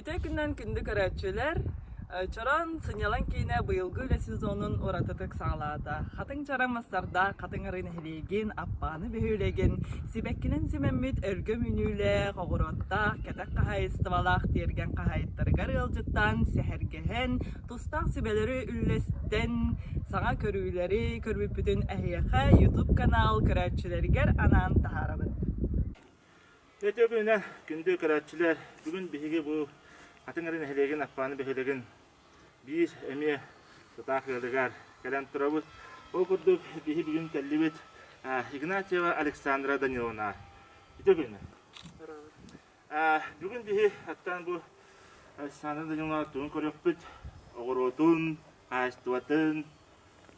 Үтүө күнүнэн күндү көрөөччүлэр! Чороон сынньалаҥ киинэ быйылгы үлэ сезонун уратытык саҕалаата. Хатыҥ чараҥ мастардаах Хатыҥ Арыы нэһилиэгин, Аппааны бөһүөлэгин сибэккинэн симэммит өлгөм үүнүүлээх, оҕуруоттаах, кэтэх хаһаайыстыбалаах тиэргэн хаһаайыттарыгар ыалдьыттаан, сэһэргэһэн, тустаах сүбэлэри үллэстэн, саҥа көрүүлэри көрбүппүтүн эһиэхэ YouTube канал көрөөччүлэригэр анаан таһаарабыт. Үтүө күнүнэн, күндү көрөөччүлэр! Бүгүн биһиги бу Хатыҥ Арыы нэһилиэгин Аппааны бөһүөлэгин биир эмиэ тутаах ыалыгар кэлэн турабыт. Ол курдук биһи бүгүн кэллибит Игнатьева Александра Даниловна. Үтүө күнүнэн! Бүгүн биһи аттан бу Александра Даниловна тугун көрүөхпүт, оҕуруотун, хаһаайыстыбатын,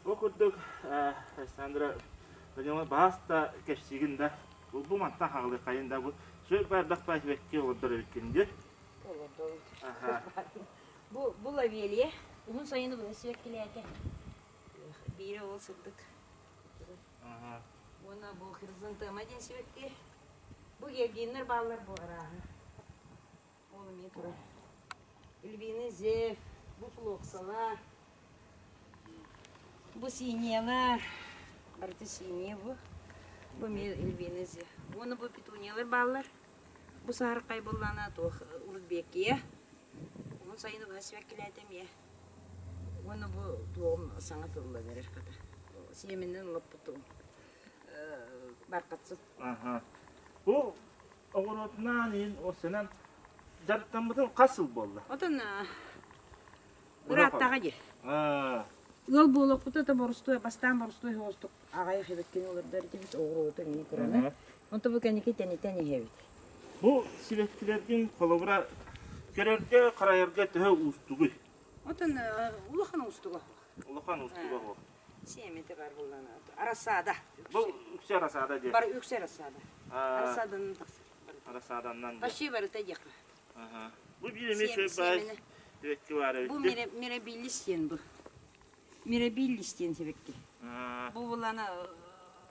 Ол курдук, Александра Даниловна баас да кэпсиигин да, бу бу мантан хаҕылыаххайын да бу сүр бардах баа сибэкки олордор эбиккин дии. Олордобут. Бу бу лавелия уһун сайыны быһа сибэккилээтэ. Биирэ ол сырдык. Уонна бу хризантема диэн сибэкки. Бу георгиннар бааллар бу арааһы. Ол эмиэ турар. Львиный зев, бу флоксалар, бу синиялар, барыта синия бу. Бу эмиэ львиный зев. Уонна бу петуниялар бааллар. Бу саһархай буоллаҕына туох Урбекия. Уһун сайыны быһа сибэккилээтэ эмиэ. Уонна бу туоҕум саҥа тыллан эрэр хата. Сиэмэнэн олоппутум. Бархатсыт. Аха. Бу Оҕуруотунаан иһин уопсайынан дьарыктаммытыҥ хас сыл буолла? Отон ырааттаҕа дии. Ыал буолуохпут да борустуой, бастаан борустуой соҕустук аҕайах эбиккин олордор этибит, оҕуруоту эмиэ кыраны. Онто бу кэнники тэнитэн иһэбит. Бу сибэккилэргин холобура көрөргө, харайарга төһө уустугуй? Отон улахан уустуга суох. Улахан уустуга суох. Сиэмэтэ бар буоллаҕына рассада. Бу үксэ рассада диэн. Бар үксэ рассада. Рассаданан тахсар. Рассаданнан. Почти барыта диэххэ. Бу биир эмиэ шөй баай сибэкки баар эбит. Бу мирабиллис диэн бу. Мирабиллис диэн сибэкки. Бу булана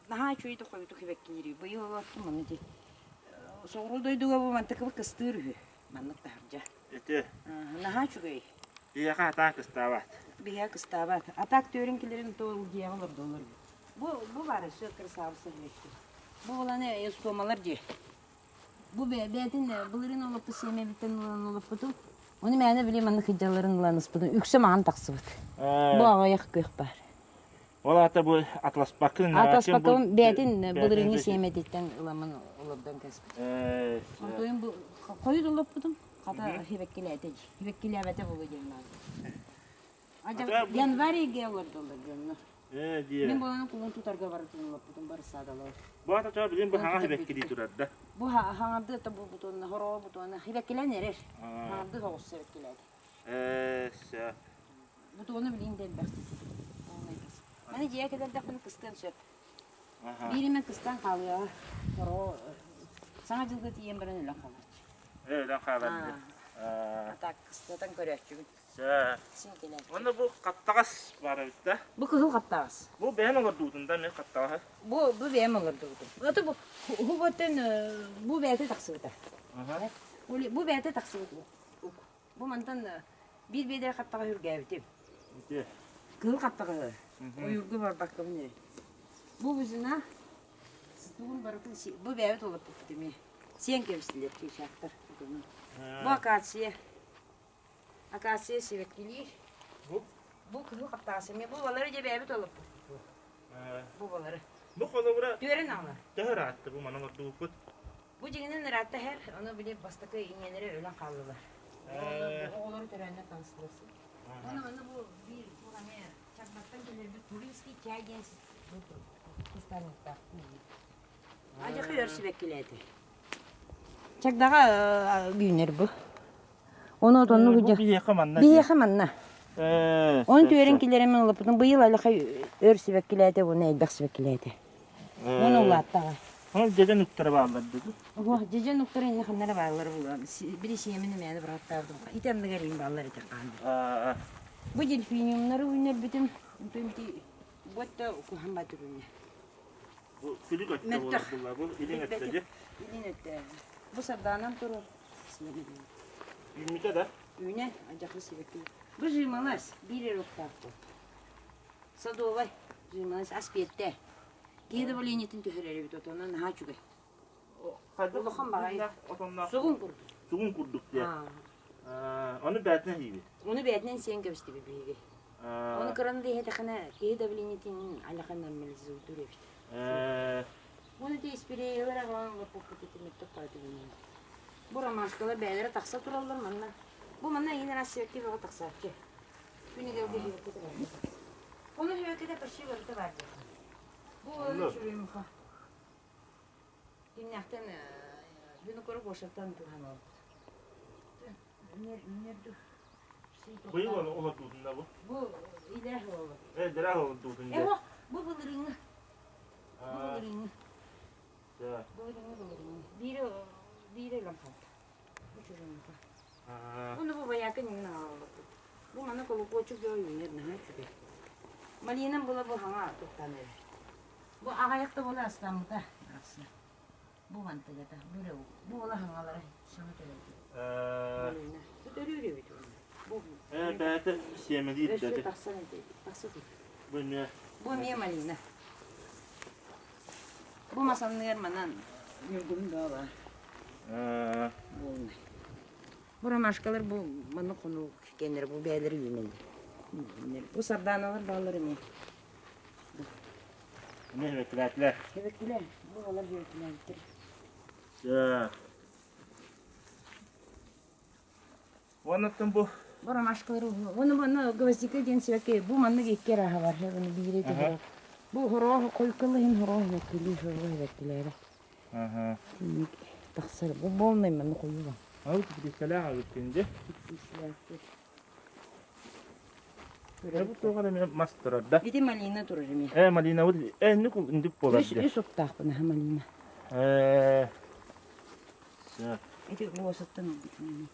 наһаа үчүгэй да хойутук сибэккилири. Быйыл олортум маны ди. Соҕуруу дойдуга бу мантыкыбы кыстыыр үһү. Маннык таһырдьа. Ити. Наһаа үчүгэй. Биһиэхэ атаак кыстаабат. Биһиэхэ кыстаабат. Атаак түөрүн килэрин то дьиэҕэ олордоллор. Бу бу баар өссө красавица диэки. Бу буланы эстомалар дии. Бу бэйэтин былырыын олоппут сиэмэбиттэн ылан олоппутум. Ону мээнэ били маннык сылдьалларын ылан ыспытым. Үксэ маҕан тахсыбыт. Бу аҕыйах күөх баар. Ол аата бу атласпаккын Атласпаккын бэйэтин былырыыҥҥы сиэмэтиттэн ыламмын олордон кэспит. Онтуйум бу хойут олоппутум. Хата сибэккилээтэ дии. Сибэккилээбэтэ буолуо диэн баар. Январь ыйга олордоллор дьоннор. Мин буолан кулун тутарга барытын олоппутум барысаадалар. Бу ата билин бу хаҥа сибэккилии турар да. Бу хаҥарды это бу бутуонна хороо бутуонна сибэккилэн эрэр. Хаҥарды соҕус сибэккилээтэ. Ээ, сөп. Бутуону билиин да элбэх. Маны дьиэ кэлэрдэхпинэ кыстыан сөп. Биир эмэ кыстаан хаалыаҕа. Хороо саҥа дьылга тиийэн баран өлөн хаалааччы. Ээ, өлөн хаалар дии. А так кыстатан көрөөччүбүт. Сөп. Син кэлээччи. Уонна бу хаптаҕас баар эбит да? Бу кыһыл хаптаҕас. Бу бэйэн олордубутун да эмиэ хаптаҕаһы? Бу бу бэйэм олордубутум. Ото бу бу бу бэйэтэ тахсыбыта. Бу бэйэтэ тахсыбыт. Бу мантан биир биэдэрэ хаптаҕа үргээбитим. Ити. Кыһыл хаптаҕаһы. Ойуурга барбаккабын ээ. Бу бузина тугун барытын бу бэйэбит олорпуппут эмиэ. Сиэн кэбистилэр чыычаахтар. Бу акация. Акация сибэккилиир. Бу? Бу кыһыл хаптаҕас эмиэ. Бу балары дьэ бэйэбит олорпуппут. Бу балары. Бу холобура Түөрэн аҕала. Төһө ыраатта бу манан ордубуппут? Бу дьиҥинэн ыраатта иһэр, ону били бастакы ийэлэрэ өлөн хааллылар. Оҕолору төрөөннөр таҥастылар. Ону манна бу биир туох эмэ Чагдаттан кэлэрбит Туринский чай диэн кустаныктаах. Адьахы өр сибэккилээтэ. Чагдаҕа үүнэр бу. Ону отонну Бу биһиэхэ манна. Биһиэхэ манна. Он түөрэн килэрэмин ылыппытым быйыл алахай өр сибэккилээтэ уонна элбэх сибэккилээтэ. Уон улааттаҕа. Ол дьэдьэн уктара бааллар дии. Уох, дьэдьэн уктара иннэ ханнара бааллар булан. Били сиэмин эмээни бырааттаабытым. Ити анныгар иин бааллар ити хаан. Бу дельфиниумнары үүннэрбитим. Ити буотта куһан баатыр үүннэ. Бу күлүк өттө буолар буолла. Бу илин өттө дии. Илин өттө. Бу сардаанам турар. Үүммүтэ да? Үүнэ, адьахы сибэкки. Бу жималас, биир эрэ уктаах бу. Садовай жималас ас биэрдэ. Киһи давлениетын түһэрэр эбит отонно наһаа үчүгэй. Улахан баҕайы. Сугун курдук. Сугун курдук диye. Ону бээтинэ хийбит. Ону бээтинэн сиэн кэбистибит биһиги. Ону кыран диэтэхинэ киһи давлениетин алахан нормализуйдуур эбит. Уонна ити испириэйэлэр аҕалан олорбуппут ити мөттөх баҕайы Бу ромашкалар бэйэлэрэ тахса тураллар манна. Бу манна иин араас сибэкки бөҕө тахсааччы. Күнүгэр биһиэхэ барыта. Ону сибэккитэ почти барыта баар диэххэ. Бу уоланы чурюмха. Кимнээхтэн Винокуров Гошаттан туһан олорбут. Үнер Быйыл ону олордуутун да бу? Бу илээх олордуу. Э, дэрэх олордуутун дэ. Бу былырыҥҥы. Бу былырыҥҥы. Былырыҥҥы былырыҥҥы. Биири биири өлөн хаалта. Бу чурюмха. Уну бу баякы ньиҥин аҕалбыппыт. Бу маны колокольчик дьоро үүнэр наһаа үчүгэй. Малинам була бу хаҥа туттан эрэр. Бу аҕайах да буола астаммыта арахсан. Бу мантыгата, бу эрэ бу буола хаҥалара саҥа төрөөбүт. Малина. Бу төрүүр эбит уонна. Бу Э, бэйэтэ сиэмэлиир өссө дэтэ. тахсан эти тахса тут. Бу эмиэ Бу эмиэ малина. Бу мас анныгар манан ньургуһун бөҕө баар. Буолна. Бу ромашкалар бу маннык хонуу кэннэрэ бу бэйэлэри үүнэллэр. Бу сардааналар бааллар эмиэ. Эмиэ сибэккилээтилэр. Сибэккилэр. Бу балар сибэккилээбиттэр. Уоннаттан бу Бу ромашкалар уонна манна гвоздика диэн сибэкки бу маннык икки арааһа бар. Оны биири түһэрэр. Бу хороох койкалы иһин хороох сибэккилии хороох сибэккилээрэ. Тахсар. Бу полный манна хойуу Ол теплицэлээх эбиккин дии. Теплицэлээхпит. Бу туох эрэ мас турар да? Ити малина турар эмиэ. Э, малина бу э инник индик буолар Үс үс уктаахпын аха малина. Э. Сөп. Ити буосаттан ылбытым.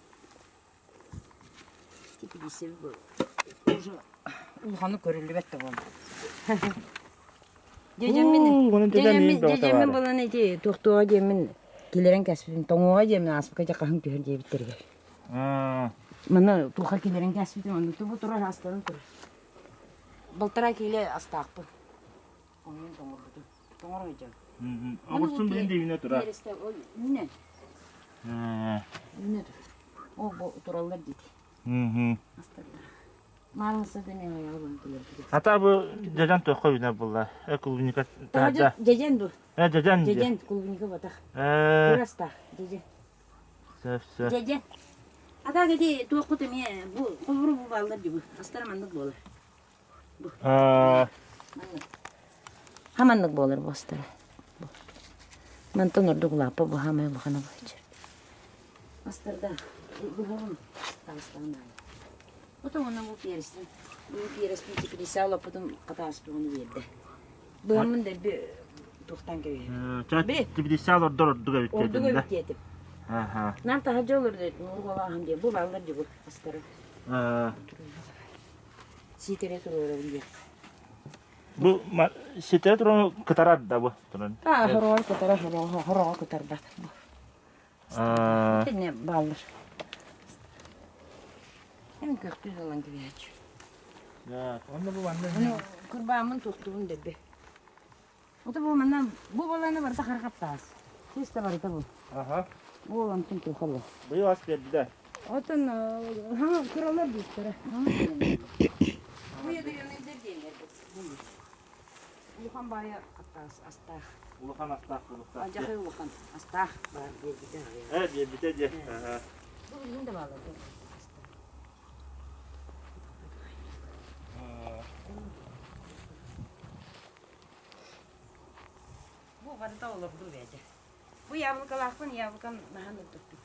Теплица бу уже улаханы көрүллүбэт да буолла. Дьэдьэммин дьэдьэммин дьэдьэммин булан ити туохтуоҕа диэммин килэрэн кэспитим тоҥуоҕа диэммин ааспыкка дьэ хаһыҥ түһэр диэбиттэригэр. Маны туохха килэрэн кэспитим онно тубу турар астарын турар. Балтараа киилэ астаахпын. Оннун тоҥорбутум. Тоҥор сылдьан. Оҕурсун билин дивинэ турар. Үүнэн. Үүнэ турар. Ол бу тураллар диити. Астардар. Ата бу дьэдьэн туохха үүнэр буолла? Э клубника таһырдьа. Дьэдьэн бу. Э дьэдьэн. Дьэдьэн клубника батах. Э. Кырастаах дьэдьэн. Сөп сөп. Дьэдьэн. Ата кэти туохпут эмиэ бу холбуру бу бааллар дии бу. Астара маннык буолар. Бу. Маннык. Хаманнык буолар бу астара. Бу. Мантан ордук улааппа бу хаамай улахана бу. Астарда быһаҕын таастаҕын аайы. Ото уонна бу перстин, бу перстин теплица олоппутун хатааспыгын биэрдэ. Быһаммын дэлби туохтаан кэбиһэбин. Теплица олордор ордук эбит Ордук эбит диэтим. Аха. Нам таһырдьа олордо муургалааһын диye. Бу бааллар дии бу астары. Сиитэрэ туруорабын диэххэ. Бу сиитэрэ туруору кытарар да бу туран. Аа, хороҕор кытарар, хороҕо кытарбат. Итиннэ бааллар. Эм көхтүү ылан кэбиһээччи. Онно бу манна Ону курбааммын туохтугун дэлби. Ото бу манна бу баланы барыта харахаптаас. Чисто барыта бу. Аха. Бу онтун туха бу. Быйыл ас бердилер. Отон хаҥа кыралар диистэрэ. Бу ядреныйдар диэннэр бу. Улахан баайа астаах. Улахан астаах булуктаах. Алдьархай улахан астаах баар биэрбитэ. Э, биэрбитэ диэ. Бу билигин да баалар. Бу барыта олорду бэйэтэ. Бу яблокалаахпын, яблокам наһан ырдыппыт.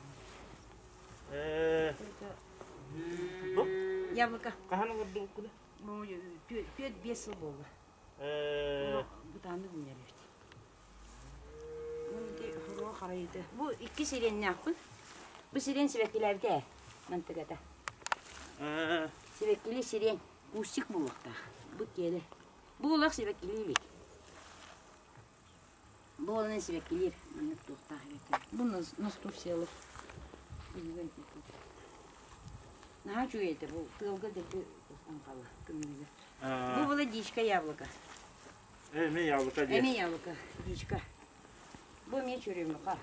Э, бу Яблоко. хаһан олордубуккуна? Бу түөрт-биэс сыл буолла. Бытааннык үүнэр эбит. Ити харайыты. Бу икки сиреннээхпин. Бу сирен сибэккилээбитэ ээ, мантыгата. Сибэккили сирень, кустик буолуохтаах. Бу киэлэ. Бу олох сибэккилии илик. Бу олонун сибэккилиир. Маннык туохтаах эбит. Бу настурциялар. Наһаа үчүгэй этэ бу тыалга дэлби тостон хаалла тымныыга. Бу была дичка яблоко. Эмиэ яблоко диэн. Эмиэ яблоко, дичка. Бу эмиэ черемуха.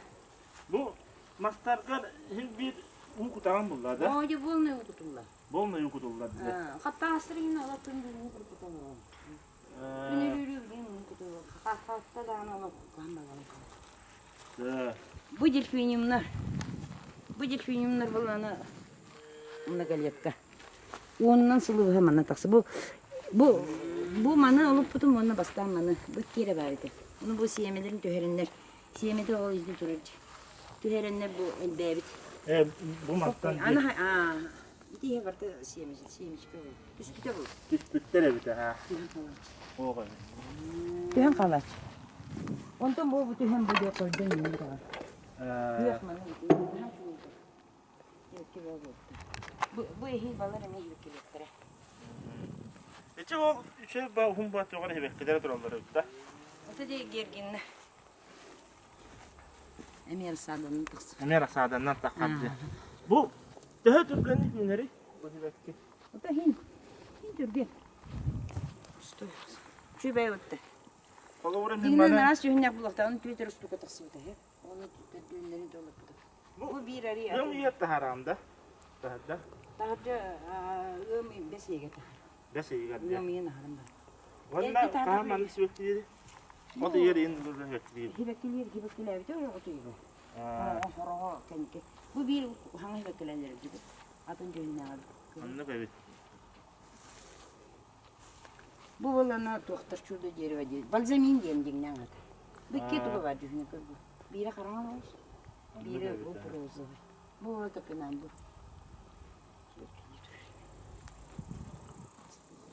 Бу мастаргар иһин биир уу кутаҕын булла да? Оо, дьэ буолнай уу кутулла. Буолнай уу кутулла дии. Хаттаастар иһин олох күн уу кутулла. Күн өлүүрүү билин уу кутулла. Хаххатта даҕаны олох куһаҕан балаҕан Да. Бу дельфиниумнар. Бу дельфиниумнар буллана многолетка. Уонунан сылы быһа манна тахса. Бу бу бу маны олуппутум уонна бастаан маны бу киэрэ баар этэ. Ону бу сиэмэлэрин түһэрэннэр сиэмэтэ ол илдьи турар түһэрэннэр бу элбээбит. Э бу мантан Аны аа ити иһэ барыта сиэмэ сиэмечкэ бу. Түспүтэ бу. Түспүттэр эбит аа. Оҕо. Түһэн хаалааччы. Онтон бу бу түһэн бу диэк көрдөн иҥин даҕаны. Күөх маны наһаа үчүгэй Дьиэкки буолуохта. Бу бу эһиил балар эмиэ иһиккилиэхтэрэ. Ити ол үчүгэй ба уһун ба тоҕо иһибэккилэрэ тураллар эбит да. Ото дии Гергинна. Эмиэ рассаданан тахсар. Эмиэ рассаданан таххар дии. Бу төһө түргэнник үүнэрий бу иһибэкки? Ото иһин иһин түргэн. Стой. Үчүгэй отта. Холобура мин Дигинен маны араас дьүһүннээх булуохтаах, түөтэр устука тахсыбыта. Оны төрдүөннэрин долоппута. Бу биир арый Ыам ийэ таһараам да? Таһырда? Таһырдьа ыам бэс ыйыгар таһар. Бэс ыйыгар диэ. Ыам ыйын аһарым бар. Уонна хаһан маннык сибэккилиир? От ыйар ыйын сибэккилиир. Сибэккилиир, сибэккилээбитэ от ыйыгар. Хороҕо кэнники. Бу биир хаҥа сибэккилэнэр эбит. Атын дьүһүннээҕэр. Оннук эбит. Бу буолана туохтар чудо дерево диэн. Бальзамин диэн дьиҥнээх аата. Бу икки туга баар дьүһүнэ көрбүт. Биирэ хараҥа оҕус, биирэ розовый. Бу уола топинамбур.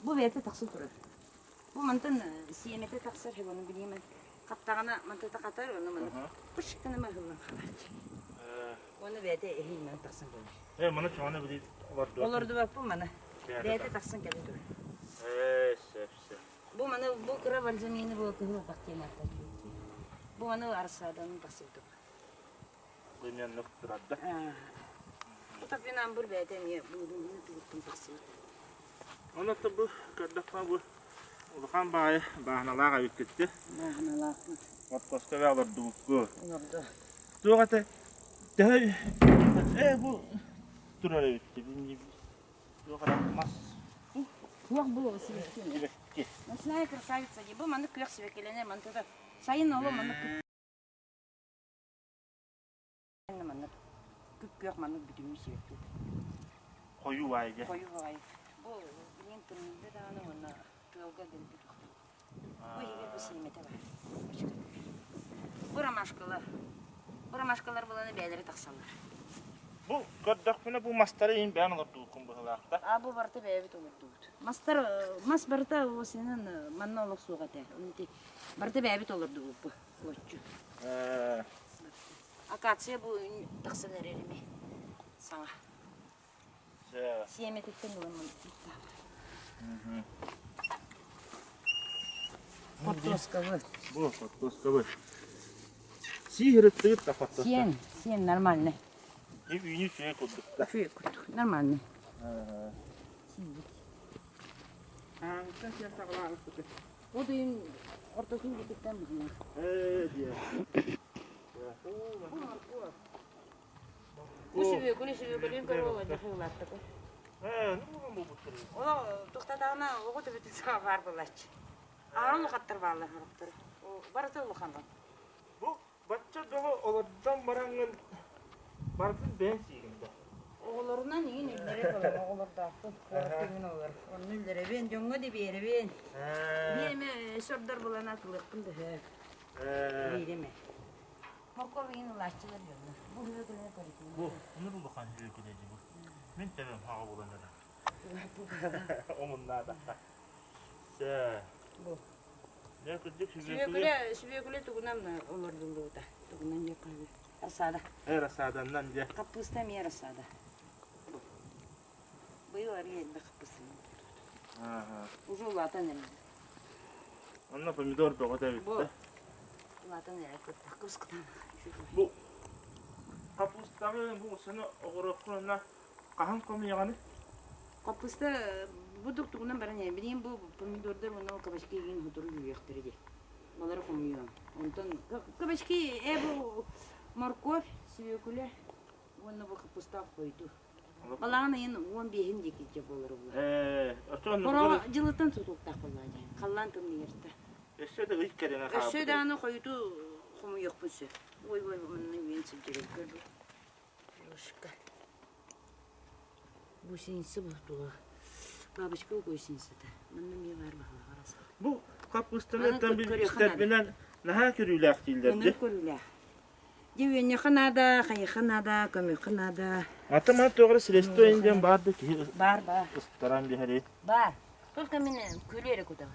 Бу бэйэтэ тахса турар. Бу мантан сиэмэтэ тахсар, ону билиэмэн. Хаттаҕына мантата хатар, ону маны пыш гына маһыллан хаалааччы. Уонна бэйэтэ эһиилинэн тахсан кэлэр. Э, маны чоҕону билии олордубаппын. Олордубаппын маны. Бэйэтэ тахсан кэлэ турар. Ээ, сөп, сөп. Бу маны бу кыра бальзамины бу кыһыл бах диэн ааттааччы. Бу маны арсаадан тахсыбытым. Бу эмиэ турарда. Бу топинамбур бэйэтэ эмиэ буудун тугуттан тахсыбыт. Онон бу көрдөххө бу улахан баайы бааһыналаах эбиккит Бааһыналаахпыт. Отпуска олордубукку. Олорду. Туох этэ төһө э бу турар эбит Туох эрэ мас Туох бу сибэкки. Сибэкки. Ночная красавица дии. Бу маннык күөх сибэккилэнэр мантыта. Сайын оло маннык маннык күп-күөх маннык бүтүннүү сибэкки. Хойуу баайы дьэ. Хойуу баайы. Бу билигин тымныйда даҕаны уонна тыалга дэлби тохтуу. Бу иһигэр бу сиэмэтэ баар. Бу ромашкалар. Бу ромашкалар буланы бэйэлэрэ тахсаллар. Бу көрдөхпүнэ бу мастары иһин бэйэн олордубуккун быһыылаах да? А бу барыта бэйэбит олордубут. Мастар мас барыта осенен манна олох суох этэ. Барыта бэйэбит олордубут бу. Олоччу. Акация бу тахсан эрэр ими саҥа. Сиэмэтиттэн ылан Хортуоскабыт. Бу хортуоскабыт. Сиир ыттыгыт да хортуоска. Сиэн, сиэн нормальный. Үүнүү үчүгэй курдук да. Үчүгэй курдук, нормальный. Сиибит. Ааҥыттан сиэн саҕалаабыппыт. Ол иһин ортотун диэкиттэн быһыылаах. Ээ диэ. Бу сүбүөкүлү сүбүөкүлүн көрө олордо хыылааттык. Ээ, ну булган буолбуттар. Оло тохтатаҕына оҕо төбөтүн саҕа баар буолааччы. Аҕам улахаттар бааллар сорохторо. Барыта улахан. Бу бачча бөҕө олордон бараҥҥын барытын бэйэҥ сиигин да. Оҕолорунан иин үллэрэ олор оҕолордоохпун. Куораттыҥын олор. Онно үллэрэбин, дьоҥҥо да биэрэбин. Биир эмэ сордор булан атылыахпын да сөп. Биир эмэ. Моркуоп иин ылааччылар дьоннор. Бу үһүө көрүтүн. Бу, ну бу улахан үһүө бу. Мин төбөм хаҕа булан эрэ. Омуннаатахха. Сэ. Бу. Дьэ, кырдьык сүбүөкүлэ сүбүөкүлэ тугунан олордуллубута. Тугунан диэххэ Рассада. Э, рассаданнан дьэ. Хаппыыста эмиэ рассада. Быйыл арыый элбэх хаппыыстаны Уже улаатан эрэр. Онно помидор бөҕөтө эбит да. Улаатан эрэр кыпкыскытан. Бу хаппыыстаҕы бу саны оҕуруоккун онно хаһан хомуйаҕыный? Хаппыста бу дуктугунан баран иһэн, билигин бу помидордар уонна кабачки игин сотору үүрүөхтэрэ дии. Балары хомуйуом. Онтон кабачки э бу морковь, свекуля уонна бу хаппыстаах хойду. Балаҕан ыйын 15-ин диэки дьэ буолар буолар. Ээ, оттон Хороҕо дьылыттан тутулуктаах буоллаҕа дии. Халлаан тымныйарта. Өссө да ый кэриҥэ Өссө хаалбыт. даҕаны хойуту хомуйуохпун сөп. Ой, ой, манна үөн сылдьар көр бу. Ложка. Гусеница бу туга. Бабочка гусеницата. Манна эмиэ баар баһылаҕар аса. Бу хаппыстаны Аны там көрүөххэ наада. истэрбинэн наһаа көрүүлээх дииллэр Ынырык дии. көрүүлээх. Дьэ үөнньэххэ наада, хайыхха наада, көмүөххэ наада. Ата маны тоҕо средство диэн баар да киһи Баар, баар. ыстаран биһэри. Баар. Только мин күлү эрэ кутабын.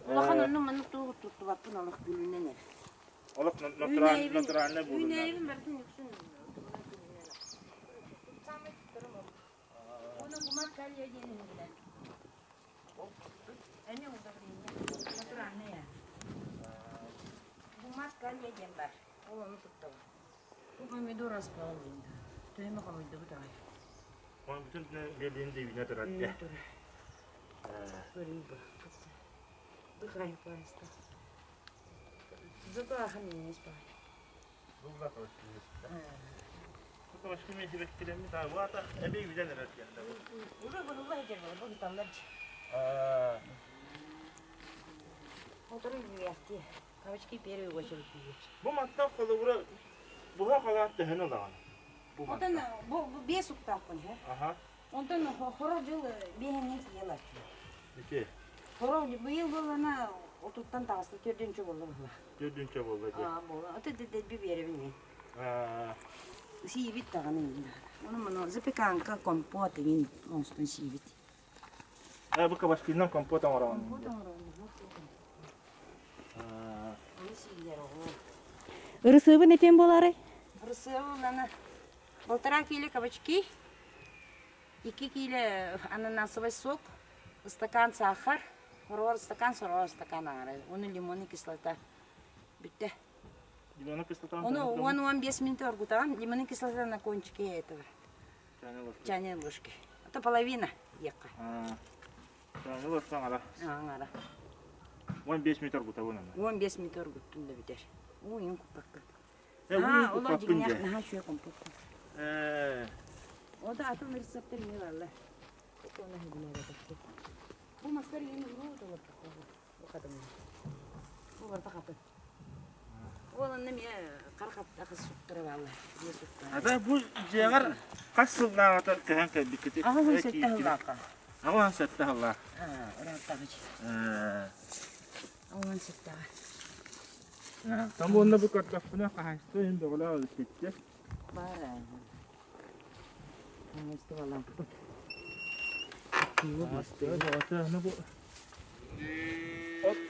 Улахан онну маннык тугу туттубаппын олох күлүнэн эрэ. Олох натуральный буолунна. Үүнээйибин барытын үксүн күлүнэн. Самый туттарым ол. Оны гумат калия диэн иһиллэр. Эмиэ удобрение. Натуральное. Гумат калия диэн бар. Ол ону туттабын. Бу помидор аспал диэн. Төһөмө хомуйдубут аҕай. Бүтүн биэлиин дивинэ турар. Көрүй бу. Дыхай поезда. Зато ахан минес баар. Уже быһылла сылдьар буолар, бу гыталлар дии. Мотору үлүйээхтии. Кабачки первый очередь күйүөр. Бу мантан холобура буһа халаат төһөнү ылаҕын? Бу Онтон мантан. бу биэс уктаахпын һэ. Аха. Онтон хоро дьыл биэһиннин тиийэ Ити. Хоро быйыл буоллана отуттан таҕыста төрдүнчү буолла быһыла. Төрдүнчэ буолла дии. Аа буолла. Аты дэлби биэрэбин мин. Аа. Сиибит даҕаны иҥин даҕаны. Ону маны запеканка, компот иҥин оҥостон сиибит. Ээ бу кабачкинан компот оҥороҕун. Компот оҥороҕун. Аа. Ону сиилэр оҕо. Ырысыабын этиэн буолаарай? Ырысыабын аны полтора кило кабачки, 2 кило ананасовый сок, ыстакаан саахар, сороҕор ыстакаан, сороҕор ыстакаан аҥара. Уну лимонный кислота. Бүттэ. Лимонный кислота. Ону 10-15 минут оргутаҕын. Лимонный кислота на кончике этого. Чайной ложки. Это половина диэххэ. Чайной ложка аҥара. Аҥара. 15 минут оргутабын аны. 15 минут оргуттун да бүтэр. Уу куппакка. Э, Аа, уу олор куппаппын дьиҥнээх дьэ. наһаа үчүгэй компот. Ээ. О да атын рецептэр эмиэ бааллар. Бу мастар иһин уруу толорбуттар бу хатыҥҥа. Бу барыта хатыҥ. Ол онно эмиэ хара хаттахы суктара бааллар. Биэ суктара. Ата бу дьиэҕэр хас сыллааҕыта көһөн кэлбиккитий? 87 сыллаахха. 87 сыллаах. Аа, ырааттаҕыч. Ээ. 17-ҕэ. Там уонна бу көрдөхпүнэ хаһаайыстыба иһин бөҕөлөөх эбиккит Баар Хаһаайыстыбалаахпыт. Бөҕөтө бу от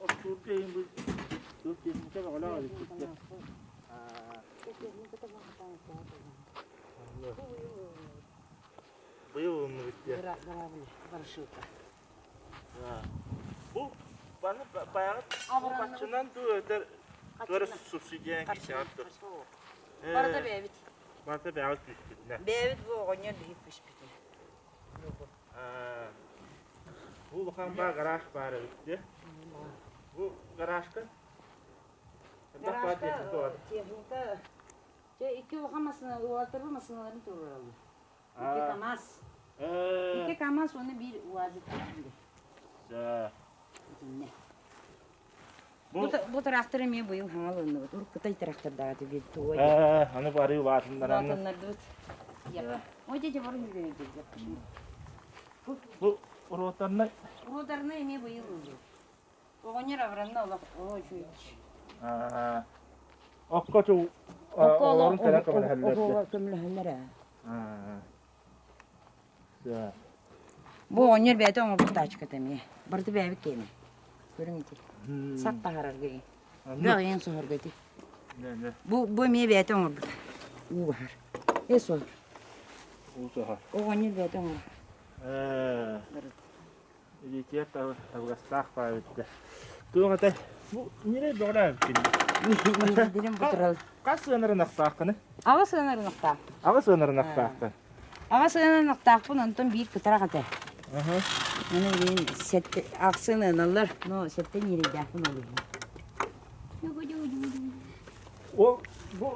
оттуурга иһин бу туох техника бөҕөлөөх эбиккит Быйыл ылынныбыт диye. Барышылка. Бу баны баягы баччынан дуу өтөр туора субсидиян киһи аттыр. Барыта бэйэбит. Барыта бэйэбит түспүтүнэ. Бэйэбит бу оҕонньор биһик түспүтүнэ. Бу улахан баа гараж баар эбит дии. Бу гаражка Гаражка техника Дьэ икки улахан массыына уолаттарбын массыыналарын туруораллар. Икки КамАЗ. Икки КамАЗ уонна биир УАЗик Итиннэ. Бу, бу тыраахтар эмиэ быйыл хаҥал ылынныбыт. Урут Кытай тыраахтардаҕа биир туой. Аны бары улаатыннаран. Улаатыннардыбыт. Ой, дядя, бары Бу роторнай. Роторнай эмиэ быйыл ыллыбыт. Оҕонньор абыранна олох оо үчүгэй. Окко чу оҕолорун кэлэн көмөлөһөллөр. Көмөлөһөллөр ээ. Бу оҕонньор бэйэтэ оҥорбут тачката эмиэ. Барыта бэйэбит киэнэ. Көрүҥ ити. Сак таһарарга ии. Бөҕүйэн соһорго ити. Бу бу эмиэ бэйэтэ оҥорбут. Уу баһар. Э соһор. Уу соһор. Оҕонньор бэйэтэ оҥорор. Барыта. Илиитигэр табыгастаах баайбыт Туох этэй? Бу ньирэй бөҕөлөөбүт Ньирэйдэрин бутурал. Хас сыанар ынахтааххыный? Аҕыс ыанар ынахтаах. Аҕыс ыанар ынахтааххын. Аҕа сыанан ынахтаахпын, онтон биир кытарах этэ. Аны билигин сэттэ ахсын ыаналлар, но сэттэ ньирэйдээхпин ол иһин. Ол бу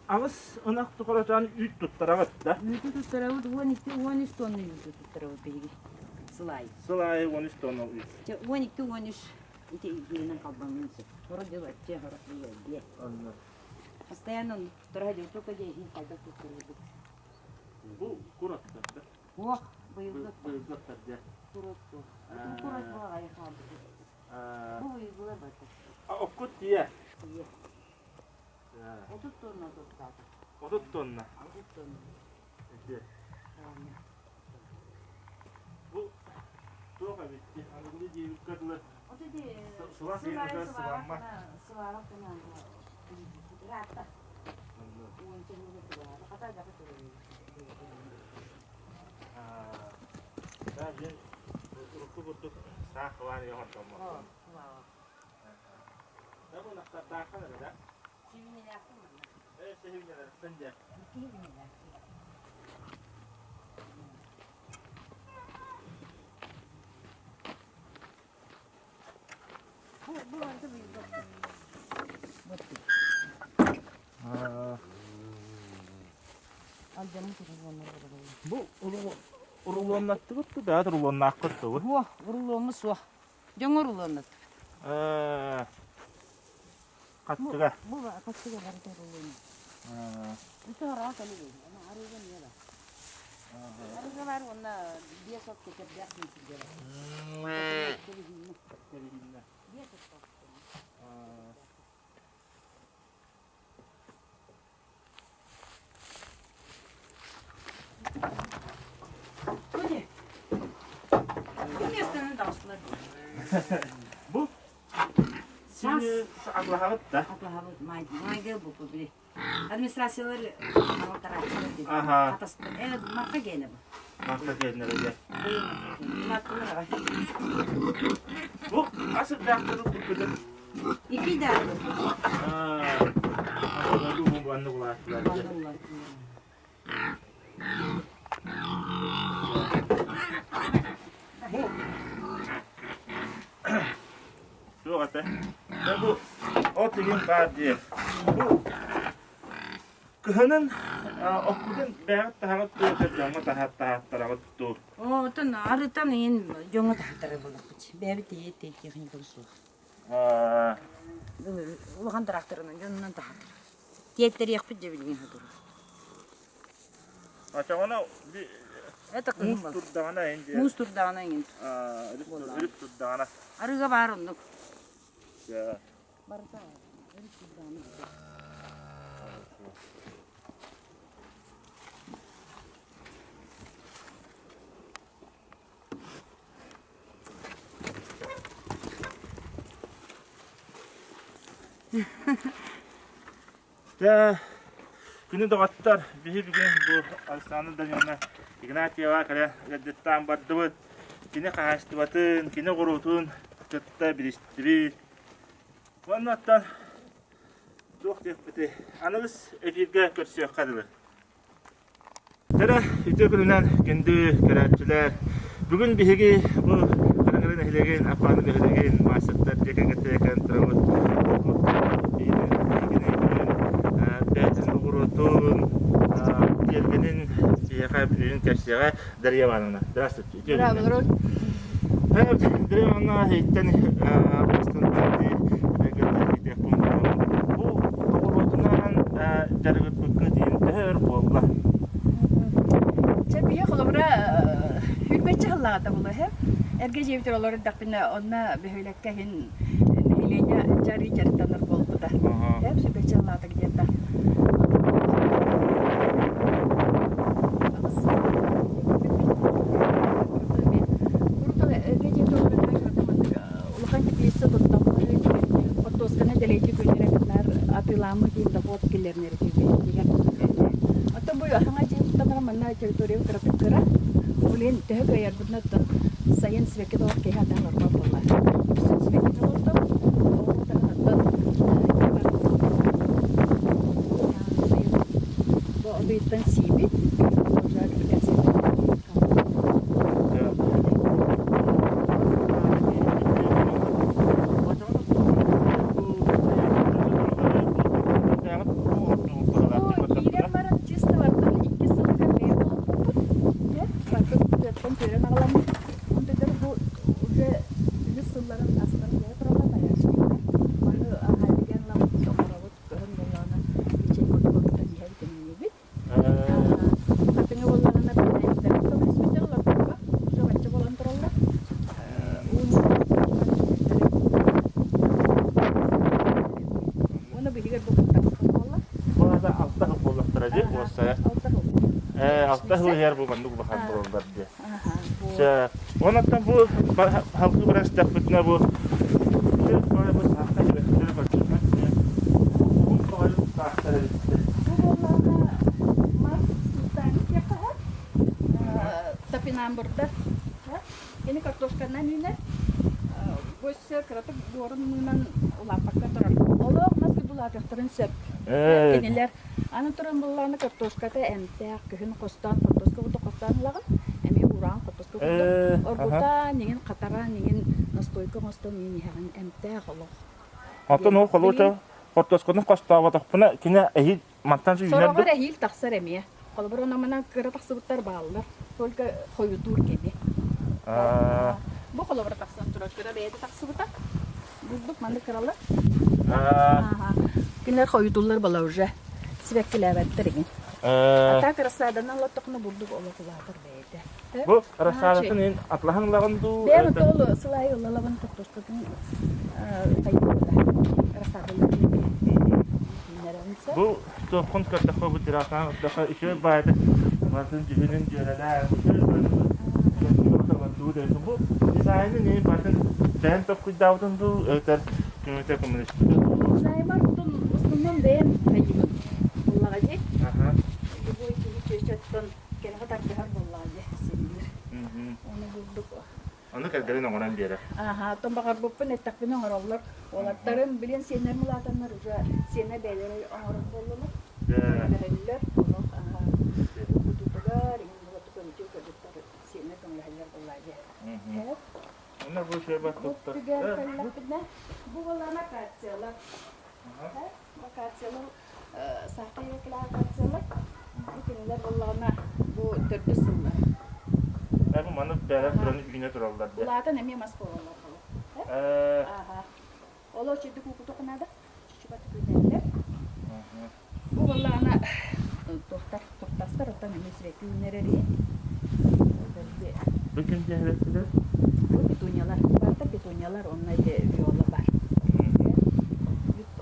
аҕыс ынах тухаратаан үүт туттараҕыт да? Үүтү туттарабыт 12 13 тонна үүтү туттарабыт биһиги сыл аайы. Сыл аайы 13 тонна үүт. Чэ 12 13 ити иһинэн халбаҥныын сөп. Хоро дьыл өттө, хоро дьыл өлбүө. Онно. Постоянно туттара дьыл только дьэ иһин хайдах туттарабыт. Бу кураттар да? Суох, быйылгы Быйылгы дьэ. курат суох. Атын курат була аҕай хаалбыт. Бу быйылгылар барда. Оккут тиийэ? Тиийэ. 30 тонна туттаата. 30 тонна? 30 тонна. Ити. Бу туох эбит аныгылыы диэбиккэ дылы сылаас иһин сыламмат. Сылаабат гына ыраатта. Уонча сылга сылаата. Хата дьака Да, диэн урукку курдук саах хабаан ийэ оҥордоммот. Да бу ынахтардааххын эрэ да? Сибинелээхпин манна. Ээ, сибинелэртэн дьэ. Икки Бу бу барыта быйылгы Алдьаммыт урулуоннар барыллар. Бу урулуоннаттыбыт да, бэйэт урулуоннааххыт дуо? Суох, урулуоммут суох. Дьоҥҥо урулуоннаттыбыт. Хаттыга. Бу хаттыга барыта урулуон. Үтө хараҕа кэлин. Аны арыыга эмиэ бар. Арыыга бар уонна биэс от кэтэрдээх диэн сиргэ бар. Кэбиһииннэ. Биэс от Бу сини аглаһаҕыт да? Аглаһабыт майгы бу били. Администрациялар Аха. Марка генэ бу. Марка генэ дьэ. Маркалар Бу асырдаахтары куппутун Ики да. Бу Суох этэ. Бу от игин баар дии. Бу кыһынын оккутун бэйэҕит таһаҕыт дуу, дьоҥҥо таһааттараҕыт дуу? Оо, оттон арытан иин дьоҥҥо таһааттарар буоллахпыт. Бэйэбит тиийэ техникам суох. Улахан тыраахтарынан дьонунан таһааттар. Тиэттэриэхпит дьэ билигин сотору. Очоҕуна Это муус турдаҕына индия. Муус турдаҕына иҥин. Өрүс турдаҕына. Арыыга баар оннук. Барыта өрүс турдаҕына. Дьэ, күнү доҕоттор, биһи бүгүн бу Александр Даниловна Игнатьева кэлэ ыалдьыттаан бардыбыт. Кини хаһаайыстыбатын, кини оҕуруотун кытта билистибит. Уонна оттон туох диэхпитий, аныгыс эфиргэ көрсүөххэ дылы. Кэрэ үтүө күнүнэн күндү көрөөччүлэр! Бүгүн биһиги бу Хараҥары нэһилиэгин, Аппааны бөһүөлэгин маастардар дьиэ кэргэттэрэ кэлэн турабыт. Биһигини бүгүн бэйэтин оҕуруотун, тиэргэнин биһиэхэ бүгүн кэпсиэҕэ Дарья Ивановна. Здравствуйте. Үтүө күнүнэн. Дарья Ивановна эһиттэн бастан Бу оҕуруотунан дьарыгырбыккыт иһин төһө өр буолла? Чэ, биһи холобура сүүрбэччэ сыллааҕыта буолуо үһү. Эргэ дьиэбитигэр олорор эрдэхпинэ, онно бөһүөлэккэ иһин нэһилиэнньэ дьарыы дьарыктанар буолбута. Эп сүүрбэччэ сыллаата где-то. Эргэ дьиэбитигэр олорор улахан теплица туттаммыт, хортуосканы дэлэйдик үүннэрэбит, атыылааммыт диэн дохуот киллэринэр этибит. Оттон бу хаҥа дьиэ туттан манна территория кыратык кыра. Ол иһин төһө кыайарбытын оттон сайын сибэкки тоҕор киһи атаан олорбот буолла. Үксүн сибэккини олордом, ол таһынан оттон сайын бу отуйуттан сиибит, уже Алта сыл иһэр бу маннык улахан буолаллар диye. Чэ, онон бу халкы баран истэхпитинэ бу бу саахта үөстэрэ көрдөхпүт уһун баҕайы саахтар эбиттэр. Бу буоллаҕына мас мустаанын диэххэ топинамбурдар. Кини картошканан үүнэр. Бу өссө кыратык буорун мыынан улааппакка турар. Олох мас курдулаатыахтарын сөп. Кинилэр аны туран буоллаҕына картошката эмтээх, күһүн хостоон хортуоска курдук хостоон ылаҕын, эмиэ уураан хортуоска курдук оргутаан, иҥин хатаран, иҥин настойка оҥостон иҥин иһэҕин эмтээх олох. Оттон ол холуоча хортуосканы хостооботохпуна кини эһиил мантан үүнэр Сороҕор эһиил тахсар эмиэ. Холобур, онон кыра тахсыбыттар бааллар. Только хойутуур кини. Бу холобура тахсан турар кыра бэйэтэ тахсыбыта. Бурдук маннык кыралар. Кинилэр хойутууллар была уже. Сибэккилээбэттэр игин. А так рассаданан олоттохуна бурдук олох улаатар бэйэтэ. Бу рассадатын ин атлаһан ылаҕын дуу? Бэйэм ол сылайы ылалабын хортуоскатын хайдыыла. Рассаданан Бу туоххун көрдөххө бу тирасаан көрдөххө үчүгэй баайда барытын дьүһүнүн дьүөрэлээн бу дизайнын ини барытын бэйэн толкуйдаабытын дуу эбэтэр көмөтө көмөлөспүтэ дуу Дизаймар устун устуннан бэйэм хайдыбын буллаҕа дии. Любой киһи чүөчэттэн кэлэҕэ тардыһар буоллаҕа дии синнир. Оны бурдук Ону кэргэнин оҥорон биэрэр. Аха, оттон баҕарбыппын эттэхпинэ оҥороллор. Уолаттарым, билин сиэннэрим улаатаннар уже сиэнэ бэйэлэрэ оҥорор буоллулар. Көмөлөһөллөр. Олох аха тутугар, иҥин буолату көмүтүө кыргыттар сиэннэр көмөлөһөллөр буоллаа дии. Онно бу үчүгэй туттар. Түгэр кэллэхпинэ, бу буолаана акациялар. Акациялар саха эбэкилээх акациялар. Бу кинилэр буоллаҕына бу төрдүс сыллара. Бу маннык бээлэр туран үүнэ тураллар дии. Улаатан эмиэ мас буолаллар холо. Ааха. Оло чирдик уукутук наада. Чучуба түкүнэллэр. Бу буоллаҕына туохтар туртастар оттон эмиэ сибэкки үүнэрэр Бу ким дьиэһэлэттилэр? Бу петуниялар. Барыта петуниялар, онно ити виола бар.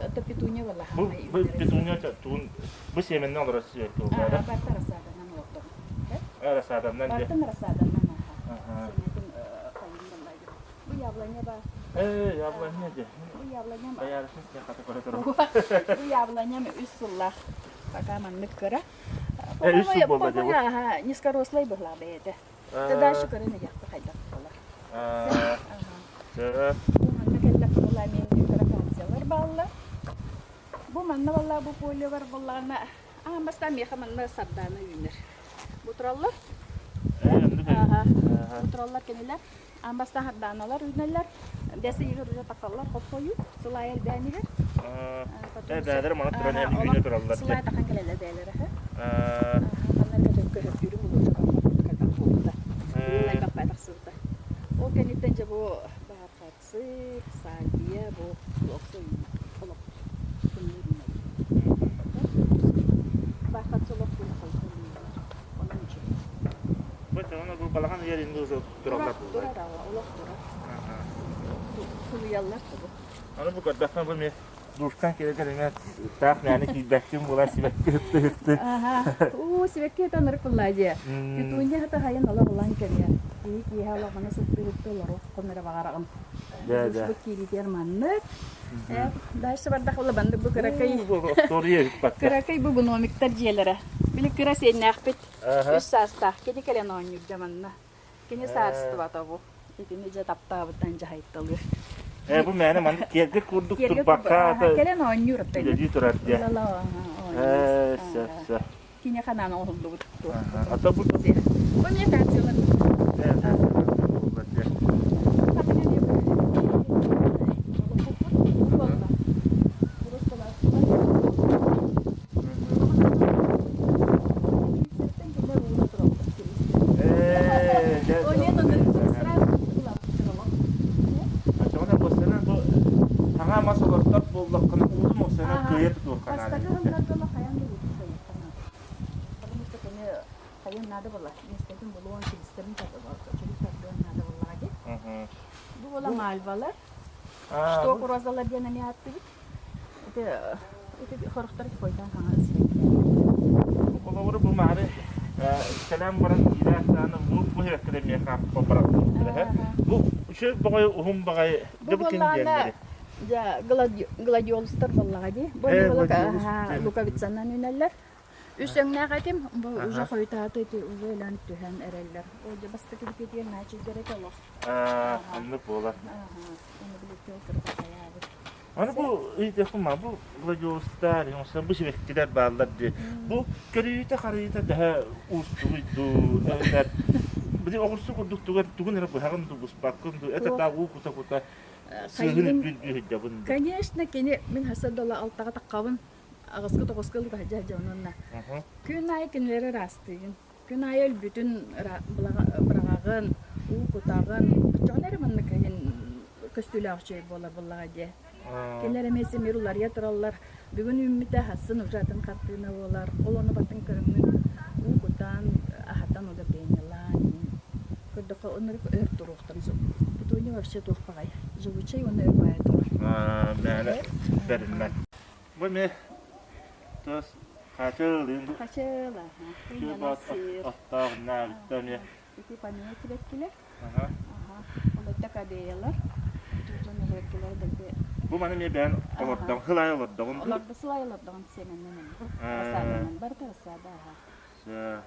Это петуния была. Бу бу петуния туун бу сиэмэннэн олорор сибэкки буолла. Барыта рассаданан олордоҕум. Рассаданан дьэ. Барытын рассаданан аха. Сиэмэтин хайын баллайдым. Бу яблоня бар. Э, яблоня дьэ. Бу яблоням. Баярышын сиэн хата көрө турар. Бу яблоням үс сыллаах. Пока маннык кыра. Э, үс сыл буолла дьэ. Аха, низкорослый быһлаа бэйэтэ. Дальше көрөн иһиэхпит хайдах буолар. Сөп. Бу манна кэллэххэ буолла эмиэ акациялар бааллар. Бу манна буолла бу поле бар буоллаҕына аан бастаан миэхэ манна сардаана үүнэр. Бу тураллар. Аха. Бу тураллар кинилэр. Аан бастаан сардааналар үүнэллэр. Бэс ыйыгар уже тахсаллар хоппойу. Сылаайа элбээн иһэр. Бээлэр манна туран үүнэ тураллар. Сылаайа тахан кэлэллэр бээлэр. Манна көһөртүүрүм улууча элбэх буолбута. Элбэх тахсыбыта. Ол кэнниттэн дьэ бу бархатцы, сальвия, бу олох Бархатцы олох Онон үчүгэй. Бу онон бу балаҕан ыйар инни уже тураллар Турар, олох турар. Сулуйаллар бу. Аны бу көрдөхпүнэ бу эмиэ Душтан кэлэ эмэ таах мээнэ киирбэккин буолар сибэкки ыһыкты ыһыкты. Уу, сибэкки ыта ынырык буоллаа дии. Петуния ыта хайын олох ылан кэлиэ. Киһи киэһэ олох маны сытты ыһыкты олоруоххун эрэ баҕараҕын. Да, да. Душбут киириитигэр маннык. Дальше бардах була баннык бу кыракый. Остуоруйа ыһыкпакка. Кыракый бу гномиктар дьиэлэрэ. Били кыра сиэннээхпит. Үс саастаах кини кэлэн оонньуур дьэ манна. Кини саарыстыбата бу. Итини дьэ таптаабыттан дьаһайталыыр. Э, бу мээнэ маннык киэргэ курдук турбакка кэлэн оонньуур үлэлии турар дьэ. Э, сөп, сөп. Кини ханаан оҥоһуллубут туох. А то бу Бу эмиэ акациялар. Э, буолла дьэ. Хаҥа мас олортор буоллаххына уутун уопсайынан кыайа тутуохха наада. Бастакы сылларга хайан да уутун кыайыахха наада. Потому что кини хайан наада буолла. Миэстэтин булуон, силистэрин чөлүк тардыан наада буоллаҕа дии. Бу буола мальвалар. Шток розалар диэн эмиэ ааттыыбыт. Ити ити хорохтор хойдон хаҥа сибэккилэр. Холобура бу маары Кэлэн баран киирээт даҕаны бу бу һэккэ миэхэ бара Бу үчүгэй баҕайы уһун баҕайы Бу буоллаҕына дьэ гладиолустар буоллаҕа дии. Бу луковицанан үүнэллэр. Үс өҥнөөх этим, бу уже хойутаата ити уже өлөн түһэн эрэллэр. Ол дьэ бастакы бикетигэр наачыйдар этэ олох. Оннук буолар. Ону биликкэ кырга хайаабыт. Аны бу ыйытыахпын бу гладиолустар, бу сибэккилэр бааллар дии. Бу көрүүтэ-харыйыта төһө уустугуй дуу, эбэтэр били оҕурсу курдук тугун тугун эрэ быһаҕын дуу, буспаккын дуу, это да уу кута-кута сыыһын үрдүн дүүһүйдэбин дуу. Конечно, кини мин хаса дола алтаҕа таххабын, аҕыска тоҕуска ылыта сылдьа онно. Күн аайы кинилэри ыраастыыгын. Күн аайы өлбүтүн быраҕаҕын, уу кутаҕын. Оччоҕуна эрэ маннык иһин көстүүлээх үчүгэй буолар буоллаҕа дии. Кинилэр эмиэ симир уларыйа тураллар. Бүгүн үүммүтэ хассын уже атын хартыына буолар. Ол ону батын көрөҥҥүн уу кутан, аһатан удобрениелаан көрдөххө оннук өр туруохтарын сөп. Петуния вообще туох баҕай живучай уонна өр баайа турар. Мээнэ бэриллэр. Бу эмиэ тос хачылын Хачыл, аха. Сир. Оттоох наабытта эмиэ. Ити панель сибэккилэр. Аха. Ол өттө кабеялар. Ити нэһиэккилэр дэлби. Бу маны эмиэ бэйэн олордоҕун, сыл аайы олордоҕун. Олордо сыл аайы олордоҕун сиэмэннэн эмиэ. Рассаданан барыта рассада аха.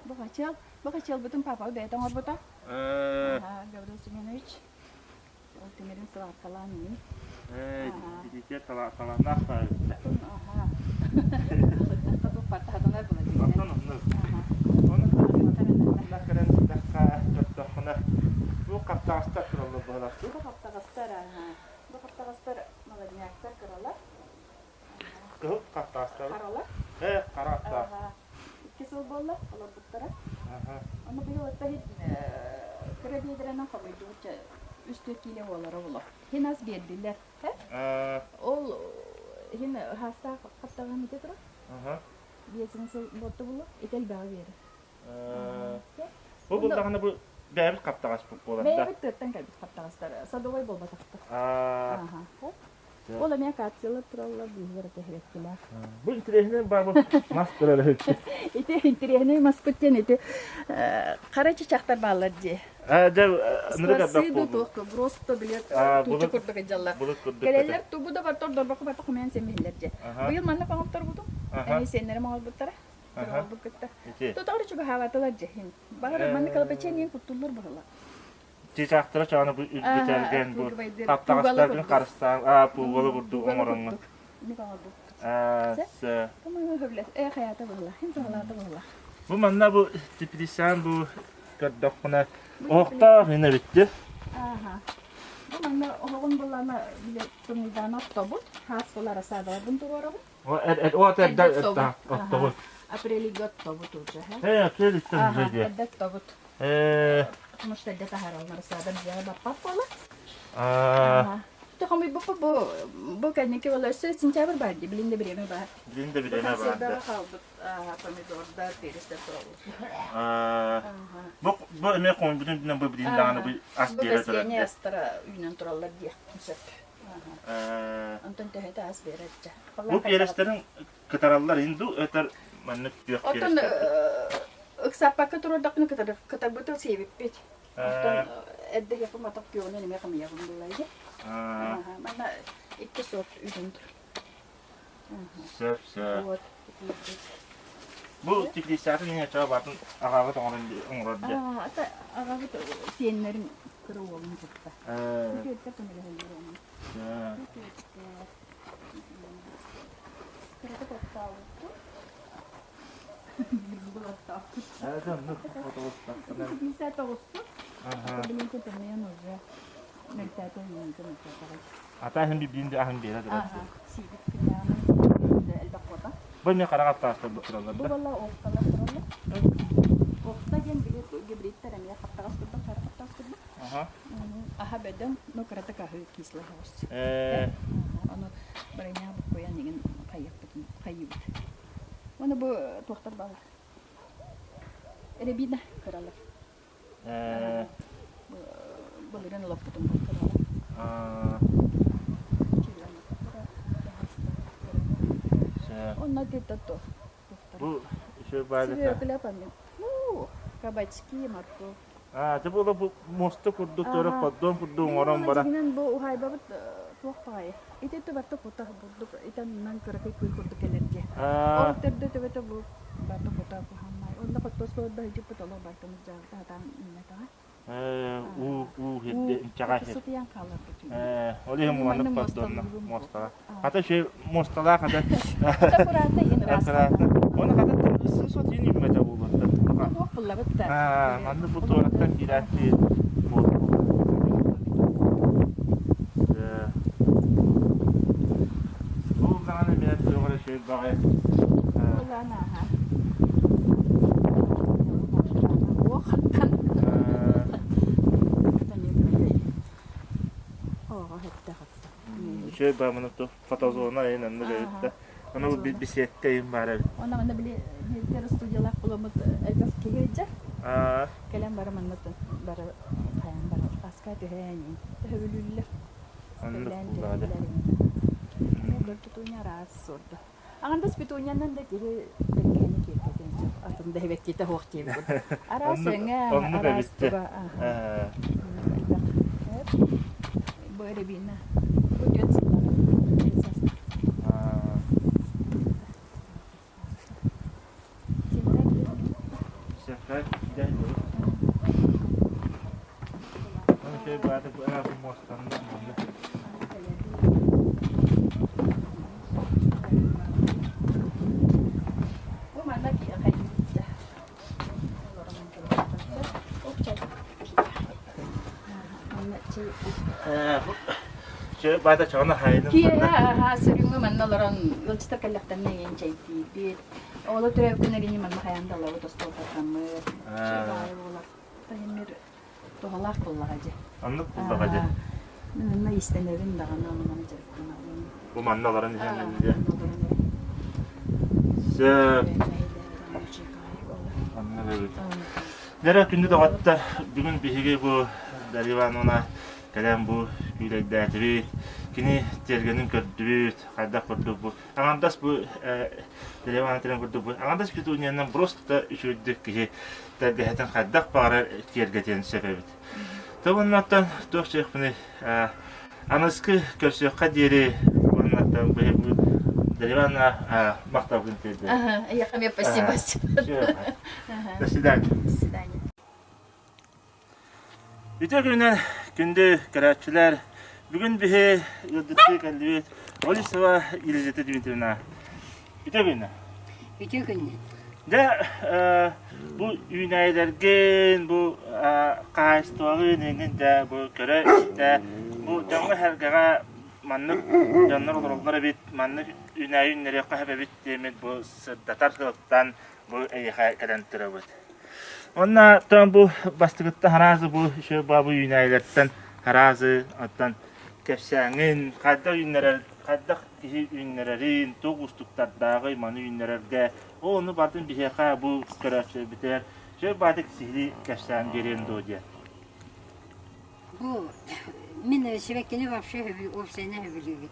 Бу хачыл, бу хачылбытын папа бэйэтэ оҥорбута. Аха, Гаврил Семенович. Ол тимирин сыбааркалаан ини. Ээ, ититиэ талааннаах баайбыт. Аха. Туппаттаһатынар була дигинэ. Оттон оннук. Ону манна кэлэн ситтэххэ, көрдөххүнэ, бу хаптаҕастар тураллар быһалар. Бу хаптаҕастар, аха. Бу хаптаҕастар молодняктар кыралар. Кыһыл хаптаҕастар. Харалар. Ээ, хара аттаах. Икки сыл буолла олорбуттара. Ону быйыл отто кыра биэдэрэнэн хомуйдубут үс-түөрт киилэ буолара буолуо. Хин ас биэрдилэр. Ол хин хаастаах хаптаҕын ити турар. Биэсин сыл буотта булуо. Ити элбэҕи биэрэр. Бу булдаҕына бу бэйэбит хаптаҕаспыт буолар да? Бэйэбит тыаттан кэлбит хаптаҕастар. Садовай буолбатахтар. Ол эмиэ акациялар тураллар, быыһыгар этэ эһэбэккилээх. Бу интэриэһинэй баар бу мас турар үһү. Ити интэриэһинэй маспыт диэн ити хара чычахтар бааллар дии. Дьэ, ынырык элбэх буолбут. Просто билет туча курдук дьаллар. Кэлэллэр тугу да бартор дорбоку барта хомуйан сэмиһиллэр дьэ. Быйыл маннык оҥотторбутум. Эмиэ сиэннэрим оҥорбуттара. Оҥорбут кытта. Тотоҕор чугаһаабатылар дьэ. Баҕар маннык кылапаччыан куттуллар быһыла. Чыычаахтара чаҕаны бу үргүтэргэн бу хаптаҕастаргын харыстаан аа пуугалы курдук оҥороҥҥун. Бу манна бу теплицаан бу көрдөххүнэ оһохтоох ин эбитти. Бу манна оһоҕун буллана бile тымныйдаан оттобут. Хаас булара саадаларбын туруорабын. От эрдэ оттобут. Апрелигэ оттобут уже. Э, апрелиттен уже дии. Эрдэ оттобут. Э. Потому что эрдэ таһаараллар саада дьиэҕэ баппат буола. Хомуйбуппут бу бу кэнники буола өссө сентябрь баар дии, билин да бириэмэ баар. Билин да бириэмэ баар. Бу хаалбыт помидордар, перецтэр тураллар. Бу бу эмиэ хомуйбутун үрдүнэн бу билин даҕаны бу ас биэрэ турар. Бу астара үүнэн тураллар диэхпин сөп. Онтон төһөтө ас биэрэр дьэ. Бу перестэрин кытараллар инду өтөр маннык күөх Оттон ыксаппакка туруордахпына кытарбытын сиэбиппит. Оттон эрдэ хеппум атах күөҕүнэн эмиэ хамыйаҕым буолла дии. Манна икки сорт үүнэн турар. Сөп, сөп. Вот. Бу теплицатын иһин оччоҕо баатын аҕаҕыт оҥорон оҥорор дьэ. Ата аҕабыт сиэннэрин кыра уолун кытта. Үтүөттэр көмөлөһөллөр ону. Үтүөттэр. Кыратык оттообутту. Билбил оттообут. Это оннук отоҕустахпына. Теплица тоҕуссу. Билин тымныйан уже мөлтөөтө мөлтөөтө мөлтөөтө. Ата аһын биирдиин да аһын биэрэ турар. Сиибит күннээҕинэн элбэх буота. Бу эмиэ хараҕа аттаастар тураллар Бу да? балла оохталар тураллар. Оохта диэн били гибридтэр эмиэ хаптаҕас курдук, хара хаптаҕас курдук. Аха. Аһа бөдөҥ, но кыратык аһыы кислый соҕус. Ээ. Ону бырайнаа буккуйан игин хайыахпытын хайыыбыт. Уонна бу туохтар бааллар. Рябина кыралар. Ээ. Былырыын олоппутум бу кыралар. Онно диэт то Бу еще баалата. Свекля помидор. Кабачки, морковь. Аа, дьэ буола бу муоста курдук туора Аха. поддон курдук Билигин оҥорон уонна баран. дьиҥинэн бу уһаайбабыт туох баҕайы. Ити өттө барыта кута бурдук итанынан кыракый кый курдук кэлэр дии. Ол Аа, төрдө төбөтө бу барыта кута куһаҥмай. Онно хортуоска баһыдьыппыт олох бартымыт дьаабыта сатаан үүммэтэҕэ. уу уу Уу сирде инчэҕэй сир. сытыйан хаалар бу Ол иһин Ол маннык манна поддонна муосталыыбын бу. муостаҕа. Хата үчүгэй муосталаах хата Хата кураата иһин аккуратно. ыраастаата. Оны хата сыыс от иһин үүммэтэ буолуоттан. Туох буллабыт да. Аа, маннык бу туораттан киирээччи Ол даҕаны эмиэ туох эрэ үчүгэй баҕайы. Буолаан ааһа. Уохаттан. Оҕо хэтте-хатта. Үчүгэй бааманы туох фотозона айын оннук эбит да. Ону бу беседка иһин баар эбит. Онно манна били биирдэр студиялаах буламмыт элбэх киһи ыйдьар. Кэлэн бары манна бары хайаан бары аска түһээн төһөбүлүүллэр. Оннук буллаҕа дьэ. Көр петуния араас суорда. Аҕандас петуниянан да киһи тэлгэһэни киэргэтиэн сөп. Атын да эбэккитэ суох диэбит. Араас өҥө, Оннук араас эбит дьэ. туга. Элбэх. Бу рябина. Бу түөрт сыллаах. Бу манна Киэһэ аһаа сөрүҥҥү манна олорон ыалдьыттар кэллэхтэринэ эйиэн чэйдиибит. Оҕолор төрөөбүтүн эриини манна хайаан да ылабыт остуол тардаммыт. Чэй баайы буолар. Таһимир туһалаах буоллаҕа дьэ. Оннук буоллаҕа дьэ. Мин онно иистэнэбин даҕаны онон дьарыктанабын. Бу манна олорон иһэн дьэ. Сөп. Оннук эбит. Дьэ күндү доҕоттор, бүгүн биһиги бу Дарья Ивановна кэлэн бу күүлэйдээтибит, кини тиэргэнин көрдүбүт, хайдах курдук бу аҥардас бу Дарья Ивановна курдук бу аҥардас петуниянан просто үчүгэйдик киһи тэлгэһэтин хайдах баҕарар киэргэтиэн сөп эбит. Тобуннаттан туох диэхпиний аныскы көрсүөххэ диэри уоннаттан бу Дарья Ивановна махталгын тиэрдэ. Ага, я спасибо. До свидания. До свидания. Үтүө күнүнэн күндү көрөөччүлэр! Бүгүн биһи ыалдьыттыы кэллибит Олесова Елизавета Дмитриевна. Үтүө күнүнэн! Үтүө күнүнэн! Дьэ, бу үүнээйилэргин, бу хаһаайыстыбаҕын эҥин дьэ бу көрө-истэ, бу дьоҥҥо-сэргэҕэ маннык дьоннор олороллор эбит, маннык үүнээйи үүннэриэххэ сөп эбит диэммит бу сырдатар сыалтан бу эйиэхэ кэлэн турабыт. Уонна оттон бу бастакыттан араазы бу еще бабы үүнээйилэртэн араазы оттон кэпсээҥин хайдах үүннэрэр хайдах киһи үүннэрэрин туох уустуктардааҕый маны үүннэрэргэ ол ону барытын биһиэхэ бу көрөөччүлэрбитигэр үчүгэй баатык сиһилии кэпсээн биэриэн дуо диэн. Бу мин сибэккини вообще уопсайынан сөбүлүүбүн.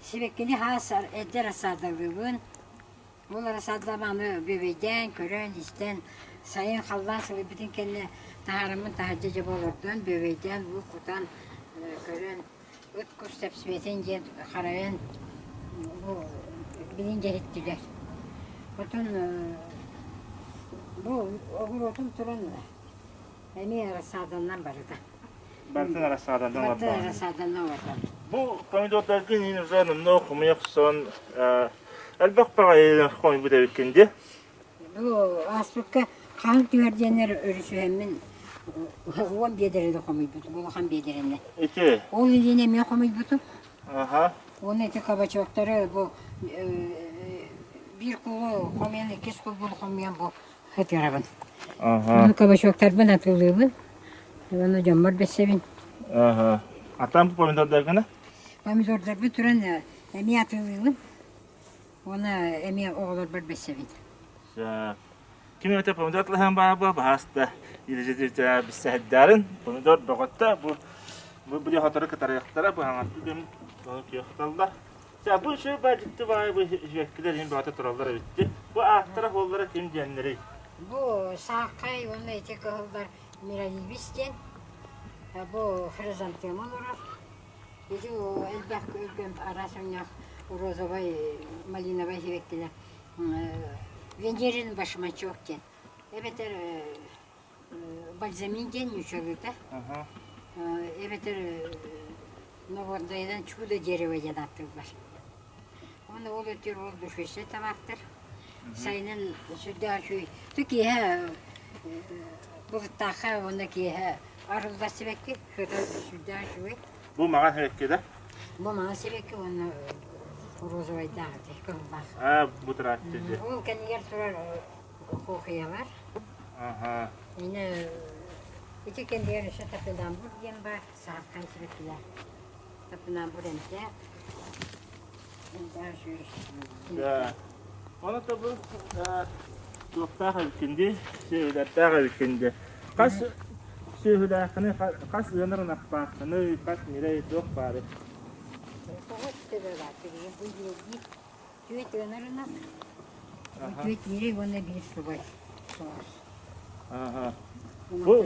Сибэккини хаас эрдэ рассадалыыбын. Ол рассадалаабаны бүөбэйдээн, көрөн-истэн, сайын халлаан сылыйбытын кэннэ таһаараммын таһырдьа дьэ олордон, бүөбэйдээн, уу кутан, көрөн, ыт кус тэпсибэтин диэн харайан бу билин дьэһиттилэр. Отон бу оҕуруотум туран эмиэ рассаданнан барыта. Барытын рассаданнан Барытын рассаданнан олордон. Бу помидордаргын иин уже номнуо хомуйа охсон элбэх баҕайы хомуйбут эбиккин дии. Бу ааспыкка хаһан түһэр диэннэр өрүсүһэммин уон биэдэрэни хомуйбутум, улахан биэдэрэни. Ити? Ол илиини эмиэ хомуйбутум. Аха. Уонна ити кабачоктары бу биир куулу хомуйан, иккис куулбун хомуйан бу Ытырабын. Аха. Кабачоктарбын атыылыыбын. Уонна дьоммор бэссэбин. Аха. Атан помидордаргына? Помидордарбын туран эмиэ атыылыыбын. Уонна эмиэ оҕолорбор бэссэбин. Ким эмэтэ помидор атылаһан баара баһааста илдьитиртэ биссэһэрдээрин помидор бөҕөттө бу бу били хотору кытарыахтара бу хаҥатты дэм ону күөх хаталлар Ча бу үчүгэй баа дьикти баайы бу үчүгэйкилэр иһин бөҕөтө тураллар эбит дии. Бу ааттара-суоллара ким диэннэрий? Бу сааххай уонна ити кыһыллар Миралибис диэн, бу хризантема олорор. Ити элбэх өлгөм араас өҥнөөх розовай, малиновай сибэккилэр Венерин башмачок диэн. Эбэтэр бальзамин диэн ньучалыыта. Эбэтэр норуодунайынан чудо дерево диэн ааттыыллар. Уонна ол өттүгэр ол душистый табаахтар. Сайынын сүрдээх үчүгэй. Ту киэһэ былыттаахха уонна киэһэ арыллар сибэкки сыта сүрдээх үчүгэй. Бу маҥан сибэкки да? Бу маҥан сибэкки уонна розовайдаах ити кыһыллаах. Аа, бу турааччы дьэ. Ол кэннигэр турар куохуйалар. Аха. Ини ити кэннигэр өссө топинамбур диэн баар, саһархай сибэккилээх. Топинамбур эмтээх. Эмтээх үчүгэй. Да. Ону то бу туохтаах эбиккин дии, сүөһүлэрдээх эбиккин дии. Хас сүөһүлээххиний, хас ыанар ынахтааххыный, хас ньирэй туох баарый? Тоҕус төбө баар билигин бу биэрдии түөрт ыанар ынах, түөрт ньирэй уонна биир субай соҕус. Аха. Бу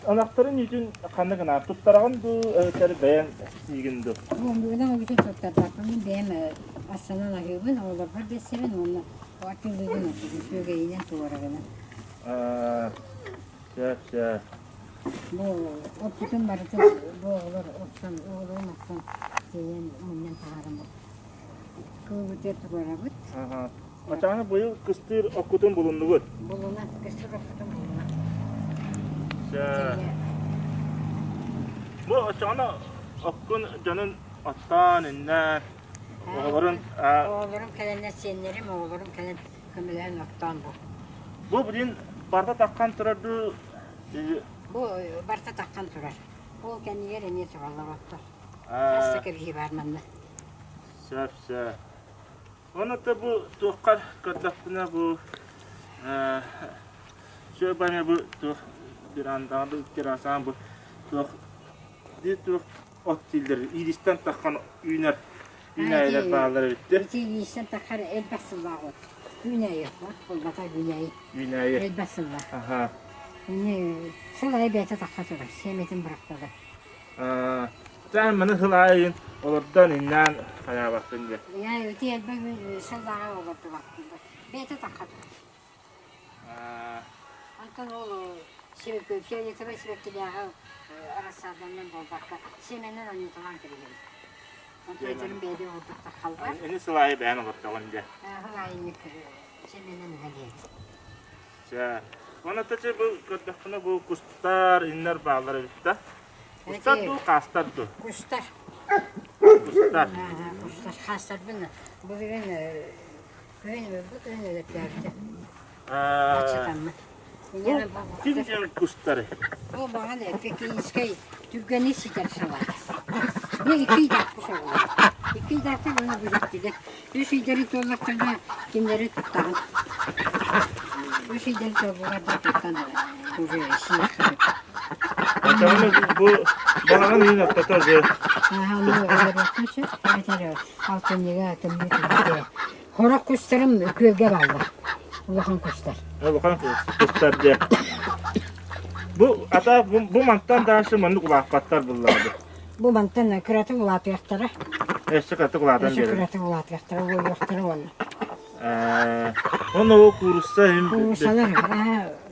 ынахтарын үүтүн ханна гынаар туттараҕын дуу, эбэтэр бэйэҥ сиигин дуу? Ынах үүтүн туттарбаппын, мин бэйэм астанан аһыыбын, оҕолорбор бэссэбин уонна атыылыыбын сүөгэйинэн туорагынан. Сөп, сөп. Бу оппутун барытын бу оҕолор охсон, оҕолорум охсон тиэйэн мунньан таһааран кылыбытыгар туруорабыт. Оччоҕуна быйыл кыстыыр оккутун булуннугут? Булуна, кыстыыр оккутун булуна. Бу оччоҕуна оккун дьонун оттоон, иннээн, оҕолорун... Оҕолорум кэлэннэр, сиэннэрим, оҕолорум кэлэн көмөлөһөн оттоон бу. Бу билин барыта таххан турар дуу? Бу барыта таххан турар. Ол кэннигэр эмиэ тураллар оттор. Хас да кэбиһии баар манна. Сөп, сөп. Ону да бу туоххар көрдөхпүнэ бу сүөбэни бу туох бирандаҕа бу террасаҕа бу туох биир туох от дииллэр иилистэн таххан үүнэр үүнээйилэр бааллар эбиттэр. Ити иилистэн таххар элбэх сыллаах от. Үүнээйи от буолбата үүнээйи. Үүнээйи. Элбэх сыллаах. Аха. Ини сыл аайы бэйэтэ тахха турар, сиэмэтин бырахтылар. Чаан маны сыл аайын олордон иннээн хайаабаппын диэн. Ийээ, ити элбэх сыллааҕы олордубаппын. Бэйэтэ тахха турар. Онтон ол фиолетовай сибэккилээҕи рассаданан буолбакка, сиэмэнэн анньыталаан кэбиһэбин. Онтон этэрим бэйэтэ ордук таххалбар. Ини сыл аайы бэйэн олордоҕун дьэ. Сыл аайы сиэмэнэн үлэлиэбин. Чэ, Уонна чэ бу көрдөхпүнэ бу кустар, иннэр бааллар эбит да. Кустар дуу, хаастар дуу? Кустар. Кустар. Кустар. Хаастарбын былырыын күһүн бу күһүн өлөртөөбүтэ. Аччатаммын. Ким диэн кустары? Бу маҕан пекинскэй түргэнник ситэр салаат. Бу икки ыйдаах кус оҕолор. Икки ыйдаахтар уонна бүрэттилэр. Үс ыйдары туоллахтарына кинилэри туттаҕын. Үс ыйдары туоллулар да туттан уже сиэххэ Оччоҕуна бу балаҕан ыйын ортото уже Ааһа, ону өлөрүөххэ сөп. Эбэтэр алтынньыга тымныы түбүтэ. Хорох кустарым күөлгэ бааллар. Улахан кустар. Улахан кустар дьэ. Бу ата бу мантан дальше маннык улааппаттар буллаҕа. Бу мантан кыратык улаатыахтара. Өссө кыратык улаатан Өссө биэрэр. кыратык улаатыахтара, уойуохтара уонна. Онно ол куурусса иһин Кууруссалар,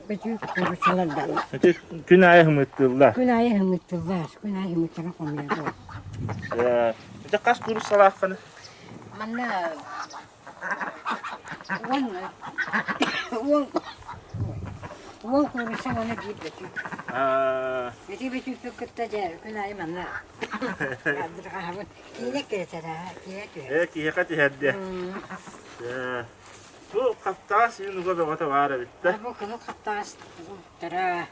бөтүүк кууруссалар даҕаны. Ити күн аайы хымыттыыллар. Күн аайы хымыттыллар, күн аайы хымыттара хомуйаллар. Ити хас кууруссалааххыный? Манна уон уон уон куурусса уонна биир бөтүүк. Ити бөтүүкпүн кытта дьэ күн аайы манна Дырҕаһабын. Киинэ киэтэрэ, киһи түһэр. Ээ, киһиэхэ түһэр диэ. Бу хаптаҕас үүн уга бөҕөтө баар эбит да. Бу кыһыл хаптаҕас уктара.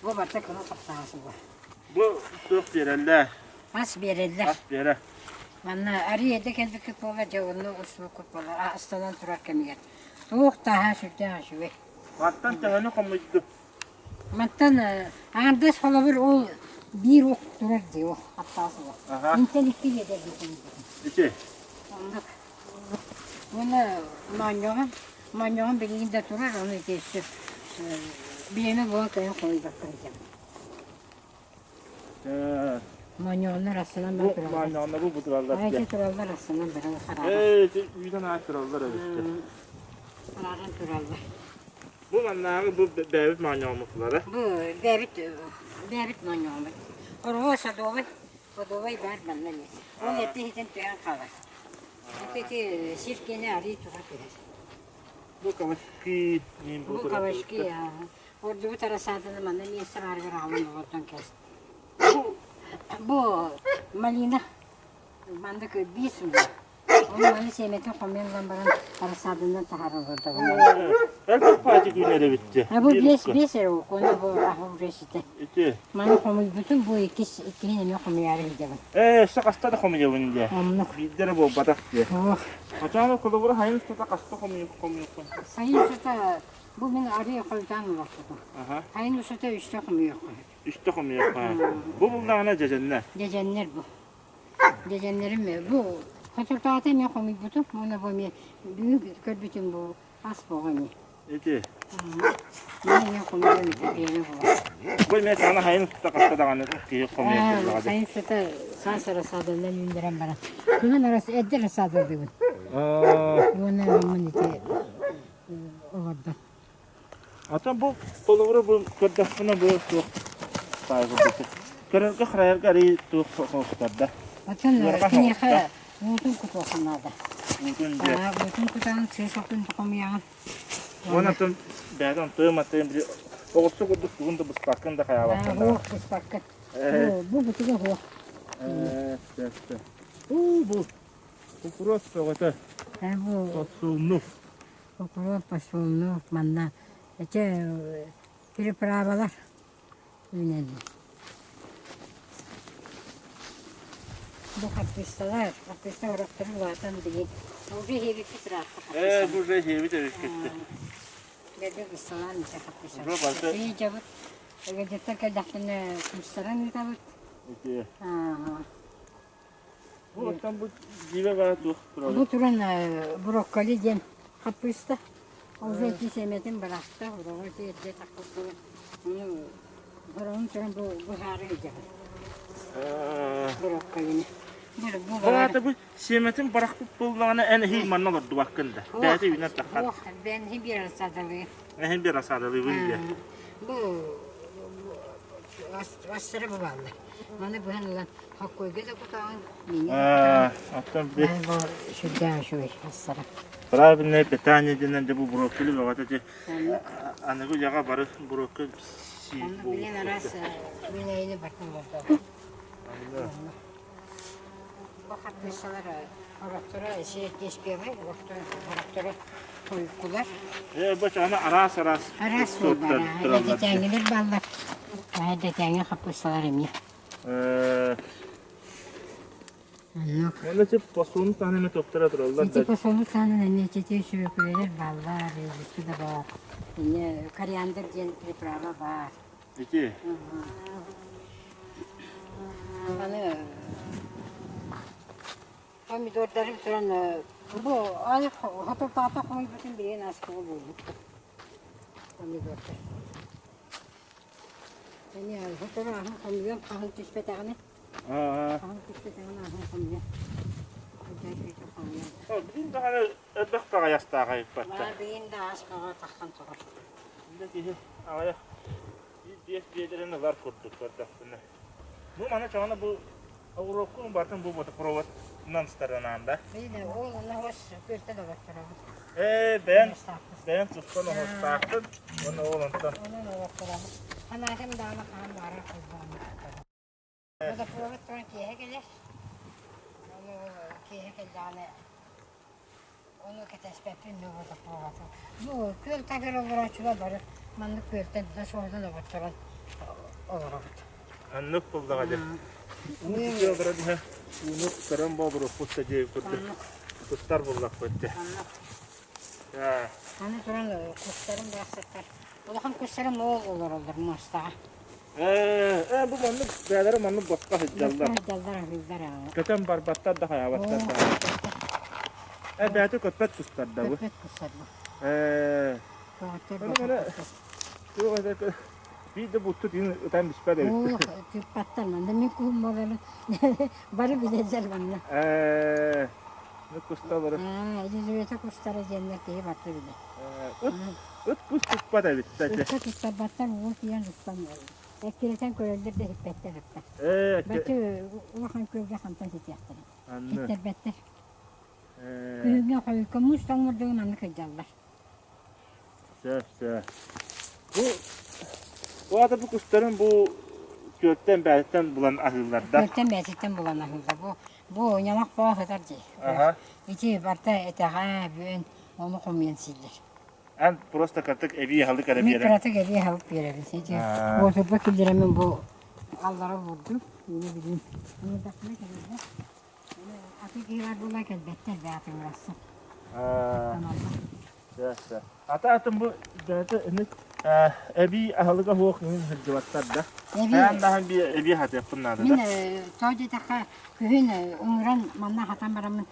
Бу барыта кыһыл хаптаҕас уга. Бу туох биэрэллэр? Ас биэрэллэр. Ас биэрэ. Манна арыы эрдэ кэлбиккит буолла, дьэ онно устубуккут буолла, астанан турар кэмигэр. Туох тааһа сүрдээх үчүгэй. Мантан төһөнү хомуйдум? Мантан аҥардас холобур ол биир ук турар дии ол хаптаас уга. Интэн икки биэдэрбитин. Ити. Оннук. Уонна моонньоҕон. Монньоҕун билигин да турар, ону ити өссө бириэмэ буолан кыайан хомуйбакка сылдьабын. Монньоҕуннар астынан Бу баран тураллар. моонньоҕоннор бу тураллар Ити диэн. тураллар астынан баран харааран. Ээ, ити үүтэн аат тураллар эбиттэр. Харааран тураллар. Бу маннааҕы бу бэйэбит моонньоҕоммут Бу бэйэбит бэйэбит моонньоҕоммут. Оруо садовай, садовай баар манна эмиэ. Ол эрдэ иһитэн түһэн хаалар. Ити сир киэнэ арыы тура түһэр. Бу кабачки, Бу кабачки, ордубут арасааданы манна миэстэ баарыгар аҕалан олордон кэс. Бу малина маннык биир сылга. Ону маны сиэмэтин хомуйан ылан баран арасаадынан таһааран олордоҕум. Элбэх паати күнэр эбитти. Бу биэс биэс эрэ уокуна бу аһы уже ситэ. Ити. Маны хомуйбутум бу иккис иккиһин эмиэ хомуйаары сылдьабын. Ээ, өссө хаста да хомуйабын дии. Оннук. Биирдэ эрэ буолбатах дии. Ох. Очоно холобура сайын устата хаста хомуйуоххун? Сайын устата бу мин арыы хойутаан олохпутум. Аха. Сайын устата үстэ хомуйуоххун. Үстэ хомуйуохха. Бу буллаҕына дьэдьэннэр. Дьэдьэннэр бу. Дьэдьэннэрим бу хотурдаата эмиэ хомуйбутум. Уонна бу эмиэ бүгүн көрбүтүм бу ас боҕо эмиэ. Ити. Мин эмиэ хомуйан ити биэни булар. Бу эмиэ саҥа сайын устата хаста даҕаны киһи хомуйар буоллаҕа дии. Сайын устата саас рассаданан үүннэрэн баран. Кыһын эрдэ рассадалыыбын. Уонна мин ити олордон. Атын бу холобура бу көрдөхпүнэ бу туох таайбыт Көрөргө харайарга арый туох соҕустарда. Атын киниэхэ уутун кутуохха наада. Уутун дьэ. Уутун кутаҕын, сыыс отун хомуйаҕын. Уонна атын бэйэтин тыым атын били оҕурсу курдук тугун да быспаккын да хайаабаккын да. Суох быспаккын. Бу бутуга суох. Уу бу кукуруос бөҕөтө. Подсолнух. Кукуруос подсолнух манна эчэ переправалар үүнэллэр. Бу хаппыысталар, хаппыыста орохторо улаатан билигин уже иһиэбиппит ыраатта Ээ, бу уже иһиэбит эбиккитти. Бэрдэ бысталаан ise хаппыыста. Уже барыта Иһдьабыт. Ыгадьыттар кэллэхтэринэ куустаран ыытабыт. Ити. Бу оттон бу дьиибэ бара туох турар? Бу туран брокколи диэн хаппыыста. Уже ити сиэмэтин бырахта, уроҕу ити эрдэ тахпыт Ону бороҕун туран бу быһаары сылдьабын. Брокколини. Бу бу сиэмэтин барахпыт буоллаҕына эн эһиил манна олордубаккын да. Бэйэтэ үүнэр таххар. Ох, бэйэн иһин биэр рассадалыы. Эһин биэр рассадалыыбын диэ. Бу астары бу бааллар. Маны быһан ылан Хоккойга да кутаҕын, миҥэ Аа, оттон би бу сүрдээх үчүгэй астара. Правильное питание диэн дьэ бу брокколи бөҕөтө дьэ аныгы үйэҕэ бары брокколи сиир Онно билин араас үүнээйини бартын олордобут. Бу хаппыысталар орохторо сиэрдиэспиэбэй, орохторо хойуккулар. Ээ, бу чаана араас-араас Араас сорттар буолбара. тураллар. Эдэтээҥилэр бааллар. Эдэтээҥи хаппыысталар эмиэ. Уонна тип посуну таһынан эмэ туохтара тураллар Ити посолу таһынан эмиэ ити сүбүкүлэлэр бааллар, редиска да баар. Эмиэ кориандр диэн приправа баар. Ити. Аны помидордарым туран бу аны хотурдаата хомуйбутун билигин астыгы буолбут помидордар. Эмиэ сотору аһын хомуйан хаһан түспэтэҕинэ хаһан түспэтэҕинэ аһын хомуйан хомуйан Билин даҕаны элбэх баҕайастаах айыппаттар. Билин да ас баҕа таххан турар. Били киһи аҕыйах биир биэс биэдэрин ылар курдук көрдөхпүнэ. Бу маны чоҕуна бу Оҕуруоккун бартын бу водопроводынан старанаан да. Биир ол оһос күөлтэн олорторобут. Ээ, бэйэн бэйэн туспан оһостааххын уонна ол онтон. Онон олорторобут. Ханаатым даҕаны хаһан баарар холбоон. Водопровод туран киэһэ кэлэр. Ону киэһэ кэллэҕинэ ону кэтэспэппин да водопроводу. Бу күөл таһыгар олорооччулар бары маннык күөлтэн насоһунан оботторон олоробут. Аннык буллаҕа дьэ. Уу түһэ олорон иһэ ууну көрөн бообуруохпут да дии курдук кустар буллахпыт дьэ. Аны туран кустарым барахсаттар. Улахан кустарым ол олороллор муостаҕа. Ээ, ээ бу маннык бэйэлэрэ маннык босхо сылдьаллар. Сылдьаллар, аһыыллар аҕа. Көтөн барбаттар да хайаабаттар да. Ээ бэйэтэ көппөт кустар да бу. Көппөт кустар бу. Ээ. Көҕөттөр Аны маны туох этэ биир да буттут иһин ытан биспэт эбит. Оо, тыыппаттар манна мин куһум буоларын бары билэллэр манна. Ээ. Ну кусталары. Аа, Елизавета кустара диэннэр киһи барыта билэр. Ыт ыт кус туппат эбит. Ыкка туттарбаттар уу тиийэн устан эккирэтэн көрөллөр да иһиппэттэр ыттар. Ээ, Бачча улахан күөлгэ хантан ситиэхтэрэй. Анны. Ситтэрбэттэр. Күһүҥҥү хойукка муус тоҥмурдугу манна кырдьаллар. Сөп, сөп. Бу бу аата бу кустарын бу күөлтэн бээтиттэн булан аһыыллар да? Күөлтэн бээтиттэн булан аһыыллар. Бу бу ньамах боо сытар дии. Аха. Ити барыта этэҕэ, бүөн ону хомуйан сииллэр. Эн просто кыратык эбии аһылык эрэ Мин биэрэн. кыратык эбии аһылык биэрэбин. Ити уотурба киллэрэммин бу аллара уурдум. Мини билим. Ыҥырдахпына кэлэллэр. Аты киһилэр була кэлбэттэр бээтиҥ Ата атын бу бэйэтэ инник эбии аһылыга суох иһин сылдьыбаттар да. Хайаан даһан эбии хатыахпын наада да. Мин тоҕо диэтэххэ күһүн ыҥыран манна хатан бараммын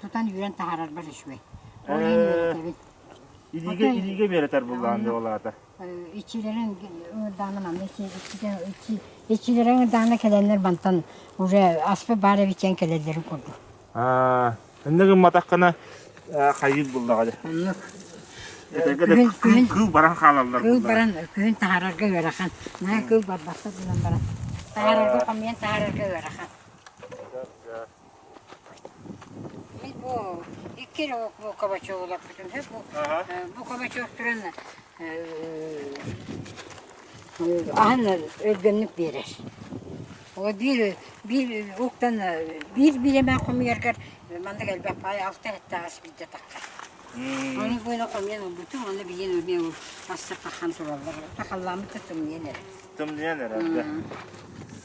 тутан үүрэн таһаарарбар үчүгэй. Ол иһин үөрэтэбин. Илиигэ илиигэ үөрэтэр буллаҕын дьэ ол аата. Иччилэрин ыҥырдаана манна иччилэрин ыҥырдаана кэлэннэр мантан уже аспыт баар эбит диэн кэлэллэрин курдук. Аа, иннэ гымматаххына хайыыр буллаҕа дьэ. Оннук. Этэргэ да Күһүн кыыл баран хаалаллар кыыл буллаҕа. баран күһүн таһаарарга ыарахан. Наһаа кыыл барбахтар гынан баран. Таһаарарга хомуйан таһаарарга ыарахан. Мин бу икки эрэ бу кабачок олорпутум үһү. Бу, бу кабачок туран аһын өлгөмнүк биэрэр. Ол биир биир уктан биир биирэмэ хомуйаргар маннык элбэх паай алта сэттэ ас биирдэ таххар. Ону буйна хомуйан ылбытым, ону билигин эмиэ астар таххан тураллар. Халлааммыт да тымныйан эрэр. Тымныйан эрэр.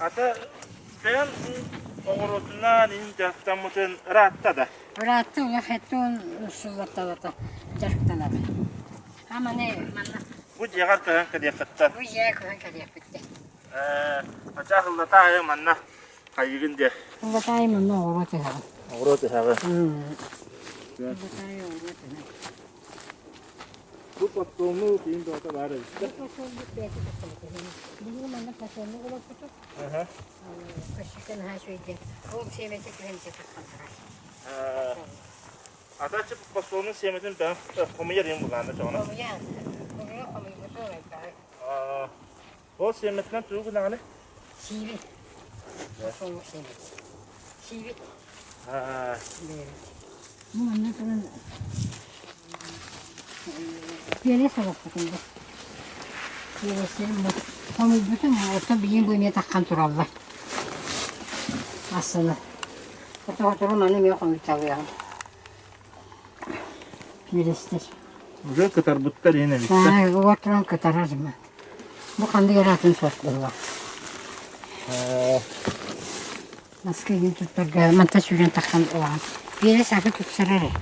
Ата Бэйэм оҕуруотунан иһин дьарыктаммытын ыраатта да? Ыраатта, улах 70 сылларталата дьарыктанабын. Аманы манна Бу дьиэҕэр көһөн кэлиэххиттэн? Бу дьиэҕэ көһөн кэлиэхпиттэн. Ээ, ачаа сыллата аайы манна хайыгын диэ? Сыллата аайы манна оҕуруот ыһаҕын. Оҕуруот ыһаҕын. Сыллата аайы оҕуруот ыһаҕын. Бу подсолнух иин бөҕөтө баар эбит да? Бу подсолнух бэйэтэ тахсыбыт. Биһиги манна подсолнух олорпутут. Көссүкэ наһаа үчүгэйдик. Ол сиэмэтэ түһэн тахсан турар. Атачы подсолнух сиэмэтин бэйэм хомуйар иһин булаанда чоҕуна. Хомуйан. Хомуйа хомуйбуту элбэҕи. Ол сиэмэтинэн тугу гынаҕыный? Сиибит. Подсолнух сиэмэтин. Сиибит. Бу манна туран Пиэрэ солоппутум бу. Пиэрэстэри бу хомуйбутум, оттон билигин бу эмиэ таххан тураллар. Ассыны. Сотору маны эмиэ хомуйталыаҕым. Пиэрэстэр. Уже кытарбыттар иһин эбиттэр. Аа, уот туран кытарар. Бу ханнык эрэ атын сорт буолла. Маска иһин туттарга манта сүүрэн тахсан ылаҕын. Биэрэ саакы тупсарар ээ.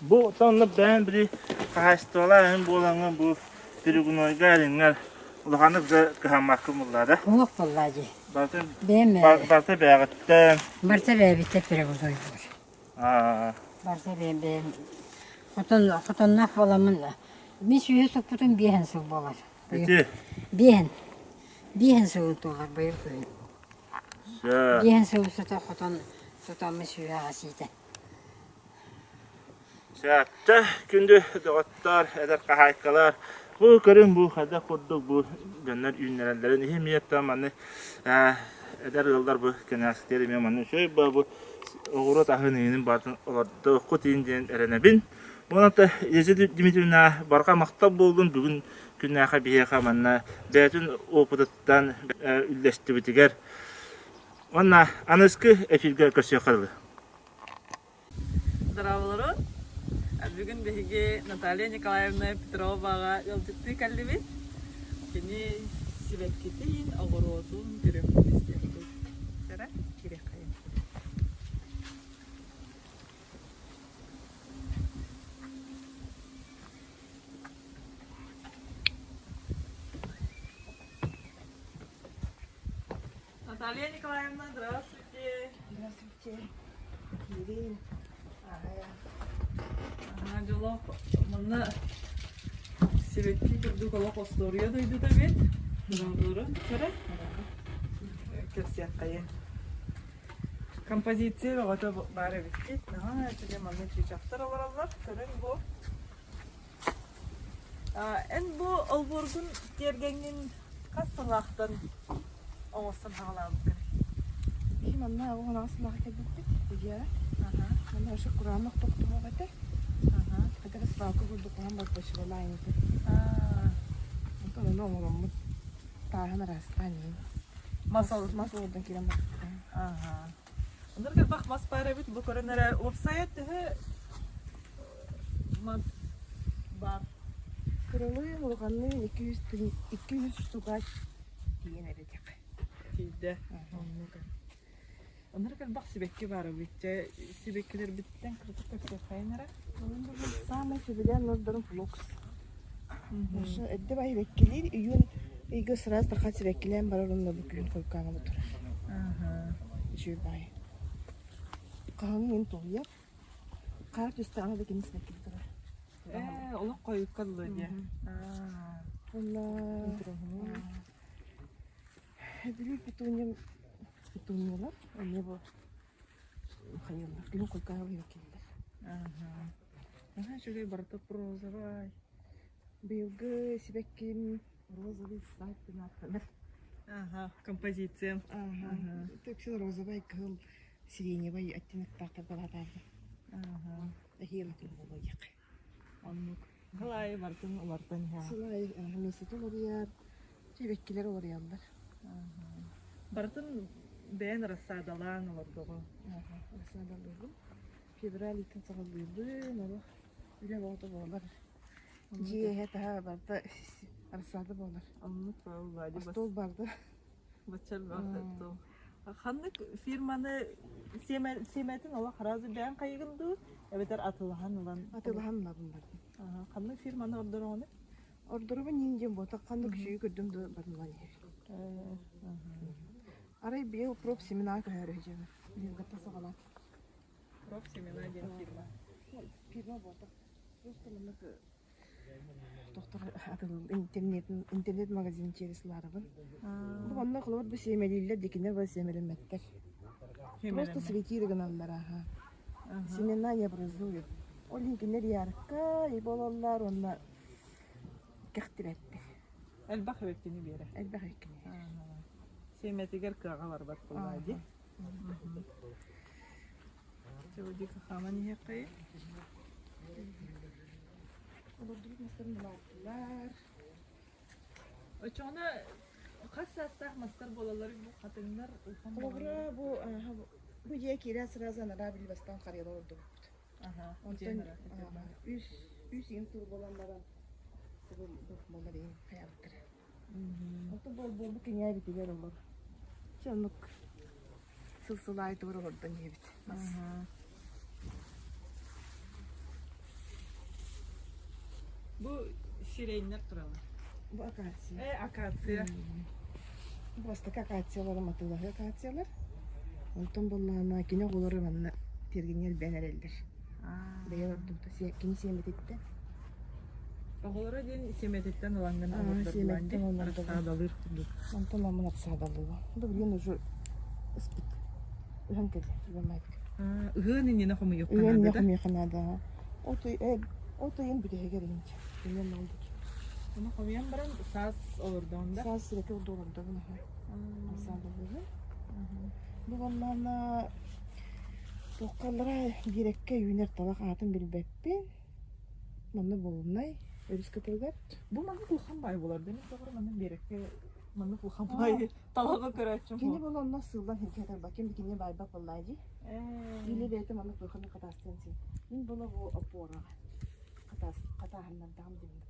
Бу онно бэйэм били хаһаайыстыбалаах иһин буолаҥҥын бу перегнойга эриҥҥэр улаханнык да кыһаммаккын буллаа да? Суох буоллаа дии. Барыта Бэйэм барыта бэйэҕиттэн. Барыта бэйэбиттэн перегной буолар. Аа. Барыта бэйэм бэйэм хотон хотонноох буоламмын мин сүүһэ соппутум биэһэн сыл буолар. Ити. Биэһэн. Биэһин сылын туолар быйыл күһүн. Сөп. Биэһин сыл устата хотон тутаммын сүһүөҕэ сиитэ. Сөптө күндү доҕоттор, эдэр хаһаайкалар, бу көрүҥ бу хайдах курдук бу дьоннор үүннэрэллэрин иһин миэттэ маны эдэр ыаллар бу кэнээскитигэр эмиэ манны үчүгэй бу оҕуруот аһын иһинин барытын олордуоххут иһин диэн эрэнэбин. Уонна Елизавета Дмитриевна барҕа махтал буоллун бүгүн күннээхэ биһиэхэ манна бэйэтин опытыттан үллэстибитигэр уонна аныгыскы эфиргэ көрсүөххэ дылы. Здраволорун! Бүгүн биһиги Наталья Николаевна Петроваҕа ыалдьыттыы кэллибит. Кини сибэккитин, оҕуруотун көрүөхпүт истиэхпит. Кэрэ, кириэххэйин. Наталья Николаевна, здравствуйте. Здравствуйте. Киирин. Аһаа дьолоох манна сибэкки курдук олох остуоруйа дойдута эбит. Дорооболорун көрө. Кэпсиэххэйэ. Композиция бөҕөтө баар эбиккит. Наһаа үчүгэй манна чыычаахтар олороллор. Көрүҥ бу. Эн бу олбуоргун тиэргэҥҥин хас сылаахтан оҥостон саҕалаабыккын? Биһи манна оҕонаҕа сылааҕа кэлбиппит Удьяра. Манна вообще кураанах тохтоһох этэ. Хотя свалка курдук уһан барбачылалаан этэ. Онтон ону оҥороммут тааһын араастаан иһин. Мас Мас олордон киирэн барбыттар. Оннук элбэх мас баар эбит. Бу көрөн эрэ уопсайа төһө мас баар? Кыралыын улаханныын 200 200 штука тиийэн эрэтэх. Тиийдэ. Оннук. Оннук элбэх сибэкки баар эбит. Дьэ сибэккилэрбиттэн кырдьык кэпсиэххэйин эрэ. Саамай сөбүлээн олордорум флокс. Ошо эрдэ баай сибэккилиир июнь ыйга сразу тархат сибэккилээн барар уонна бу күһүн хойуккааҥҥа турар. Үчүгэй баай. Хаһыҥ иһин тулуйар. Хаар түстэҕинэ да кини сибэккилии турар. Ээ, олох хойукка дылы диэ. Уонна Бүлүү петуниям петуниялар эмиэ бу хайыыллар күһүн хойуккааҥҥа сибэккилииллэр. Наһаа үчүгэй барыта розовай. Быйылгы сибэкким розовый сад диэн ааттанар. Ага, композиция. Ага. Үксүн розовай, кыһыл, сиреневай оттеноктаахтар балаатаабыт. Ага. Эһиил атын буолуох. Оннук. Сыл аайы барытын улартан иһэҕин. Сыл аайы миэстэтэ уларыйар, сибэккилэр уларыйаллар. Барытын бэйэн рассадалаан олордоҕуҥ. Ага, рассадалыыбын. Февраль ыйтан саҕалыыбын, олох үлэ оҕото буолар. Дьиэ иһэ таһа барыта рассада буолар. Оннук буолла. Остуол барда. Бачча Ханнык фирманы сиэмэтин олох сразу бэйэҥ хайыгын дуу, эбэтэр атылаһан ылан? Атылаһан ылабын бардым. Ханнык фирманы ордороҕуный? Ордоробун иин диэн буотах ханнык үчүгэй көрдүм да барыллан иһэр. Арай быйыл проб семена көһөрө сылдьабын. Быйылгыттан саҕалаан. Проб семена диэн фирма. Фирма буотах. Просто маннык тохтор атылыл интернет интернет магазин через ларабын. Бу онно холобур бу сиэмэлииллэр дикинер бу сиэмэлэммэттэр. Просто светили гыналлар аха. Семена не образуют. Ол иһин кинилэр ярка и буолаллар уонна кэхтибэттэр. Элбэх эбэккини биэрэр. Элбэх эбэккини биэрэр. Сиэмэтигэр кыаҕа барбат буоллаа дии. Чабадика хааман иһиэххэйин. Олордубут мастарын улааттылар. Оччоҕуна хас саастаах мастар буолалларый бу хатыҥнар улахан Холобура бу бу дьиэ киирэ сразу анараа били бастаан харыйалар олордубуппут. Онтон үс үс иин сыл буолан баран буолар иин хайаабыттара. Онтон буол-буолбут кэҥээбитигэр олор. Чэ оннук сыл-сыл аайы тугу эрэ олордон иһэбит. Мас. Бу сиреннэр тураллар. Бу акация. Э, акация. Бу бастакы акациялар матылаһы акациялар. Онтон буоллаҕына кини оҕолоро манна тиэргэҥҥэ элбээн эрэллэр. Бэйэ олордубута кини сиэмэтиттэн. Оҕолоро диэн сиэмэтиттэн ылаҥҥын олордоргулаан Сиэмэттэн рассадалыыр курдук. Онтон ламмын рассадалыыбын. Бу билигин уже ыспыт. Ыһан кэллэ. Ыламайбыт. Ыһыан иннинэ хомуйуохха Ыһыан наада иннинэ да? хомуйуохха наада. От ый от ыйын бүтэһигэр иһинчэ. Эмиэ малдык. Ону хомуйан баран саас олордоҕун да? Саас сирэки олордобун аха. Рассадалыыбын. Бу буоллаҕына туоххаллара биэрэккэ үүнэр талах аатын билбэппин. Манна буолунай өрүс кытылыгар. Бу маннык улахан баай буолар да мин тоҕо маннык биэрэккэ маннык улахан баай талаҕы көрөөччүм Кини буола онно сыыллан хиргэ баким бикини баайбат буоллаа дии. Или бэйэтэ маннык туоханы хатаастыан син. Мин буола бу опораҕа хатаас хатааһыннардаҕым диэн.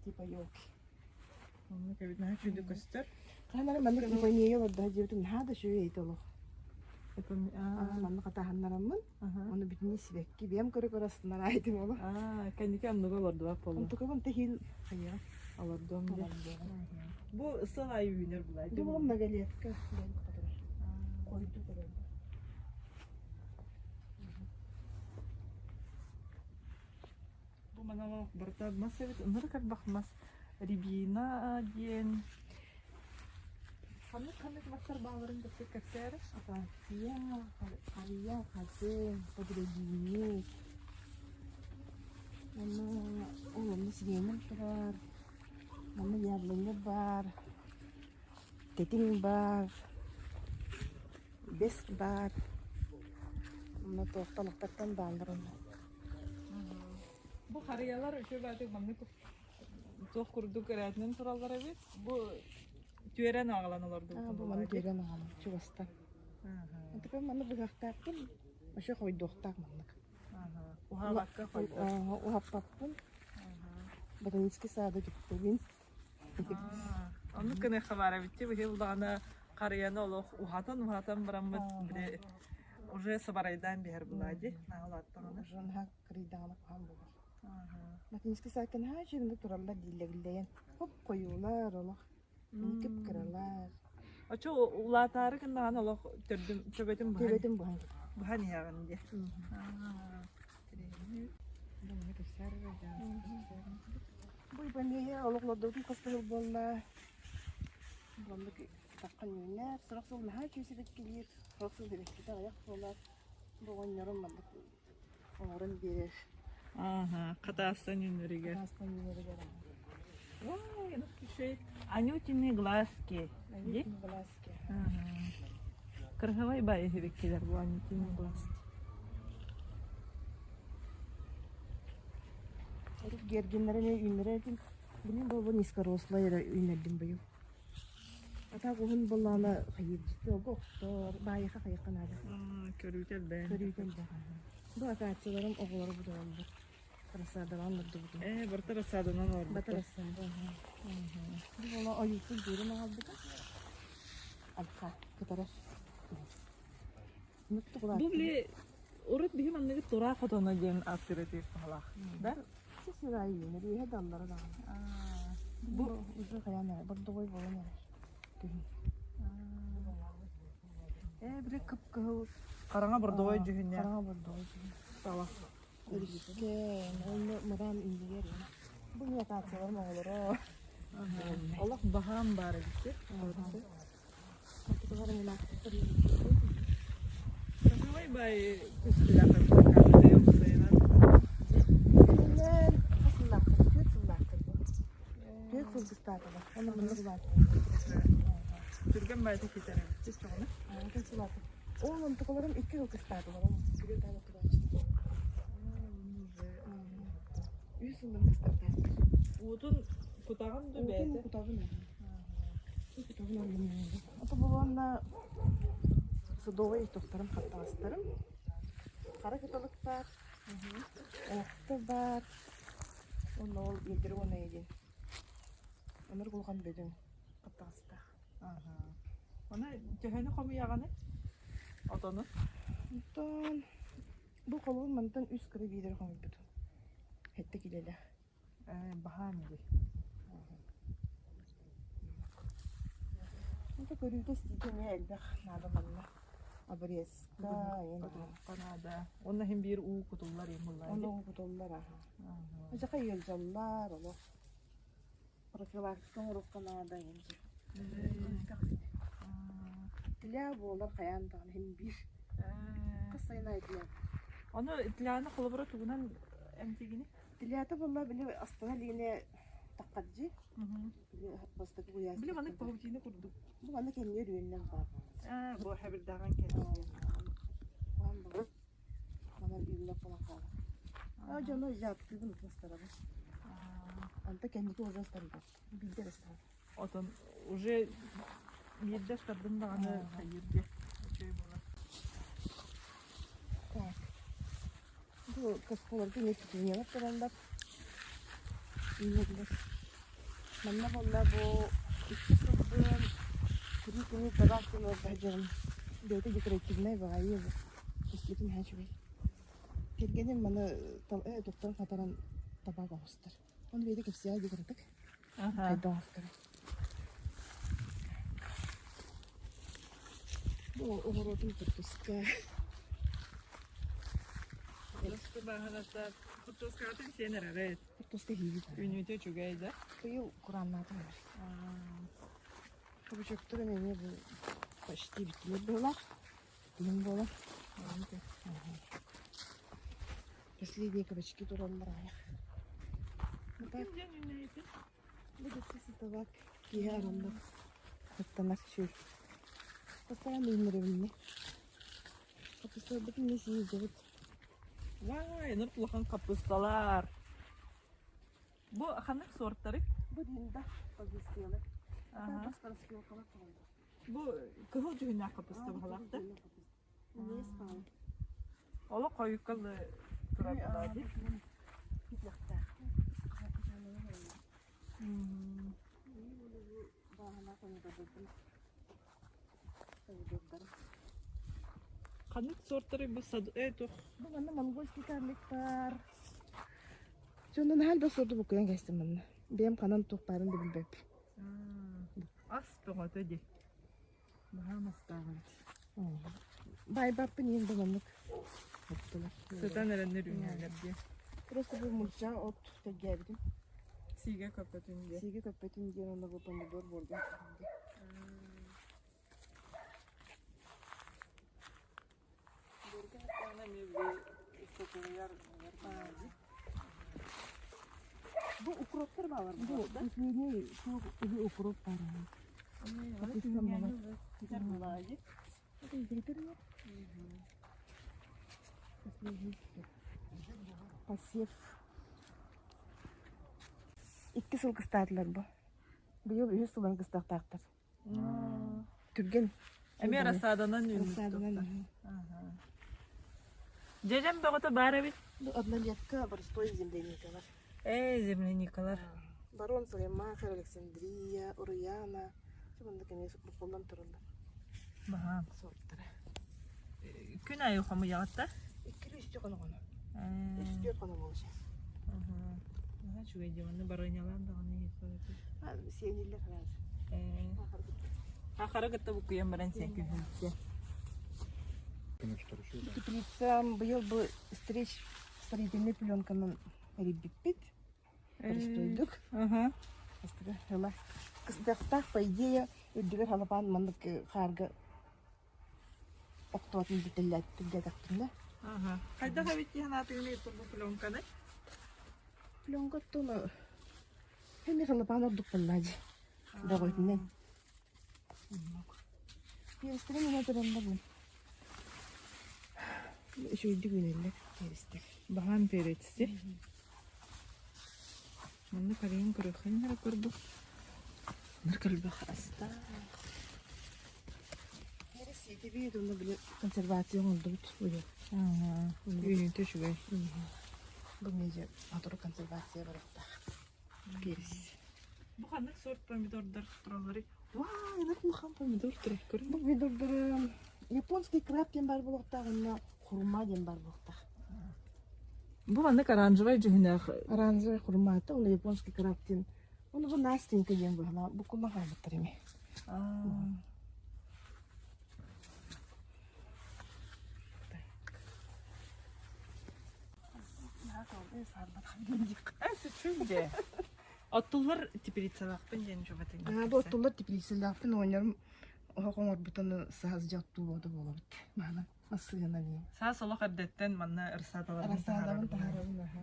Типа елки. Оннук эбит наһаа үчүгэй көстөр. Хаһан эрэ маннык ипомея олордо диэбитим наһаа да үчүгэй этэ олох. Маннык хатааһыннараммын Ону бүтүннүү сибэкки бэйэм көрө-көрө астынар аайтым олох. Аа, кэнники оннуга олордубат буолла. Онтукабын тэһиин хайыаҕа. Олордуом дии. Бу сыл аайы үүнэр булаа. Бу буолан многолетка диэн турар. Хойду турар. Бу барыта мас эбит, ынырык элбэх мас. Рябина диэн Ханнык-ханнык мастар бааларын кытта кэпсээр? Акация, харыйа, хатыҥ, подрядильник. Онно ол онно сиренем турар. Манна яблоня баар, тэтиҥ баар, бэс баар. Онно туох талахтартан бааллар онно. Бу харыйалар үчүгэй баҕайытык маннык туох курдук эрээтинэн тураллар эбит. Бу түөрэн аҕалан олордубутун Бу маны түөрэн аҕалан чугастан. Антыкын маны быһахтаахпын, вообще хойдуохтаах маннык. Уһаабакка хойдор. Уһаппаппын. Ботанический саада дьүктэбин. Оннук гыныахха баара эбит дии быһыы буллаҕына харыйаны олох уһатан-уһатан бараммыт били уже сабарайдаан биһэр булаа дии наалааттаҕына. Уже наһаа кырыйдаҕына куһаҕан буолар. Ботанический саадка наһаа үчүгэйдик тураллар дииллэгиллэйэн. Хоп хойуулар олох кып-кыралар. Оччо улаатаары гыннаҕына олох төрдүн төбөтүн быһан Төбөтүн быһан быһан иһэҕин дии. Бу ипомея олох олордубутум хас да сыл буолла. Оннук таххан үүнэр. Сорох сыл наһаа үчүгэй сибэккилиир, сорох сыл сибэккитэ аҕыйах буолар. Бу оҕонньорум маннык оҥорон биэрэр. Ааһа, хатаастан үүнэригэр. Хатаастан үүнэригэр. Ой, ну слушай, Анютины глазки. Анютины глазки. Кыргавай баайы сибэккилэр бу Анютины глазки. Урут гергиннэрин үүннэрэр этим. Билин бу низкорослай эрэ үүннэрдим быйыл. Ата уһун буоллаҕына хайыырдьыты охтор, баайыха хайыахха наада. Көрүүтэ элбээн. Көрүүтэ элбэх. Бу акацияларым оҕолоро буталаллар. Рассадалаан олордубутум. Ээ, барыта рассаданан олорбуттар. Бата рассада. Бу буола ойуутун биэрин аҕалбыта. Алха кытарар. Бу били урут биһи манныгы тура хотоно диэн ааттыыр этибит баһылаах. Да? Сир аайы үүнэр, үөһэ да аллара даҕаны. Бу уже хайаан эрэ, бордоҕой буолан эрэр. Күһүн. Ээ, били кып-кыһыл хараҥа бордоҕой дьүһүннээх. Хараҥа бордоҕой дьүһүн. Талах. Өрүскэ, онно мыраан иннигэр. Бу мин акацияларым оҕолоро. Олох баһаам баар эбит. Кыргыбай баай көстүүлээх Түргэн баайта китэр эбит чоҕуна. Ол онтукаларым икки сыл кыстаатылар. Үс сыллар кыстаатылар. Уутун кутаҕын да бэйэтэ? Кутабын. Ото буолуонна садовай тохторум хаттаҕастарым. Хара кыталыктаах, охто баар, уонна ол ядреная диэн. Ынырык улахан бөдөҥ хаттаҕастаах. Аны төһөнү хомуйаҕыный? Отону? Онтон бу холобур мантан үс кыра биидэри хомуйбутум. Сэттэ килэлээх. Баһаам дии. Это көрүүтэ-истиитэ эмиэ элбэх наада манна. Обрезка, Отуохха наада. Уонна иһин биир уу кутуллар иһин буллар. Онно уу кутуллар аха. Дьаха ыалдьаллар олох. Профилактика оҥоруохха наада иһин. Тля буолар хайаан даҕаны иһин биир. Хас сайын аайы тля. Ону тляны холобура тугунан эмтиигиний? Телята буолла били астана илигинэ таххадьы. Били бастакы куйаас. Били маннык паутина курдук. Бу маннык кэннигэр үөннэн баар. Ээ, бу хэбирдээҕин кэннигэр. Куһаҕан баҕайы. Манан үүннэх буолан хаалар. Аа дьону взяткыыбын ыстарабын. Онто кэнники уже ыстарбат. Биирдэ эрэ ыстарабын. Отон уже биирдэ ыстардым даҕаны хайыыр диэ. Үчүгэй буолар. Так. Бу косполорго эмиэ петуниялар тураллар. Үүнэллэр. Манна буолла бу икки сылбын куруу куруу табаах диэн олордо сылдьабын. Бэйэтэ декоративнай баҕайы бу. Көстүүтүн наһаа үчүгэй. Кэргэним маны э, туттан хатаран табаах оҥостор. Ону бэйэтэ кэпсиэҕэ дии кыратык. Хайдах оҥосторун. Бу оҕуруотум куртуска. Хортуоска бааһыната хортуоскаҕытын сиэн эрэбит. Хортуоска иһиибит. Үүнүүтэ үчүгэй да? Быйыл курааннаатым эрэр. Кабачоктар эмиэ бу почти бүттүлэр быһыылаах. Күһүн буолар. Последние кабачки тураллар аҕыйах. Дьэн үүнээйитин? Бу дьикти сыталак киһи арыллар. Ыттанар сүр. Постоянно үүннэрэбиннэ. Хаппыстарбытын эмиэ сиирдэбит. Вай, нур улахан хаппысталар. Бу ханнык сорттары? Бу динда погустелы. Ага. Бу кыһыл дьүһүннээх хаппыста баһылаахта. Олох хойукка турар буолаа дии. Ханнык сортары бу сад э туох Бу манна монгольский карлик баар. Дьонун наһаа элбэх сорду буккуйан кэстим манна. Бэйэм ханан туох баарын да билбэппин. Ас бөҕөтө дии. Наһаа мастаах эбит. Баайбаппын иин да маннык оттулар. Сытан эрэннэр үүнэллэр дии. Просто бу мульча от тэлгээбитим. Сиигэ көппөтүн диye. Сиигэ көппөтүн диэн онно бу помидор буорга. Буорга хаттаҕына эмиэ били сокуруйар дии. Бу укроптар баалар Бу последний суох үһү укроп баар. Посев. Икки сыл кыстаатылар бу. Быйыл үһүс сылын кыстахтаахтар. Түргэн. Эмиэ рассаданан үүммүт. Рассаданан. Дьэдьэн бөҕөтө баар эбит. Бу однолетка простой земляникалар. Ээ, земляникалар. Барон Салемахер, Александрия, Уруяна. Маннык эмиэ буккуллан тураллар. Баһаам. Сорттара. Күн аайы хомуйаҕыт да? Иккили үстүү хоно-хоно. Үс түөрт хоно буолла сейчас. Наһаа үчүгэй дии, манна барыанньалаан даҕаны иһиэххэ Сиэниллэр сразу. Хахары кытта буккуйан баран сиэн күһүнтэ. Теплица быйыл бу встреч строительный пленканан эрийбиппит. Пристойдук. Астыга ыла. Кыстыахтаах, по идее, үрдүгэр халапаан маннык хаарга охтуотун бүтэллээтэхпинэ. Хайдах эбит дии санаатыгын бу пленканы? Пленка оттон эмиэ халапаан ордук буоллаа дии. Бөҕөтүнэн. Перестэрин эмэ тураллар бу. Үчүгэйдик үүнэллэр перестэр. Баһаам перецти. Манна карыйан көрүөххүн эрэ курдук. Ныр кэлбэх астаах. Перец сиэтибит, уонна били консервация оҥордубут быйыл. Үүнүүтэ үчүгэй. Бу медиа сотору консервация барыахтаах. Перец. Бу ханнык сорт помидордар туралларый? Вау, ынах улахан помидор турар көрүҥ. Бу помидордары японский краб диэн баар буолуохтаах уонна хурма диэн баар буолуохтаах. Бу маннык оранжевай дьүһүнээх Оранжевай хурмата, уонна японский краб диэн. Уонна бу Настенька диэн быһалаах буккуллан хаалбыттар эмиэ. Сүчүгдэ. Оттуллар теплицалаахпын диэн чубатын. Бу оттуллар теплицалаахпын оҕонньорум оһох оҥорбутун саас дьэ оттуулуода буолабыт. Маана массыына диэн. Саас олох эрдэттэн манна рассадаларын Рассадабын таһаарабын аха.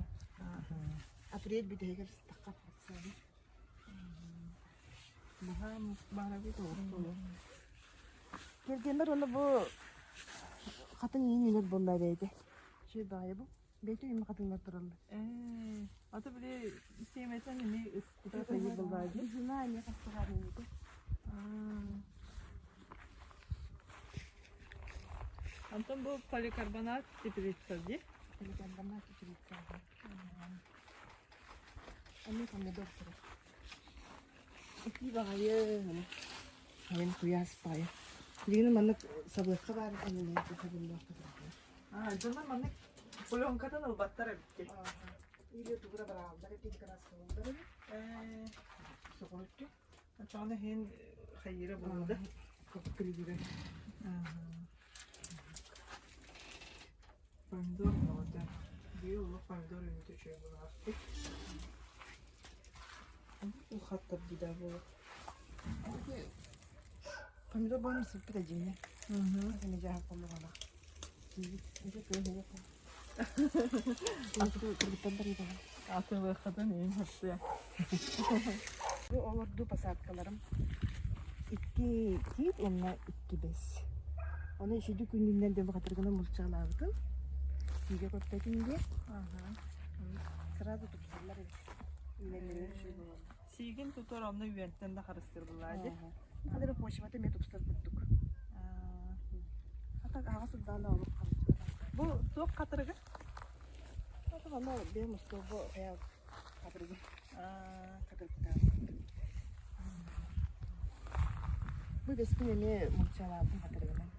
Апрель бүтэһигэр сыттахха рассада. Баһаам баарабыт оҕустулу. Кэргэммэр уонна бу хатыҥ иин үүнэр буолла бэйэтэ. Үчүгэй баҕайы бу. Бэйэтэ үүммэ хатыҥнар тураллар. Ээ, ата били сиэмэтин эмиэ ыспыта хайыы буоллаа дии. Жена эмиэ хастаҕар үүнүтэ. Антон бу поликарбонат теплица дии. Поликарбонат теплица. Эмиэ помидор турар. Итии баҕайы. Сайын куйаас баҕайы. Билигин маннык сабыахха баар эминэ сабыллыахха Аа, дьоно маннык пленкатын ылбаттар эбит. Или тугура барааллар эбит, краскалыыллар эбит. Ээ, Соҕуруччу. очоҕуна иһин хайыыра буолла. Күлүгүрэ. Помидор бөҕөтө. Быйыл олох помидор үүнүүтэ үчүгэй буолаахтык. Улахаттар быда буолар. Помидор буолан сыппыт эдьиҥҥэ. Аны дьаһал хомуҕана. Ити кыһыйа. Кыргыттар барыйдаҕа. Атылыаххытын иин хапсыа. Бу олордуу посадкаларым икки тиит уонна икки бэс. Ону ишиди күннүннэн дьон хатыргына мурчаалаабытым. Сиигэ көппөтүм диye. Сразу тупсаллар эбит. Үүнэллэригэр үчүгэй буолаллар. Сиигин тутар онно үөнтэн да харыстыр булаа дии. Хадыр почвата эмиэ тупсар курдук. Хата аҕа сурдаана олох харчы. Бу туох хатырыга? Хата аны бэйэм остуолба хайа хатырыгым. Хатырыктаах. Бу бэспин эмиэ мульчалаабытым хатырыгынан.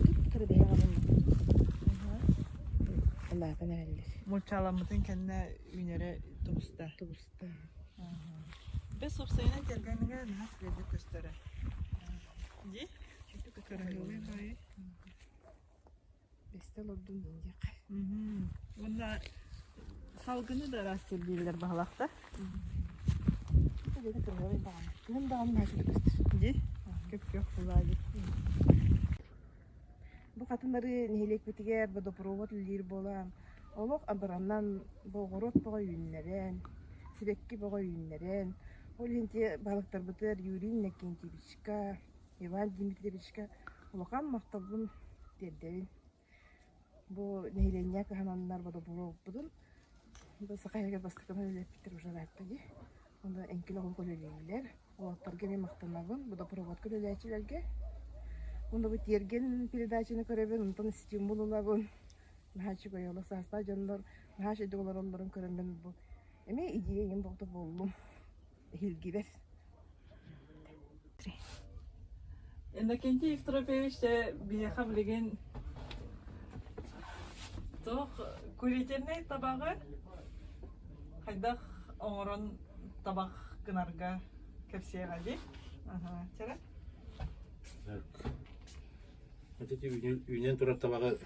Кып-кыра бэйэ аҕабын улаатан эрэллэр. Мульчаламмытын кэннэ үүнэрэ тубуста. Тубуста. Бэс уопсайынан кэргэниҥэ наһаа үчүгэйдик көстөрө. Дии? Кыраһыабай баайы. Бэстэ олордум диэххэ. Уонна салгыны да ыраас сирдииллэр баһылахта. Дьэ кыраһыабай даҕаны. Кыһын даҕаны наһаа үчүгэй көстөр. Дии? Көп-күөх булаайы. Бу хатынары нэһилиэкпитигэр водопровод үлэлиир буолан, олох абыранан, оҕуруот бөҕө үүннэрэн, сибэкки бөҕө үүннэрэн, ол иһин ити баһылыктарбытыгар Юрий Иннокентьевичка, Иван Дмитриевичка улахан махталбын тиэрдэбин. Бу нэһилиэнньэ кыһананнар водопроводпутун бу Саха сиригэр бастакынан үлэлэппиттэр уже ыраатта дии. Онно эҥкил оҕолук үлэлииллэр. Уолаттарга эмиэ махтанабын, водопроводка үлэлээччилэргэ. Уонна бу тиэргэн передачаны көрөбүн, онтон стимул ылабын. Наһаа үчүгэй олох саастаах дьоннор наһаа үчүгэйдик олороллорун көрөммүн бу эмиэ идея иҥин бөҕөтө буоллум. Эһиилгибэр. Иннокентий Евтропьевич дьэ биһиэхэ билигин туох курительнай табаҕы хайдах оҥорон табах гынарга кэпсиэҕэ дии. Аха, чэрэ. Так. Ити үүнэн, үүнэн турар табаҕы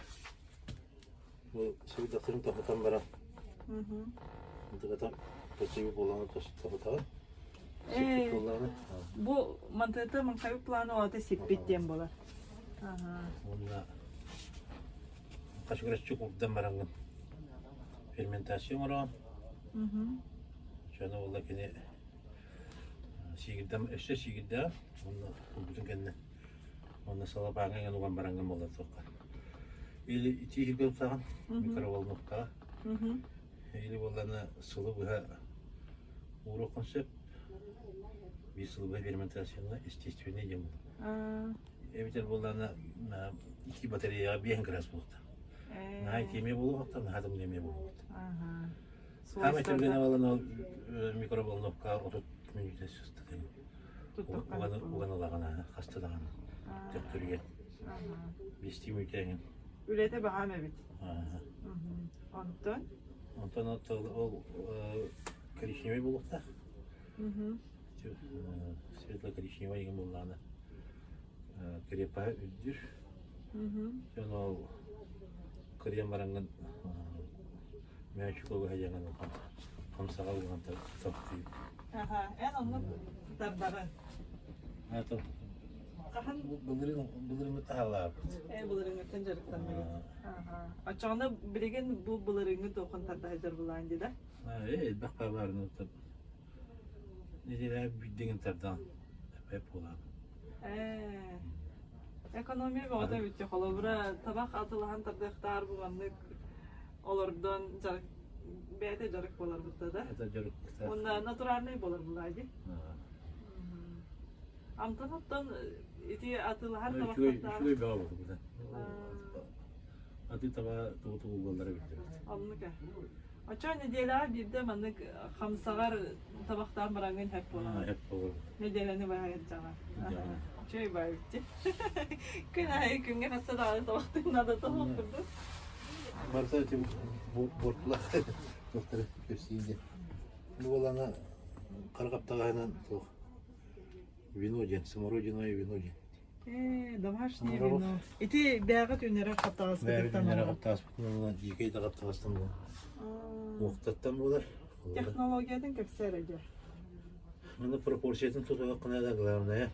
бу сыбыдахтарын тоһутан баран ытыгата тосуйу буолан тоһутаҕын. Сиппит буоллаҕына. Бу мантыата маҥхайбыт планы оҕото сиппит диэн буолар. Аха. Уонна хачыгыраччы курдан бараҥҥын ферментация оҥороҕун. Дьоно буолла кини сиигирдэм өссө сиигирдэҕин уонна курбутун кэннэ уонна салапааҥҥа иҥэн уган бараҥҥын буолла туохха или итии иһиргэ уксаҕын микроволновкаҕа или буоллаҕына сылы быһа ууруоххун сөп биир сылы быһа ферментацияны естественный диэн буолар эбэтэр буоллаҕына итии батареяҕа биэһин градус буолуохтаах наһаа итии эмиэ буолуохтаах наһаа тымныы эмиэ буолуохтаах Саамай түргэнэ буолан ол микроволновка 30 мүнүүтэ сыста уган уган ылаҕына хаста даҕаны төттөрүгэр биэстии мүнүүтэ эҥин Үлэтэ баһаам эбит. Онтон? Онтон ол коричневый буолуохтаах. Светло-коричневый эҥин буоллаҕына крепаһа үрдүр. Дьон ол кырыйан бараҥҥын Мээчик олуһа диэн хамсаҕа уган таптыыр. Аха, эн оннук тардаҕын. Это Хаһан былырыын былырыыҥҥы таһаалаабыт. Э былырыыҥҥыттан дьарыктанныгыт. Аха. Оччоҕуна билигин бу былырыыҥҥы туоххун тарда сылдьар былаан дии да? Э элбэх бааларын нэдиэлэ бүддэгин тардан эппэт буолаан. Э экономия бөҕөтө бүттэ. Холобура табах атылаһан тардыахтаар бу маннык олордон дьарык бэйэтэ дьарык буолар бутта да. Это дьарык. Уонна натуральный буолар булаа дии. Амтан оттон ити атыылаһар Үчүгэй табахтар үчүгэй бөҕө буолбута. Аты таба тугу тугу буоллара биллибэт. Оннук ээ. Оччо нэдиэлэҕэ биирдэ маннык хамсаҕар табахтаан бараҥҥын хэп буолаҕын. Хэп буолар. Нэдиэлэни быһа сылдьаҕын. Үчүгэй баайбыт Күн аайы күҥҥэ хаста даҕаны табахтыыр наадата суох курдук. Барыта ити буортулаах туохтары кэпсиир Бу буолана хара хаптаҕаһынан туох вино диэн, смородиновое вино диэн. Ээ, домашнее вино. Ити бэйэҕит үүнэрэр хаптаҕаскытыттан Бэйэбит үүнэрэр хаптаҕаспытын буолар, дьиикэй да хаптаҕастан буолар. Уохтаттан буолар. Технологиятын кэпсээ эрэ дьэ. Маны пропорциятын тутуһаххына да главное.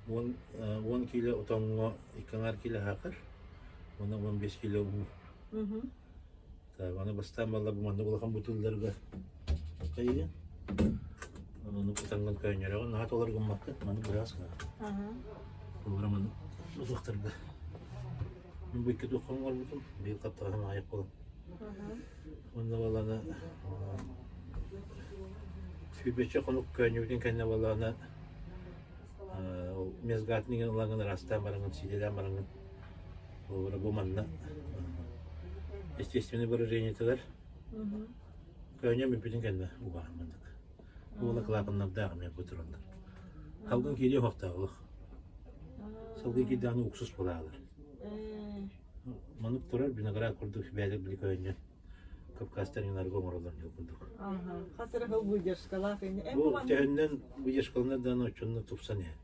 10 кило отоҥҥо икки аҥаар кило саахар, уонна 15 кило уу. Аны бастаан балла бу маннык улахан бутылларга хайыгын. Ону кутаҥҥын көөнньөрөҕүн, наһаа толор гыммаккын, маны быраас гына. Толора маны утуохтарга. Мин бу икки туохха оҥорбутум, быйыл хаптаҕаһым аҕыйах буолан. Уонна баланы сүүрбэччэ хонук көөнньүбүтүн кэннэ баланы ол мезгатын иҥэн ылаҥын ыраастаан бараҥын, сиидэлээн бараҥын Холобура бу манна естественное выражениетыгар көөнньө бүппүтүн кэннэ угаан маннык. Уола клапаннардаах эмиэ бу тураллар. Салгын киириэ уһахтаах Салгын киирдэҕинэ уксус буолаалар. Маннык турар виноград курдук бэйэлэр били көөнньө Кавказтар арга оҥороллор дьыл курдук. Хас эрэ сыл выдержкалаах ини. Бу төһөннөн выдержкаланар даҕаны оччонно тупсан иһэр.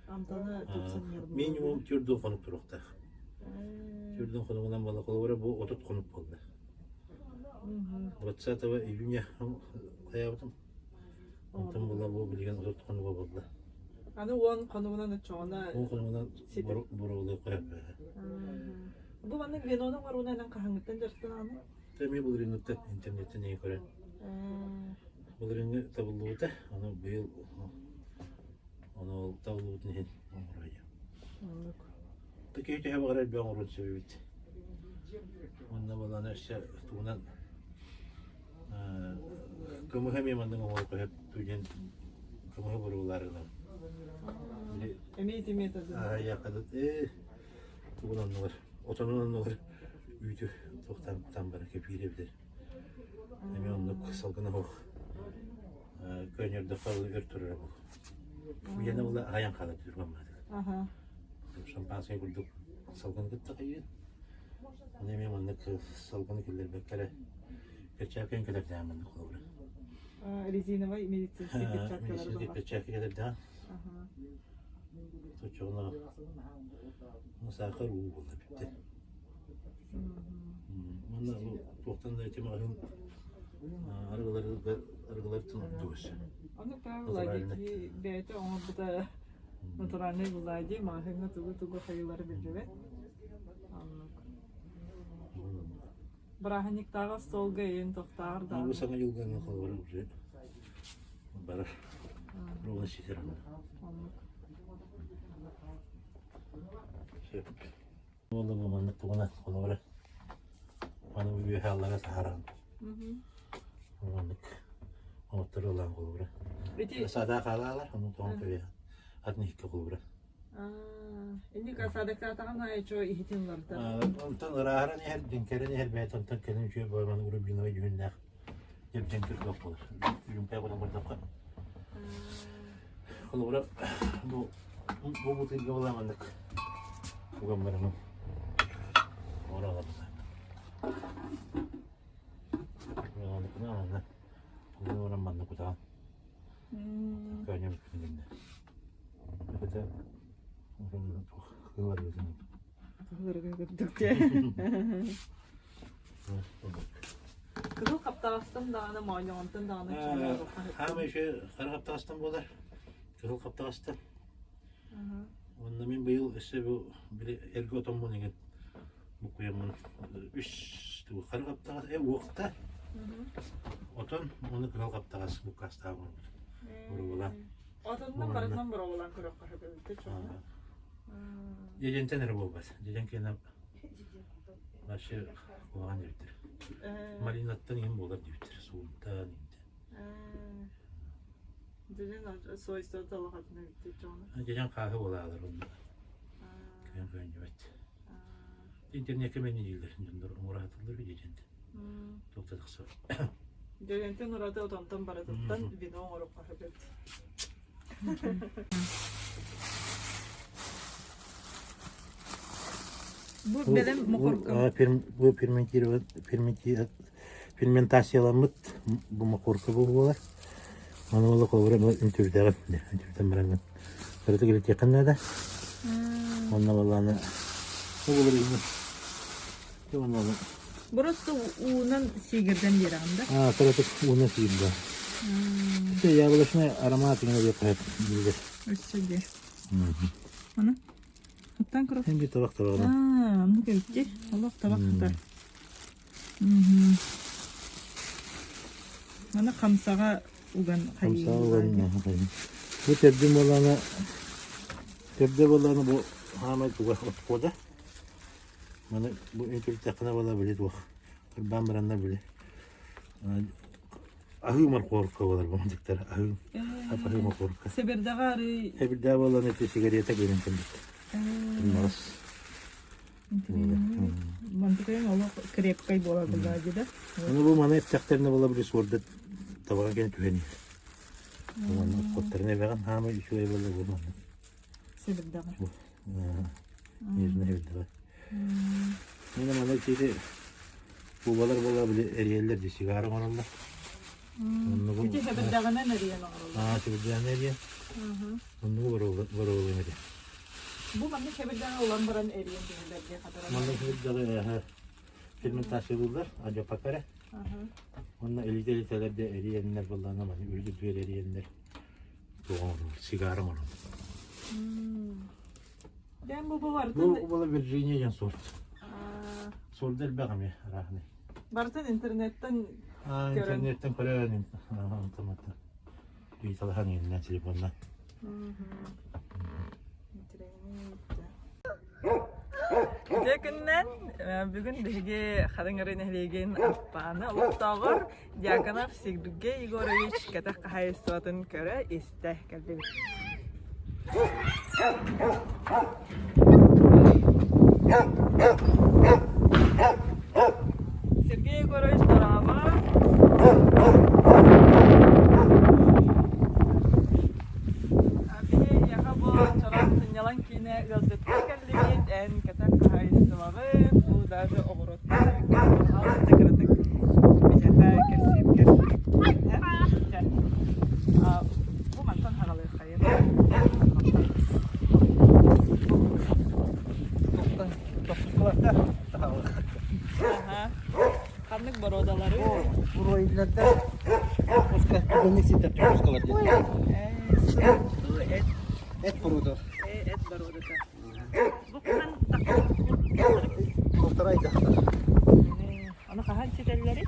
Амтана тупсан иһэр. Минимум төрдүн хонук туруохтаах. Төрдүн хонугунан буолла холобура бу 30 хонук буолла. 20 июня хайаабытым. Онтон була бу билигин 30 хонуга буолла. Аны 10 хонугунан оччоҕуна 10 хонугунан боруобалыы Бу маннык винону оҥоруунан хаһааҥҥыттан дьарыктанаҕыный? Эмиэ былырыыҥҥыттан интернеттэн эйэ көрөн. Былырыыҥҥы табыллыбыта, ону быйыл ону ол табыллыбытын иһин оҥороойу. Оннук. Киһи төһө баҕарар элбэх оҥоруон сөп эбит. Уонна балаана өссө тугунан кымыһы эмиэ маннык оҥоруохха сөп диэн кымыһы боруобалаары гынабын. Эмиэ ити методы. Ээ тугун оннугар отонун оннугар үүтү туохтаан бара кэпиир эбитэр эмиэ оннук салгына суох көөнньөрдөххө өр турара буолуо Уйана була аҕайан хаалар түргэн шампанскай курдук салгыны кытта хайыын Ону эмиэ маннык салгыны киллэрбэккэ эрэ перчатканы кэтэрдээн маннык холобура резиновай медицинский перчаткалар медицинский перчатка кэтэрдээн Соччоҕуна саахар уу буолла бүттэ. Уонна бу туохтан да ити маҕаһыын арыгыларга арыгылартан ордук өссө. Ону правило киһи бэйэтэ оҥорбута натуральный булаа дии маҕаһыыҥҥа тугу-тугу хайыылары билбэт. Оннук. Бырааһынньыктааҕы остуолга ийэн тохтооҕор Бу даҕаны. саҥа дьылга холобура уже барар. Ровно ситэр онно. Оннук. Сөп. Буолла бу маннык тугунан холобура аны үөһэ аллара саһаран маннык оҥоттору ылан холобура. Ити Саадаа хаалаалар, ону тоҕон көбүө атын иһиккэ холобура. Инник осадоктаатаҕын аайы чо иһитин уларытар. Онтон ырааһыран иһэр, дьэҥкэрэн иһэр бэйэтэ онтон кэлин үчүгэй буолан рубиновай дьүһүннээх дьэп-дьэҥкир туох буолар. Үрүҥкэй гынан көрдөххө. Холобура, бу бу бутыйга буолан маннык уган барамын. Ора аҕалбыта. Манна баран манна кутаҕын. Көөнньө бүппүтүн гэннэ. Это Кыһыл хаптаҕастан даҕаны моонньоҕонтон даҕаны Хаамай еще хара хаптаҕастан буолар. Кыһыл хаптаҕастан. Уонна мин быйыл өссө бу били эргэ отоммун иҥин буккуйаммын үс хара хаптаҕас э уохта отон уонна кыһыл хаптаҕас буккаастаах оҥорбут. Боруобалаан. Отоннон барытынан боруобалаан көрүөххэ сөп эбит чоҕуна. Дьэдьэнтэн эрэ буолбат. Дьэдьэн киэнэ вообще куһаҕан диэбиттэр. Малинаттан иһин буолар диэбиттэр. Суунтан иһинтэн. Дьэдьэн свойствота улахатын эбит чоҕуна. Дьэдьэн хааһы буолаалар онно. Кыайан көөнньүбэт. Интернеккэ мэни дииллэр. Дьоннор оҥоро сатыыллар дьэдьэнтэн. Туох да тахсар. Дьэдьэнтэн ураты отонтон барытыттан вино оҥоруохха сөп эбит. Бу бэлэм мохорка. Бу ферментацияламмыт бу мохорка бу буолар. Маны буола холобура бу үntүрдэҕин, үntүрдэн бараҥҥын. Кыратык илитиэххин наада. Онно балааны ол Просто уунан сиигирдэн биэрэҕин да? Аа, кыратык уунан сиигирдэ. Это яблочный аромат именно диэххэ билэр. Өссө дии. Аны? Оттон куру. Hem bir tabak tabağına. Аа, оннук эбит Олох табах хатар. Маны хамсаҕа уган Хамсаҕа уган хайыы. Бу төрдүн буоллаҕына төрдө буоллаҕына бу хаамай туга отхода. Маны бу үтүрүттэххинэ буолла били туох кырбаан бараннар били аһыы моркуорка буолар бу мандыктар аһыы аһыы моркуорка. Сэбирдэҕэ арый Сэбирдэҕэ буоллаҕына ити сигарета киирэн кэлбит. Тымнаҕас. Мантыкайын олох крепкай буолар буолла да. Аны бу маны эттэхтэринэ буола били суорда табаҕа кэлэн түһэн иһэр. Манна отходтарын эбэҕин хаамай үчүгэй буолла бу манна. Сэбирдэҕэ. Нежный сэбирдэҕэ. Мына маны ити кубалар буола били эрийэллэр дии сигара оҥороллор. Оннугу Ити сэбирдэҕинэн эрийэн оҥороллор. Аа сэбирдэҕинэн эрийэн. Оннугу боруобалыам этэ. Бу маннык сэбирдэҕи ылан баран эрийэн түһэллэргэ хатаран. Маннык сэбирдэҕи ферментациялыыллар адьаппакка эрэ. Уонна элитэ-элитэлэр да эрийэннэр буоллаҕына маны үрдүк эрийэннэр туох оҥороллор сигара оҥороллор. Дэн бу бу барытын Бу була Вирджиния диэн сорт. Сорда элбэх эмиэ арааһынай. Барытын интернеттен Аа, интернеттен көрөн автоматтан. Ыйыталаһан иһиннэн телефоннан. Үтүө күнүнэн бүгүн биһиги Хатыҥ-Арыы нэһилиэгин Аппааны олохтооҕор Дьяконов Сергей Егорович кэтэх хаһаайыстыбатын көрө-истэ кэллибит. Сергей Егорович дорообо! Биһи эйиэхэ бу чороон сынньалаҥ киинэ ыалдьытка кэллибит. Эн кэтэх хаһаайыстыбаҕын, бу даже оҕуруоттан пожалуйста, кыратык биһиэхэ кэпсииргэр. Бу мантан хаҕалыаххайын. Ханнык боруодалары? Буруойларда пуска түгэнник ситэр пускалар диэн. Эт. Эт боруода. Эт боруодата. Бу хаһан Полтора айдахтар. Аны хаһан ситэллэри?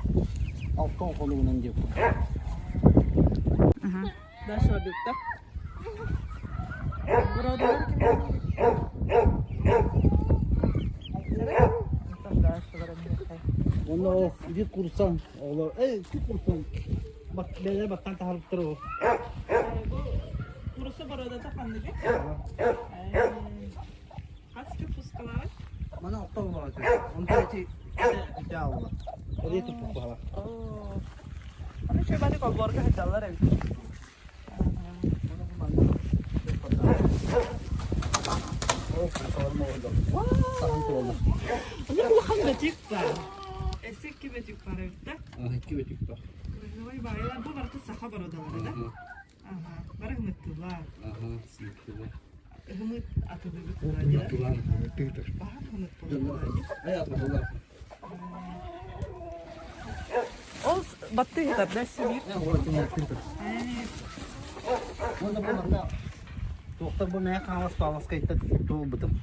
Алтан хонугунан диэп. Даша объекта. Боруодалар Онно ити курсан олор эй ити курсан бэйэ баттан таһарыптар ол. Бу курса боруодата ханныгы? Хас капускалаах? Мана алта олор Онто ити ити алла. Эри туппук Аны чөбәни колборга сылдьаллар эбит. Улахан бөтүк бар. Эссе икки бөтүк бар эбит да? Икки бөтүк бар. Ой, баайылар бу барыта саха бородалара да? Бары ымыттылар. Ымыт атылыбыт. Баһан ымыт болар. Ол баттыы сытар да сибиир. Туохтар бу мэйэ хаҥалас Павловскайтан туолбутум.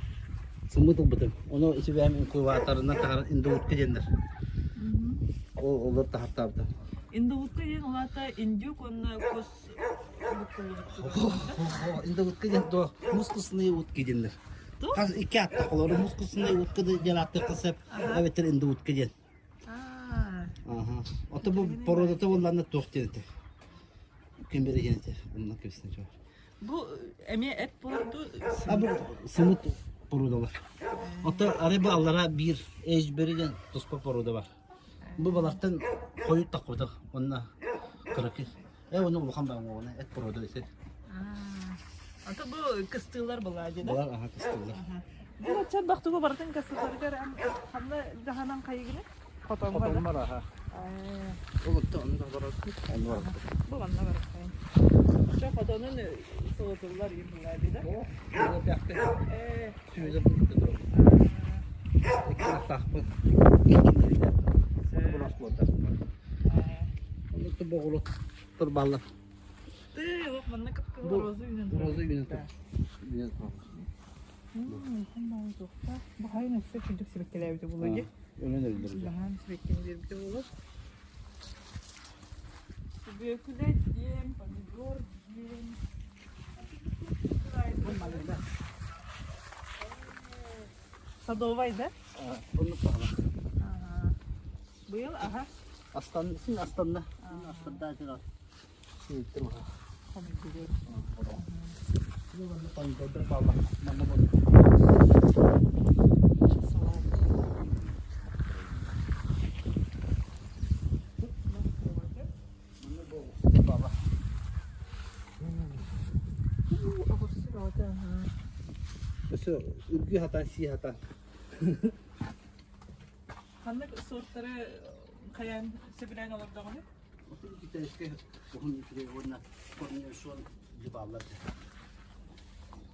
Сыммыт ылбытым. Ону исибэм инкубаторынан таһар индоутка диэннэр. Ол олор таһартаабыта. Индоутка диэн улаата индюк уонна кус Индоутка диэн туох мускусные утки диэннэр. Хас икки аттах олору мускусные утка диэн ааттыахха сөп эбэтэр индоутка диэн. Ото бу породата буоллаҕына туох диэн этэ? Ким диэн этэ? Онно кэпсэнэ чугар. Бу эмиэ эт буолар дуу? А бу сымыт породалар. Ото арай бу аллара биир Эйсбери диэн туспа порода бар. Бу балартан хойут тахпытах онно кыракый. Э оны улахан баҕа эт порода ити. Ото бу кыстыылар была дии да? Балар аха кыстыылар. Бу аччан бахтугу барытын кыстыыларыгар ханна даһанан хайыгыны? Хотоҥҥо да? Хотоммор аха. Ол отто онно барарбыт, онно барарбыт. Бу манна барахайын. Чо хотонун сылытыллар иһиллээби да? Э. Сүөлөр бу турар. Икки Икки Бороскуотар. Онно боҕулу турбаллар. Ты, вот манна кып-кызыл роза үүнэн турар. Роза үүнэн турар. Үүнэн турар. Бу хайын өссө күндүк сибэккилээбитэ буолуо дии. Өлөн өллөр. Баһаам сибэккини биэрбитэ буолуо. Сүбүөкүлэ диэн, помидор диэн. Садовай да? Оннук баҕала. Быйыл аһа. Астан, син астанна. Астарда дьыла. Сииттер маха. Хомуйдугар. Помидордар баалла. Манна бол. Салат. Манна бол. Баала. Оҕурсу бөҕөтө. Өсө үргүү хатан, сии хатан. Ханнык сортары хайаан сөбүлээн олордоҕуну? Китайскай уһун үчүгэй уонна корнишон бааллар.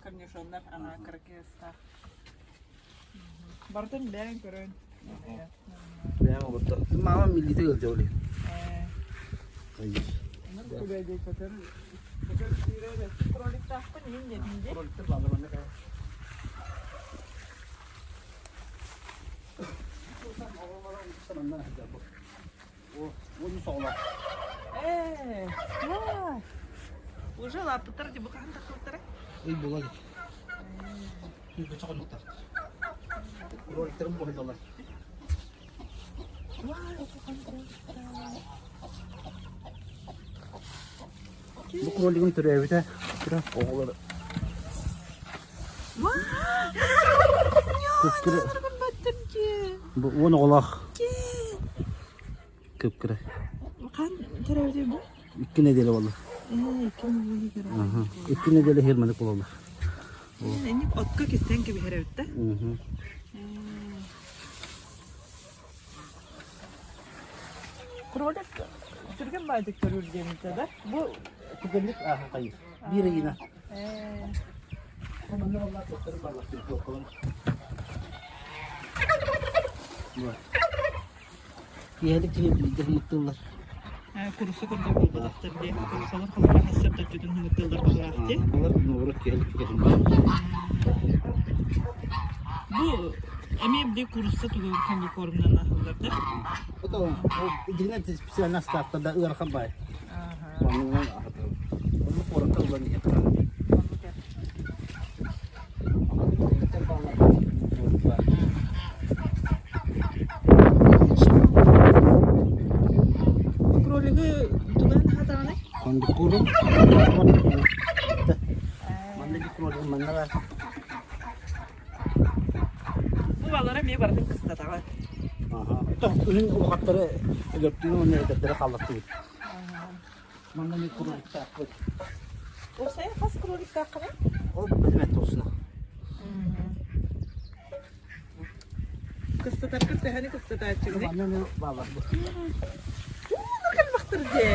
Корнишоннар ана кыракыастаах. Барытын бэйэҥ көрөн. Бэйэм олордо. Мама миллите ыалдьа оле. Кроликтаахпын иһин диэтин дии. Кроликтар бааллар манна. Ээ, уже лааппыттар дии бу хаһан тахсыбыттара? Ый буола илик. Сүүрбэччэ хонуктаах. Роликтарым буһаллар. Бу кролигым төрөөбүтэ кыра оҕолор Кып-кыра. Бу уон оҕолоох. Кып-кыра. Хаан төрөөбүтүй бу? Икки нэдиэлэ буолла. Ээ, икки нэдиэлэ төрөөбүт. Икки нэдиэлэ иһэр маннык буолаллар. Инник отко кистэн кэбиһэр эбит да? Кролик түргэн баайдык төрүүр диэмитэ да? Бу Түргэнник ааһа хайыр. Биир ыйына. Ээ. Манна баллар туттары баллар Киэһэлик киһи бииргэ хымыттыыллар. Курса курдук буолбатахтар дии. Курсалар холобура хассар төрдүтүн хымыттыыллар баҕалаах дии. Балар наоборот киэһэлик киһи хымыттыыллар. Бу эмиэ били курса тугу комбикормунан аһыллар да? Это дигнет специально ставка да ыарахан баай. Оннугунан аһатар. Онну куоракка ылан иһэ Кролигы туган аһатаҕыный? Кондукуру. Манна кролик манна бар. Бу балара эмиэ барытын кыстатаҕа. Үһүн улахаттары өлөртүүнү уонна эдэрдэри хааллаттыбыт. Манна эмиэ кроликтаахпыт. Уопсайа хас кроликтааххыный? Ол билбэт туосуна. Кыстатаргыт төһөнү кыстатааччыгыный? Манна эмиэ баалар бу. Ууну кэлбэхтэр дьэ.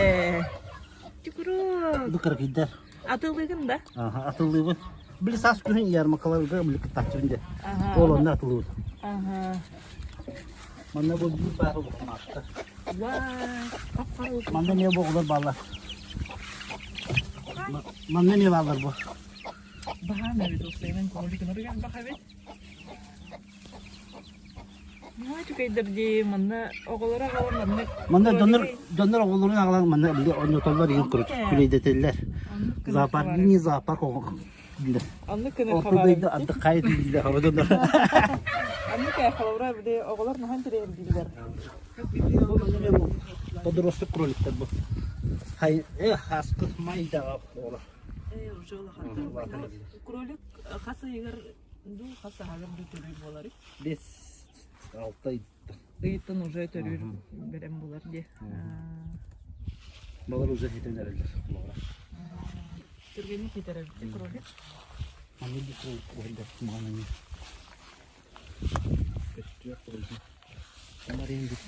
Чукурук. Бу кыракыйдар. Атылыгын да? Аха, атылыыбын. Били саас күһүн ярмаркаларга били кыттааччыбын дьэ. Ол онно атылыыбын. Аха. Манна бу биир баар улаханаахтар. Вау, Манна эмиэ бу оҕолор бааллар. Манна эмиэ бааллар бу. Баһаам эбит уопсайынан кролик элбэх эбит. Наһаа үчүгэйдэр дии, манна оҕолоро аҕалан маннык Манна дьоннор дьоннор оҕолорун аҕалан манна били оонньотоллор иһин короче күлэйдэтэллэр. Зоопарк не зоопарк билэр. Оннук гына Орто дойду ардык хайа билэр дьоннор. Оннук ээ холобура били оҕолор наһаа интэриэһиргииллэр. Подросток кроликтар бу. Хай э хаскы майдаға оҕолор. Э уже улахан. Кролик хас ыйыгар дуу хас аһагар дуу төрүүр буоларый? Бес алта ыйыттан. Ыйыттан уже төрүүр бэлэм буолар дии. Балар уже хитэн эрэллэр. Түргэнник хитэр эбит кролик. Манна бу кролик уһайдар маананы. Көстүөх кролик. Тамарин бит.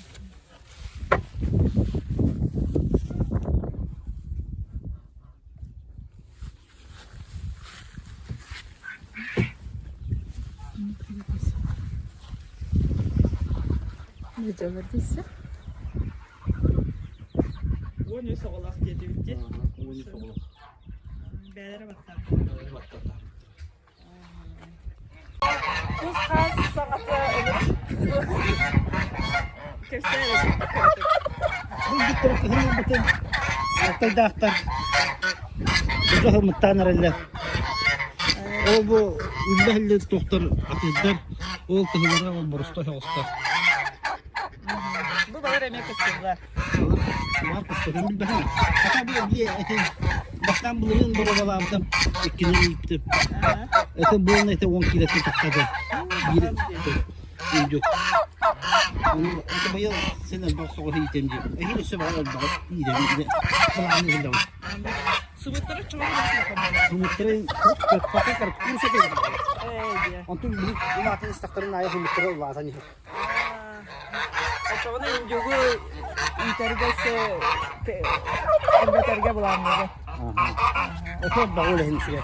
Дьалардыйса. 13 оҕолоох диэтибит дии. 13 оҕолоох. Бээлэрэ баттаах. Бээлэрэ баттаах. Кус хаас саҥата Кэпсээ Бу бүттэр кыһын ылбытын алтайдаахтар быга хымыттаан эрэллэр. Ол бу үллэ-үллэ тохтор атыырдар, ол тыһылара ол боростой соҕустар. Бу балар эмиэ кыстыыллар. Бар кыстыгын билбэхин. Хата бу биэ этин бастаан былырыын боруобалаабытым, иккини ииппитим. Это буолна это 10 килотын таххады. Биир индюк. Ону это быйыл сен элбэх соҕус иитем диир. Эһиил өссө баҕар элбэҕи иитэбин. Былааны иһиллэбин. Субуттары чугас Сумуттары көппөккө курса кэлбит. Онтун билик улаатан истэхтэрин аайы сумуттары улаатан иһэр. Оччоҕуна индюгу иитэргэ элбэтэргэ былаанныыгын. Ото баҕа үлэһин үчүгэй.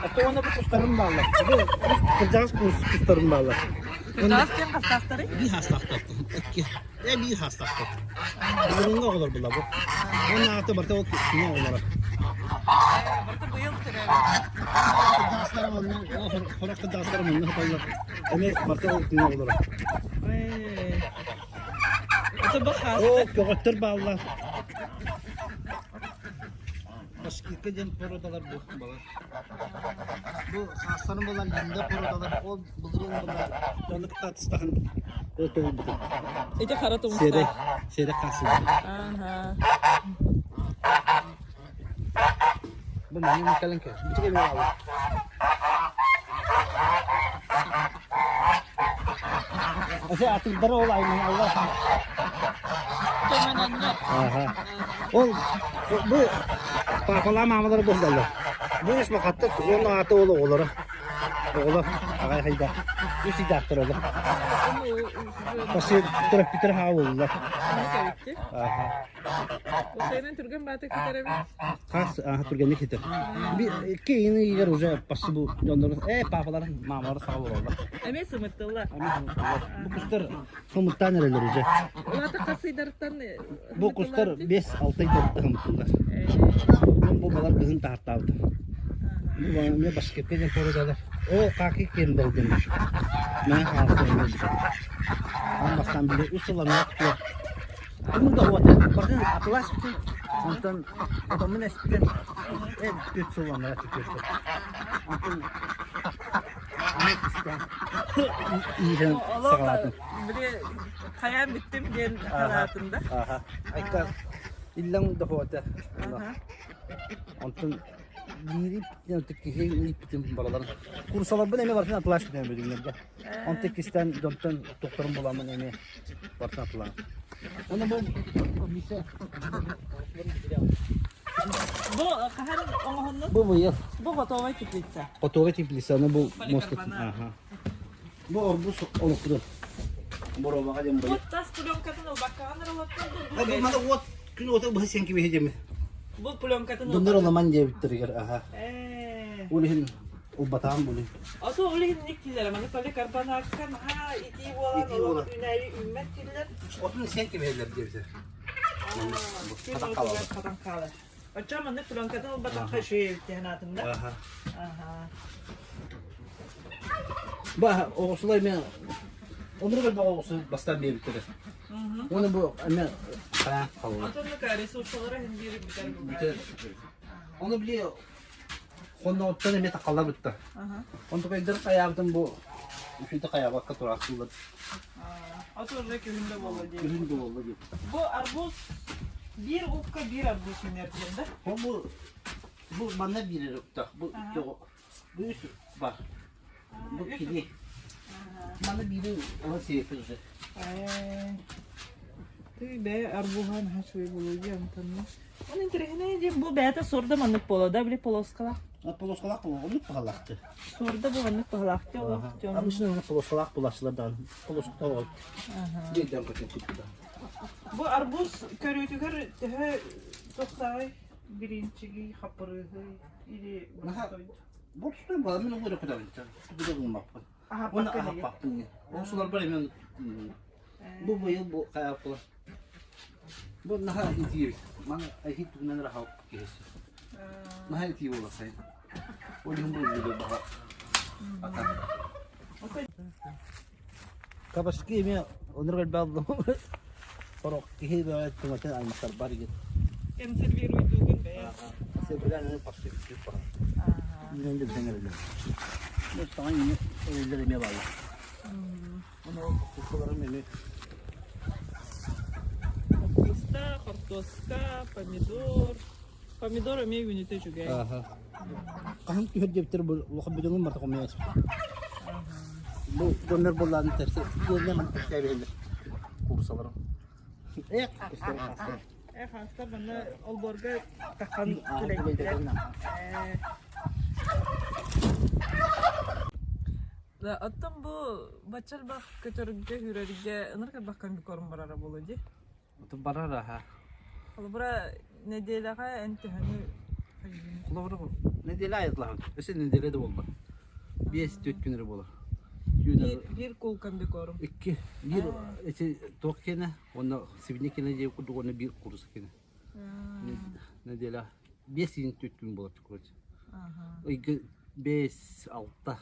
Ото уонна бу кустарым бааллар. Бу кырдьаҕас кустарым бааллар. Кырдьаҕас диэн хастаахтарый? Биир хаастаахтар. Икки. Э биир хаастаахтар. Былырыыҥҥы оҕолор була бу. Уонна аата барыта ол кини оҕолоро. Барыта быйыл төрөөбүт. Кырдьаҕастара манна, хорох кырдьаҕастара манна сыталлар. Эмиэ барыта ол күҥҥэ оҕолоро. Это бу хаас. Оо, көҕөттөр бааллар. Башкирка диэн породалар бу балар. Бу хаастарын булан линда породалар ол былырыын була дьону кытта атыстаһан ол толуйбутум. Ити хара тумустаах. Сиэрэй, сиэрэй хаасылар. Ага. Бу манна кэлэн кэл. Бу кэлэн аҕалла. Ese атырдары ол айманаллар. Аха. Ол бу папалаа маамалара буолаллар. Бу үс махаттык уонна аата ол оҕолоро. Оҕолор аҕай хайда. Үс ыйдаахтар олор. Пасы төрөппүттэр хаалыллар. Аха. Усайынан түргэн баатык китэр эбит. Хас аха түргэнник хитэр. Икки ыйын ыйыгар уже почти бу дьоннор э папалар мамалар саҕа олороллор. Эмиэ сымыттыллар. Бу кустар хымыттаан эрэллэр уже. Улаата хас ыйдарыттан Бу кустар 5-6 ыйдарыттан хымыттыллар. Бу балар кыһын таһартаабыт. Бу эмиэ башкирка диэн породалар. О, хаки кембел диэн. Мэн хаалсан. Он бастаан биле үс сыл анаа Кымын да уота, бардын атыласпытын, онтон отоммун эспитин, э түөрт сыл анара түөрт. Онтон аны кистээн иирэн саҕалаатым. Били хайаан бүттүм диэн санаатым да. Аха. Айка иллэҥ дохуота. Онтон биири киһи ииппитим бараларын. Курсаларбын эмиэ барытын атыласпытым бүгүннэргэ. Онтон иккистээн дьонтон тохторун буламмын эмиэ барытын атылаан. Оны бу Бу хаһан оҥоһуннун? Бу быйыл. Бу готовая теплица. Готовая теплица, аны бу мостут. Ага. Бу орбус олохтур. Боробаҕа диэн быйыл. Вот тас пленкатын ылбаккаҕын ырылаттан Бу маны уот күн уота быһа сен кибиһи деми. Бу пленкатын Дундар оламан диэбиттеригэр аха. Э. Ол иһин Ылбатаҕым буолуй. Ото ол иһин ник дииллэр, маны поликарбонатка наһаа итии буолан Итии буолан. үүнээйи үүммэт дииллэр. Отун сиэн кэбиһэллэр диэбитэ. Күн Хатан отугар хаалаллар. хатан хаалар. Оччо маннык пленкатын ылбатахха үчүгэй эбит диэн аатым да. Аха. Аха. Ба оҕусулар эмиэ оннук элбэх оҕусу бастаан биэрбиттэрэ. Уонна бу эмиэ хайаан хаалла. Отоннук ресурсалара иһин биэрбит Бүтэр. Ону били Хонноҕуттан эмиэ тахаллар бытта. Онтукайдар хайаабытын бу үчүгэй хайаабакка тураахтыыллар. Ото уже күһүн да буолла диэн. Күһүн да буолла диэн. Бу арбуз биир укка биир арбуз үүнэр диэн да? Бу бу манна биир эрэ уктаах. Бу бу үс бар. Бу кини. Манна биирин ылан сиэппит уже. Ты бэйэ арбуһа наһаа үчүгэй буолуо дии амтанна. Ол интэриэһинэй диэн бу бэйэтэ суорда маннык буола да били полоскалаах. Полоскалаах буолуо, оннук баҕалаахты. Суорда бу маннык баҕалаахты олох дьон. Обычно оннук полоскалаах булааччылар даҕаны. Полоската ол. Биирдэн көтөн кутта. Бу арбуз көрүүтүгэр төһө тохсааҕый бириинчигий, хаппырыыһый или Бу тустан бала мин угура көтөбүн. Тугу да гыммаппын. Уонна аһаппаппын. Ол суларбар эмиэ бу быйыл бу хайааппыла. Бу наһаа итии. Маны эһи тугунан эрэ хаалбыт киһи. Наһаа итии буола сайын. Ол иһин бу үлүгэр баҕа. Ата. Кабачки эмиэ оннук элбэх сорох киһи бэйэ түҥэтин аймахтар бар игин. Консервируйдуугун бэйэ. Сөбүлээн аны почти бүтүп баран. Үүнэн да бүтэн эрэллэр. Бу саҥа үүнэ эрэллэр эмиэ бааллар. Ону ол куккаларым эмиэ Капуста, хортуоска, помидор. Помидор эмиэ үүнүтэ үчүгэй. Хаһан түһэр диэбиттэр бу улахан бөдөҥүн барыта хомуйан испит. Бу дьоннор буоллаан тэпсэ диэннэ маны тэпсээбиһэллэр курсаларын. Эх, кустары хаастар. Э, хаастар манна олбуорга таххан күлэйдилэр. Да, оттон бу бачча элбэх көтөргө, хүрэргэ ынырык элбэх комбикорм барара буолуо дии. Барар аха. Холобура, нэдиэлэҕэ эн төһөнү хайыыгын? Холобура, нэдиэлэ айыллаһын. Өссө нэдиэлэ да буолбат. 5-4 күн эрэ буолар. Биир, биир кул комбикорм. Икки. Биир эти туох киэнэ, уонна сибини киэнэ диэн курдук уонна биир курус киэнэ. Нэдиэлэ 5-4 күн буолар короче. Ыйга 5-6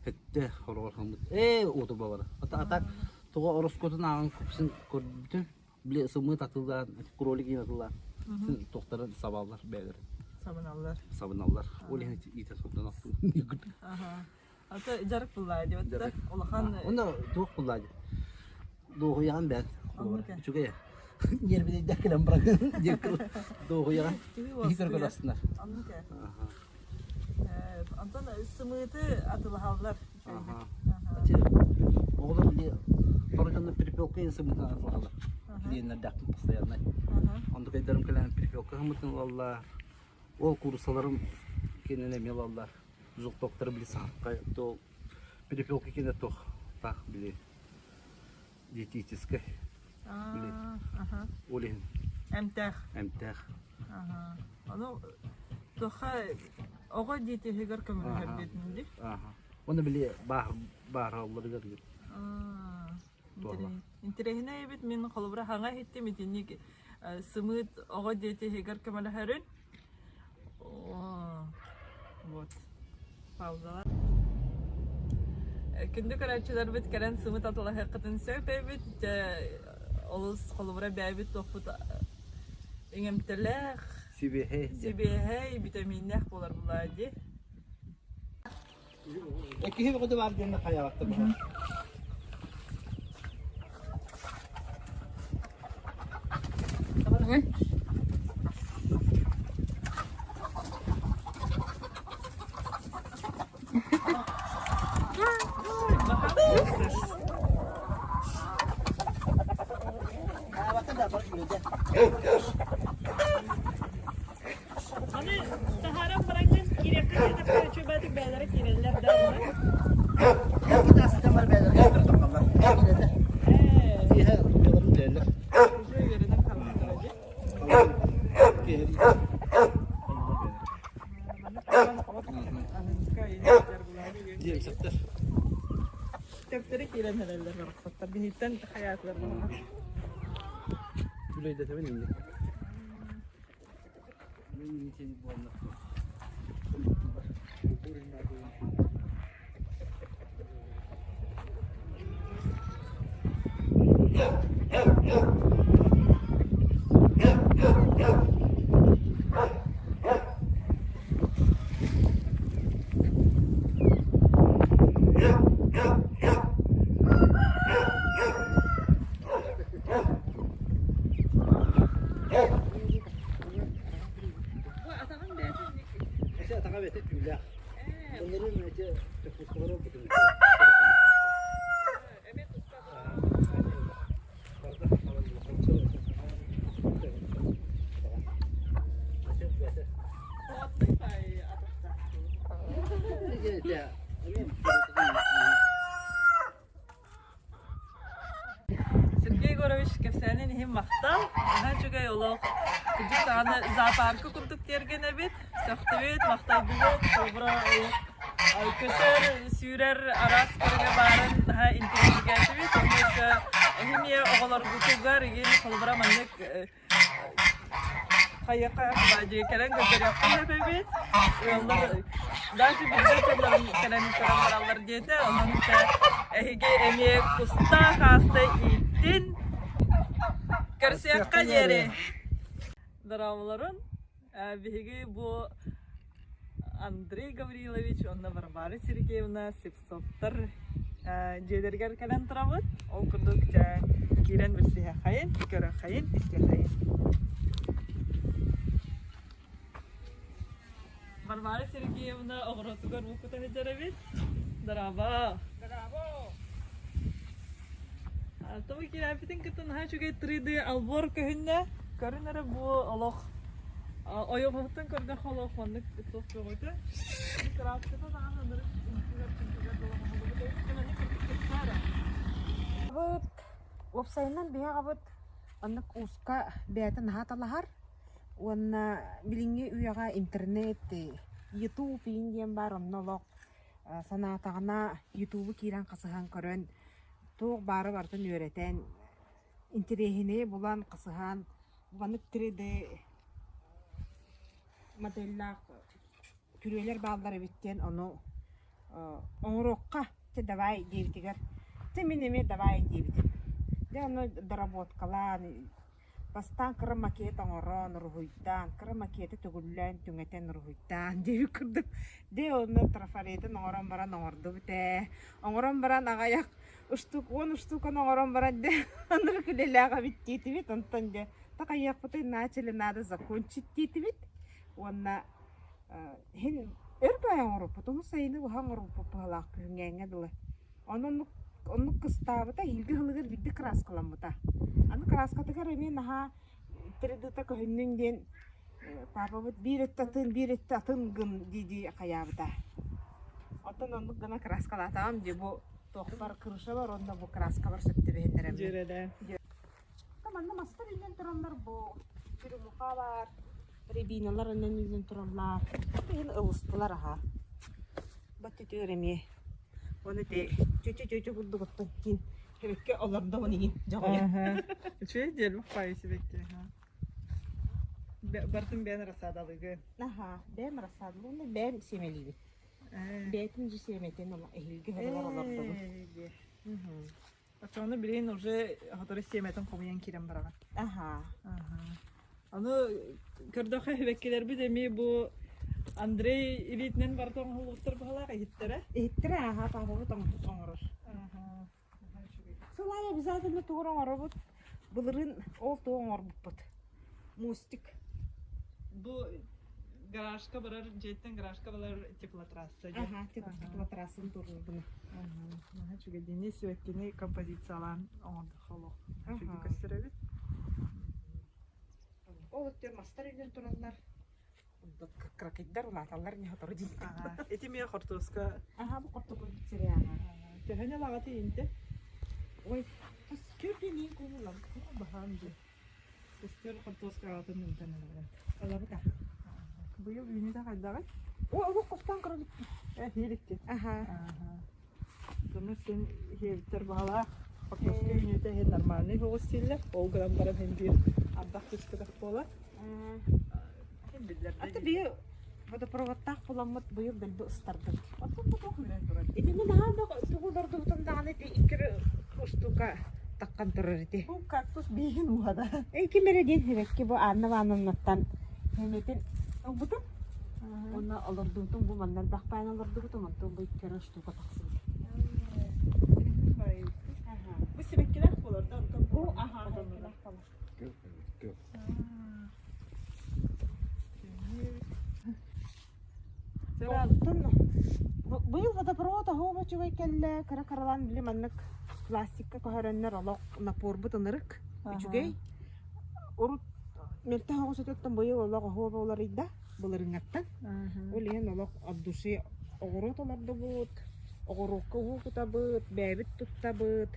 Өттө хороҕор хаммыт. Ээ уоту бабара. Ата атак тоҕо ороскуотун ааҕан купсун көрбүтүм. Били сымыыт атыллаан, кролик иин атыллаан. Син туохтарын сабаллар бэйэлэрин. Сабыналлар. Сабыналлар. Ол иһин иитэ сордон Аха. Ата дьарык буллаа диэбиттэр. Улахан Онно туох буллаа диэт. Дуоһуйаҕын бэт. Үчүгэй. Нервинэйдэх кэлэн баран дуоһуйаҕын. Киһи көргөр астынар. Оннук ээ. Онтон сымыыты атылаһаллар үчүгэйдик. Оҕолор били хоротонно перепелка иһин сымыытын атылаһаллар. Клиеннэрдээхпин постоянно. Онтукайдарым кэлэн перепелка сымыытын ылаллар. Ол кууруссаларым кинини эмиэ ылаллар. Желтоктары били сахархай то перепелка кине туох таах били диетическай били ол иһин Эмтээх. Эмтээх. Ону туохха оҕо диетиһигэр көмөлөһөр диэтин дии. Оны били баар бааралларыгар Интэриэһинэй эбит мин холобура хаҥа иһиттим итинник сымыыт оҕо диетиһигэр көмөлөһөрүн. Вот. Паузалар. Күндү көрөөччүлэрбит кэлэн сымыт атылаһыаххытын сөп эбит. Дьэ, олус холобура бэйэбит туохпут иҥэмтэлээх, сибиэһэй, сибиэһэй, битэмииннээх буолар булаа дии. Киһи бөҕөтө баар диэн хайаҕаттар Аны таһааран бараҥҥын киириэххэ диэтэххэ үчүгэйдик бэйэлэрэ киирэллэр да онно. Ээ, уже үөрэнэн хаалбыттара дии. Маннык хаалан от аһыҥка иһэр булаары Төптөрү киирэн эрэллэр барахсаттар. Биһиттэн хайаатылар буолла. Үлэйдэтэбин инник. Бу атаҕын бэйэтин Эти атаҕа бэйэтэ түүлээх. Оннорун эти чоппускалары ылбытым. эмиэ туспа Хооттой баайы атахтаах Сергей Егорович кэпсээнин иһин махтал. Наһаа үчүгэй олох. Кырдьык даҕаны зоопарка курдук тиэргэн эбит. Сөхтүбүт, махтайдыбыт, холобура олох. Көтөр, сүүрэр араас көрүҥэ баарын наһаа интэриэһиргээтибит. Онно өссө эһимиэ оҕолоргутугар игин холобура маннык хайыахха дии кэлэн көрдөрүөххэ сөп эбит. Ыаллар даже билбэт дьоннорун кэлэн көрөн бараллар диэтэ. Онон эһиги эмиэ кустаах ааста ииттин. Көрсүөххэ диэри. Дорооболорун. Биһиги бу Андрей Гаврилович уонна Варвара Сергеевна Слепцовтар дьиэлэригэр кэлэн турабыт. Ол курдук дьэ киирэн билсиһэххэйин, көрөххэйин, истиэххэйин. Варвара Сергеевна оҕуротугар уу кута сылдьар эбит. Дорообо! Дорообо! Тобу киирээппитин кытта наһаа үчүгэй 3D албор көһүннэ. Көрүн эрэ бу олох ойоҕоһуттан көрдөххө олох маннык туох бөҕөтө. Кырааската даҕаны ынырык үҥкүүгэр чүҥкүгэр долоҕоһолубут эбит. Маннык кэпсээ эрэ. Абыт, уопсайынан биһи аҕабыт оннук ууска бэйэтэ наһаа талаһар уонна билиҥҥи үйэҕэ интернет, ютуб иин диэн баар онно олох санаатаҕына ютубу киирэн хасыһан көрөн туох баары барытын үөрэтэн интэриэһинэйи булан хасыһан маннык 3D моделлаах күрүөлэр бааллар эбит диэн ону оҥоруохха чэ давай диэбитигэр чэ мин эмиэ давай диэбитим дьэ ону доработкалаан Бастаан кыра макет оҥорон, уруһуйдаан, кыра макеты төгүллээн түҥэтэн уруһуйдаан диэбит курдук. Дьэ онно трафаретын оҥорон баран оҥордубут ээ. Оҥорон баран аҕыйах устук, уон устуканы оҥорон баран дьэ ынырык үлэлээх эбит диэтибит. Онтон дьэ такайыахпытын начали надо закончить диэтибит. Уонна иһин өр баайа оҥорбуппут. Уһун сайыны быһа оҥорбуппут быһалаах күһүҥҥээҥҥэ дылы. Онон оннук, оннук кыстаабыта, эһиилги сылыгар биирдэ кырааскаламмыта. Аны кырааскатыгар эмиэ наһаа 3D-та көһүннүн диэн паапабыт биир өттө атын, биир өттө атын гын дии-дии хайаабыта. Оттон оннук гына кырааскалаатаҕым дии бу туохпар крышабар уонна бу кырааскабар сөп түбэһиннэрэммин. Дьүөрэлээн. Манна мастар үүнэн тураллар бу черемуха баар, рябиналар онон үүнэн тураллар. Иһин ылыстылар аха. Баттүтүөр эмиэ. Оны те чүчү-чүчү курдук оттон кин хэбекке олордо оны дьоҕойо. Үчүгэй диэлбэх паайы сибэкки. Бартын бэйэн рассадалыгы. Аха, бэйэм рассадалыгы, бэйэм сиэмэлиибит. Бэйэтин же сиэмэтин эһиилги хоболор олордобут. Оччоҕуна билигин уже сотору сиэмэтин хомуйан киирэн бараҕын. Аха. Аны көрдөххө сибэккилэрбит эмиэ бу Андрей илиитинэн барыта оҥоһуллубуттар быһалаах иһиттэрэ. Иһиттэрэ аха паапабыт оҥорор. Сыл аайы обязательно тугу оҥоробут. Былырыын ол тугу оҥорбуппут. Мостик. Бу гаражка барар дьиэттэн гаражка барар теплотрасса диэн. Аха, теплотрассаны туруордум. Наһаа үчүгэй дии. Сибэккини композициялаан оҥордоххо олох үчүгэй көстөр эбит. Ол өттүгэр мастар үүнэн тураллар. Кракыйдар улааталлар не сотору дии. Ити эмиэ хортуоска. Аха, бу хортуоска сири аха. Төһөнү ылаҕыт инте? Ой, көрдүн куулам. Баһаам дии. Көстөр хортуоска аҕатын ыытан ылабын. Ылабыта. Быйыл үүнүүтэ хайдаҕый? О, олох хостон көрөбүт. Э, иһиликки. Аха. Дьоннор син иһиэбиттэр баҕалаах. Хортуоска үүнүүтэ иһин нормальный соҕус дииллэр. Ол гынан баран иһин биир ардах түспэтэх буолар. Иһин биллэр. Аты быйыл водопроводтаах буламмыт быйыл дэлби ыстардыбыт. Оттон бу туох үүнэн турар? Итини наһаа да тугу олордубутум даҕаны ити икки устуука таххан турар ити. Бу кактус бииһин ууһада. Эй ким эрэ диэн сибэкки бу Анна Ивановнаттан хэмэтин ылбытым. Уонна олордубутум бу манна элбэх баайан олордубутум онтон бу икки эрэ штука тахсыбыт. Бу сибэккилээх буолар да онтон бу аха Оттон быйыл водопровод оһуоба үчүгэй кэллэ, кыра-кыралаан били маннык пластикка көһөрөннөр олох напорбут ынырык үчүгэй. Урут мөлтөх оҕус өтөттөн быйыл олох оһуоба уларыйда былырыҥҥаттан. Ол иһин олох от души оҕуруот олордубут, оҕуруокка уу кутабыт, бэйэбит туттабыт.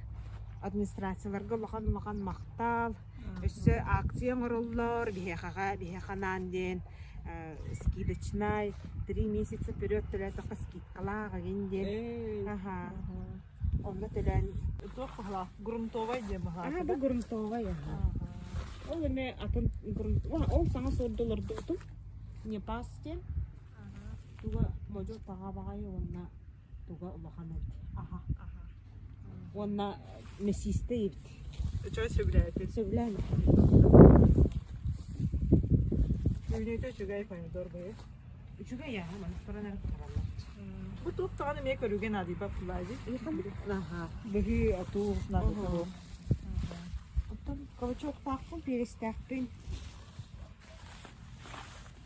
Администрацияларга улахан-улахан махтал. Өссө акция оҥороллор биһиэхэҕэ, биһиэхэ анаан диэн. скидочнай, три месяца вперед төлөөтөххө скидкалаах эҥин диэн. Аха. Онно төлөөн. Туох баһылаах? Грунтовай диэн баһылаах. Аха, бу грунтовай, аха. Ол эмэ атын грунт... Ол саҥа суорду олордубутум. Непас диэн. Туга модьу таҕа баҕайы уонна туга улахан эбит. Аха. Уонна мясистый эбит. Үчүгэй сөбүлээтин. Сөбүлээн. Үүнүүтэ үчүгэй помидор быйыл. Үчүгэй аха, маннык туран эрэ тураллар. Бу туох даҕаны эмиэ көрүүгэ наадыйбат буолаа дии. Аха. Быһыы, отуу наадата Оттон кабачоктаахпын, перестээхпин.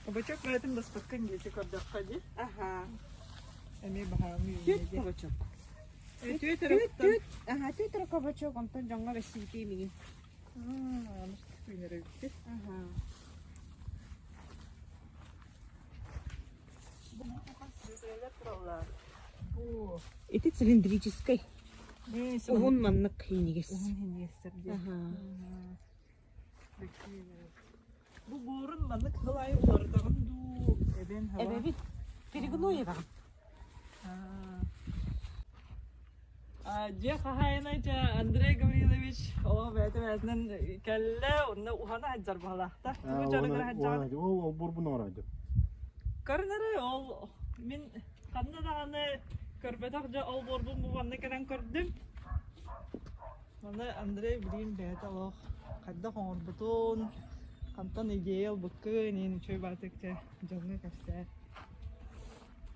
Кабачок бэйэтин баспаккын диэти көрдөххө дии. Аха. Эмиэ баһаамы Түөрт кабачок. Түөрт Түөрт, түөрт, аха, түөрт эрэ кабачок, онтон дьоҥҥо бэссибитии миҥин. Үүнэр эбиппит. Аха. Ити цилиндрическай. Уһун маннык иинигис. Уһун иинигистэр дии. Аха. Бу буорун маннык сыл аайы уларытаҕын дуу, эбэн хаба? Эбэбит. Перегной эбэҕин. Дьиэ хаһаайына дьэ Андрей Гаврилович олох бэйэтэ бэйэтинэн кэллэ, онно уһана сылдьар баһылаахта. Тугу дьарыгыра сылдьаҕын? Ол олбуорбун оҥоройдум. Көрүн эрэ, ол мин ханна даҕаны көрбөтөх дьэ олбуорбун бу манна кэлэн көрдүм. Маны Андрей билигин бэйэтэ олох хайдах оҥорбутун, хантан идея ылбыккын, иин үчүгэй баатык дьэ дьоҥҥо кэпсээ.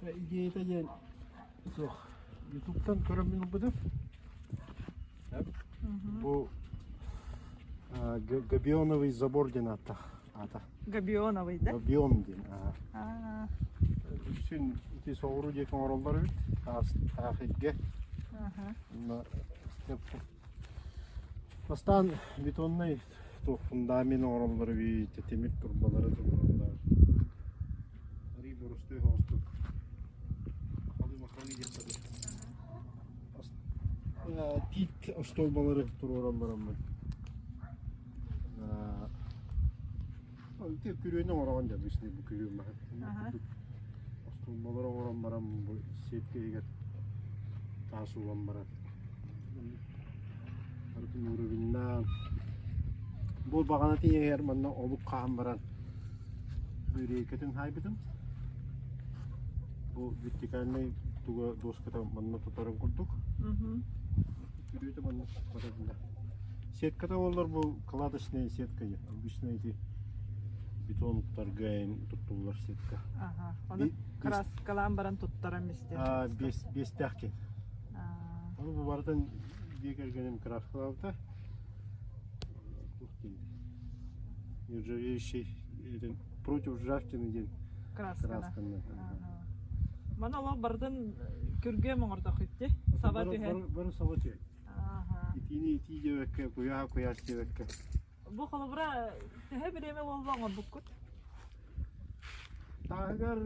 Идеята диэн суох. Ютубтан көрөммүн ылбытым. Бу габионовый забор диэн ааттаах аата. Габионовый да? Габион диэн. Үксүн ити соҕуруу диэки оҥороллор эбит. Таас таах иргэ. Бастаан бетоннай туох фундамент оҥороллор эбит, тимир турбалары туруораллар. Арый боростуой соҕустук махалы-махалы диэн Тиит остуолбалары туруораллар онно. Ити күрүөнү оҥороҕун дьэ обычный бу күрүө маһын. Остуолбалары оҥорон баран бу сетка иһигэр таас уган баран барытын уровеннаан бу баҕана тиийэр манна олук хаһан баран бу рейкэтин хаайбытым. Бу вертикальнай туга доската манна тутарын курдук. Күрүөтэ манна барарында. Сетката буоллар бу кладочная сетка обычно эти бетон уктарга туттуллар сетка. Ага. Ону краскалаан баран туттаран истэ. А, биэстээх кин. Ону бу барытын дьиэ кэргэним краскалаабыта. Туох диэн нержавеющий против ржавчины диэн красканы. Маны олох барытын күргүөм оҥордох итти. Саба түһэн. Бары саба түһэн. Итиини итии диэбэккэ, куйааһа куйаас диэбэккэ. Бу холобура төһө бириэмэ буолла оҥорбуккут? Тааһыгар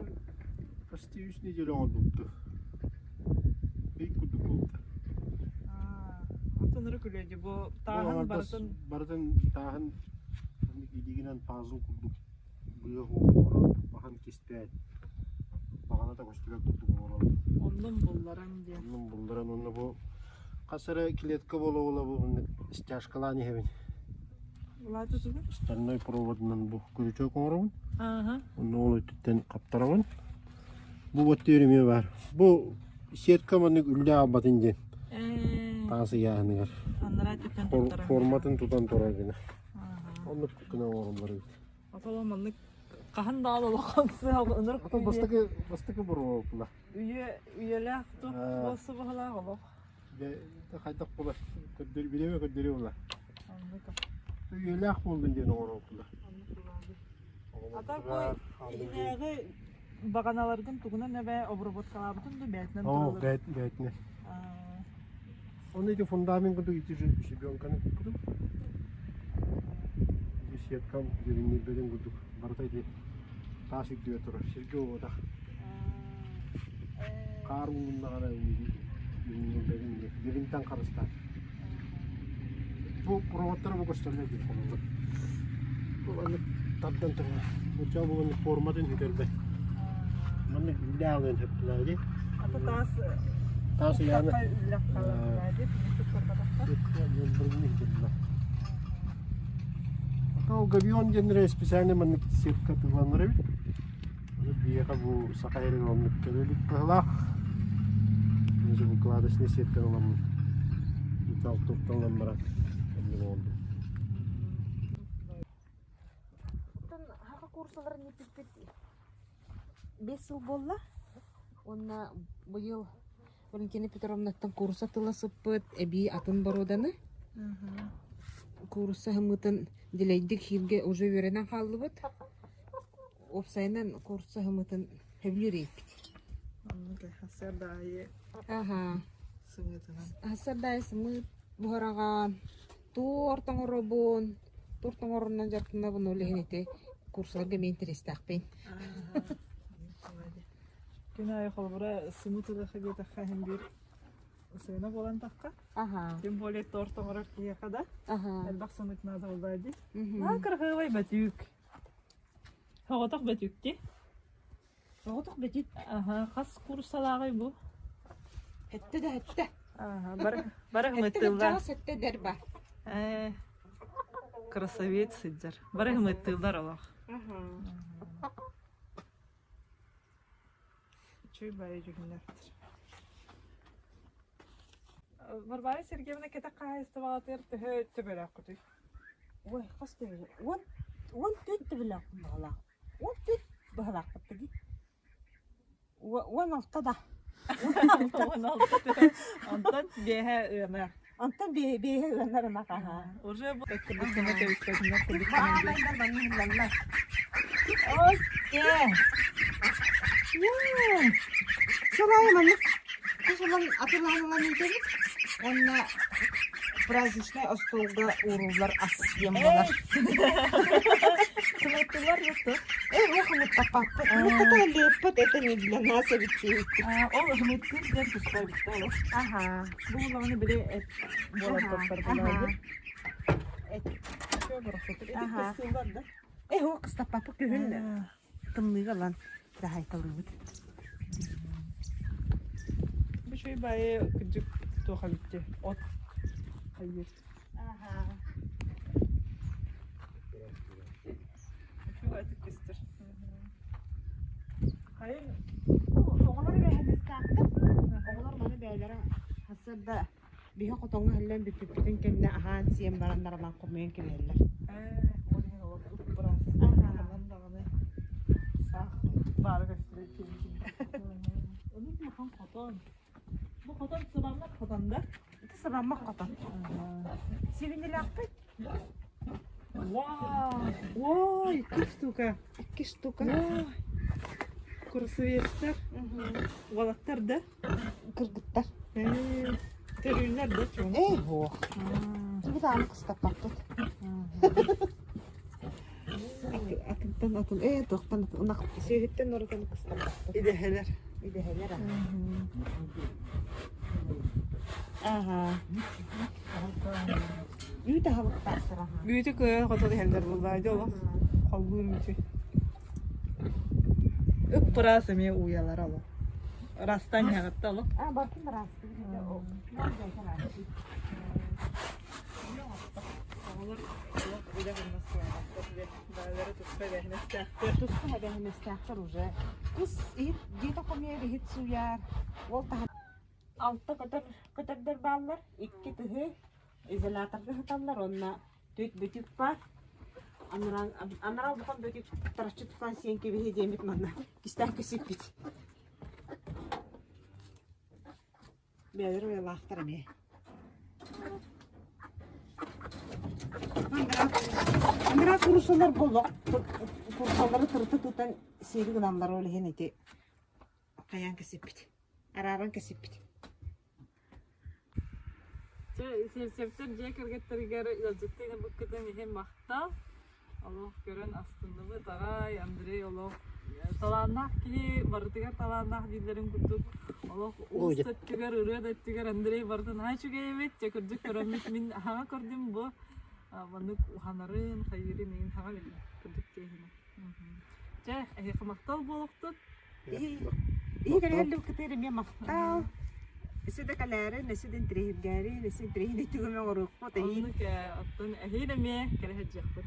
почти үс неделя оҥорбутту. Ый курдук буолбута. Онтон ыры күлүөдү бу тааһын барытын барытын тааһын илиигинэн пазл курдук быа оҥорон баһан кистээн баҕаната көстүбэт курдук оҥорон оннун булларан диэн оннун булларан уонна бу хас эрэ клетка буола-буола бу маннык стяжкалаан иһэбин стальной проводынан бу күрүчүөк оҥоробун онно ол өттүттэн хаптарабын бу вот эмиэ баар бу сетка маннык үллэ аалбатын диэн таас ыйааһыныгар форматын тутан турар гына оннук гына оҥороллор эбит Отоло маннык хаһан даҕаны улахан сыал ынырык Ото бастакы бастакы боруобула. Үйэ үйэлээх туох буолса баһылаах олох. Хайдах буолар көрдөр бириэмэ көрдөрүө була. Үйэлээх буоллун диэн оҥоробула. Ата бу иһинээҕи баҕаналаргын тугунан эбэ обработкалаабытын ду бээтинэн Оо, бэт бээтинэ. Оны ити фундамент курдук ити щебенканы куппутум. Ити сеткам дьүрүннүүрбэтин курдук барыта ити таас үрдүгэр турар. Сиргэ уотах. Хаар уулуннаҕына дьүрүннүүрбэтин дьүрүнтэн харыстаан. Бу проводтара бу көстөллөр диэн холобур. Бу маннык. тардан турар. Оччоҕо бу маннык форматын сүтэрбэт. Маннык үллэ аалыан сөп дии. Ата таас Таас ыйааны үллэх хаалар дии. Ол гавион диэннэрэ специально маннык сетка тылланар эбит. Биһиэхэ бу саха эрин оннук көрө илик быһыылаах. Дьэ бу кладочный сетканы ыламмын металл туттан баран оннук оҥордум. Оттон саха курсаларын ииппиппит 5 сыл буолла. Уонна быйыл Валентина Петровнаттан куурусса тыла сыппыт, эбии атын боруоданы. Куурусса аһыммытын дэлэйдик иһииргэ уже үөрэнэн хааллыбыт. Уопсайынан куурусса аһыммытын сөбүлүүр эбиппит. Оннук сарсыарда аайы Аһаа. сымыытынан. Сарсыарда аайы сымыыт буһараҕын, торт оҥоробун, торт оҥорорунан дьарыктанабын, ол иһин ити курсаларга эмиэ интэриэстээхпин. Күн аайы холобура сымыыт ылыахха диэтэххэ иһин биир сыана буолан тахха. Аһаа. Тем более торт оҥорор киһиэхэ да Аһаа. элбэх сымыыт наада буоллаа дии. Мгм. Аа, кырасыабай бөтүүк. Соҕотох бөтүүк дии. Соҕотох бөтүүк. Аһаа, хас курсалааҕый бу? Хэттэ да хэттэ. Аһаа, бары бары Хэттэ хымыттыыллар. кырдьаҕас хэттэ эдэр ба. Ээ, красавец сылдьар. Бары хымыттыыллар олох. Аһаа. Үчүгэй баайы дьүһүннээхтэр. Варвара Сергеевна кэтэх хаһаайыстыбаҕытыгар төһө төбөлөөххүтүй? Ой, хас төбөлөөх? 10 14 төбөлөөхпүн баҕалаах. 14 баҕалаахпыт дии. 16 да. 16 Онтон биэһэ ыанар. Онтон биэһэ ыанар ынах аһаа. Уже бу кырдыктана кэбиспэтиннэр Баалайдар манна ыһыллаллар. Окей. Сыл аайы маннык кус ылан атыылаһан ылан иитэбит. Уонна праздничнай остуолга ууруллар ас диэн буолар. Сымыттылар да Э, уох ымыттаппаппыт. Ымыттата ыллыыппыт, это не для нас эбит диэбиппит. Ол ымыттыр диэн туспа эбит ол. Аха. Бу улаҕаны били эт буолар тоттор Аха. Эт. Аха. Кыстыыллар да. Э, уох кыстаппаппыт күһүн тымныыга ылан даһайталыыбыт. Бу үчүгэй баайы кырдьык туох эбит от хайыыр. Аха. Үчүгэй ытык көстөр. Хайын Оҕолор эбээһинэстээхтэр. Оҕолор маны бэйэлэрэ сарсыарда биһи хотоҥҥо иһиллэн бүппүппүтүн кэннэ аһаан-сиэн баран нарылаан хомуйан кэбиһэллэр. Ол иһин олох быраас ханан даҕаны саах баара көстүбэт Оннук улахан хотон. Бу хотон сыбаммат хотон да? Ити сыбаммат хотон. Сибинилээхпит. Вау! Ой, икки штука. Икки штука. Ой, Курсовецтар. Уолаттар да? Кыргыттар. Төрүүллэр да чуҥ. Эй, һуох. Бу даҕаны кыстаппаппыт. Атынтан атын, ээ, туохтан атын, ынах сүөһүттэн оротон кыстаппаппыт. Идэһэлэр. Идэһэлэр аа. Үүт аһылыктаахтар аһаа. Үүтү кыайан хотон иһэллэр буоллаа дьэ олох холбуур үүтү. Ып-ыраас эмиэ ууйалара олох. Ырастан иһэҕитте олох. Аа, бартын ыраастыы. Оҕолор олох үлэ гыммас сылаалаахтар бэйэлэрэ туспа эбээһинэстээхтэр. Туспа эбээһинэстээхтэр уже. Кус иһит дьиэтэ хомуйар иһит сууйар. Ол таһын алта көтөр көтөрдөр бааллар. Икки тыһы изоляторга сыталлар уонна түт бүтүк баар. Анараа анараа улахан бөтүк тараччы тутан сиэн кэбиһи диэммит манна кистээн кисиппит. Бэйэлэр уйалаахтар эмиэ. Анараа курусалар боллох курусалары тырыта тутан сиэри гыналлар ол иһин ити хайаан кэсиппит. Арааран кэсиппит. Чэ, Сивцевтэр дьиэ кэргэттэригэр ыалдьыттыы ыҥырбыккытын иһин махтал. Олох көрөн астынныбыт аҕай, Андрей олох талааннаах киһи барытыгар талааннаах дииллэрин курдук олох уус да өттүгэр, ырыа да өттүгэр Андрей барытын наһаа үчүгэй эбит. Дьэ кырдьык көрөммүт мин хаҥа көрдүм бу маннык уһанарын, хайыырын иһин хаҥа биллим. Кырдьык тиэһинэ. Чэ, эһиэхэ махтал буолуохтун. Иһи кэлэһэллим кытыыр эмиэ махтал. Өссө да кэлээрин, өссө да интириэһиргээри, өссө интириэһинэй түгүмэ оҥоруохпут эһиил. Оннук оттон эһиил эмиэ кэлэ сылдьыахпыт.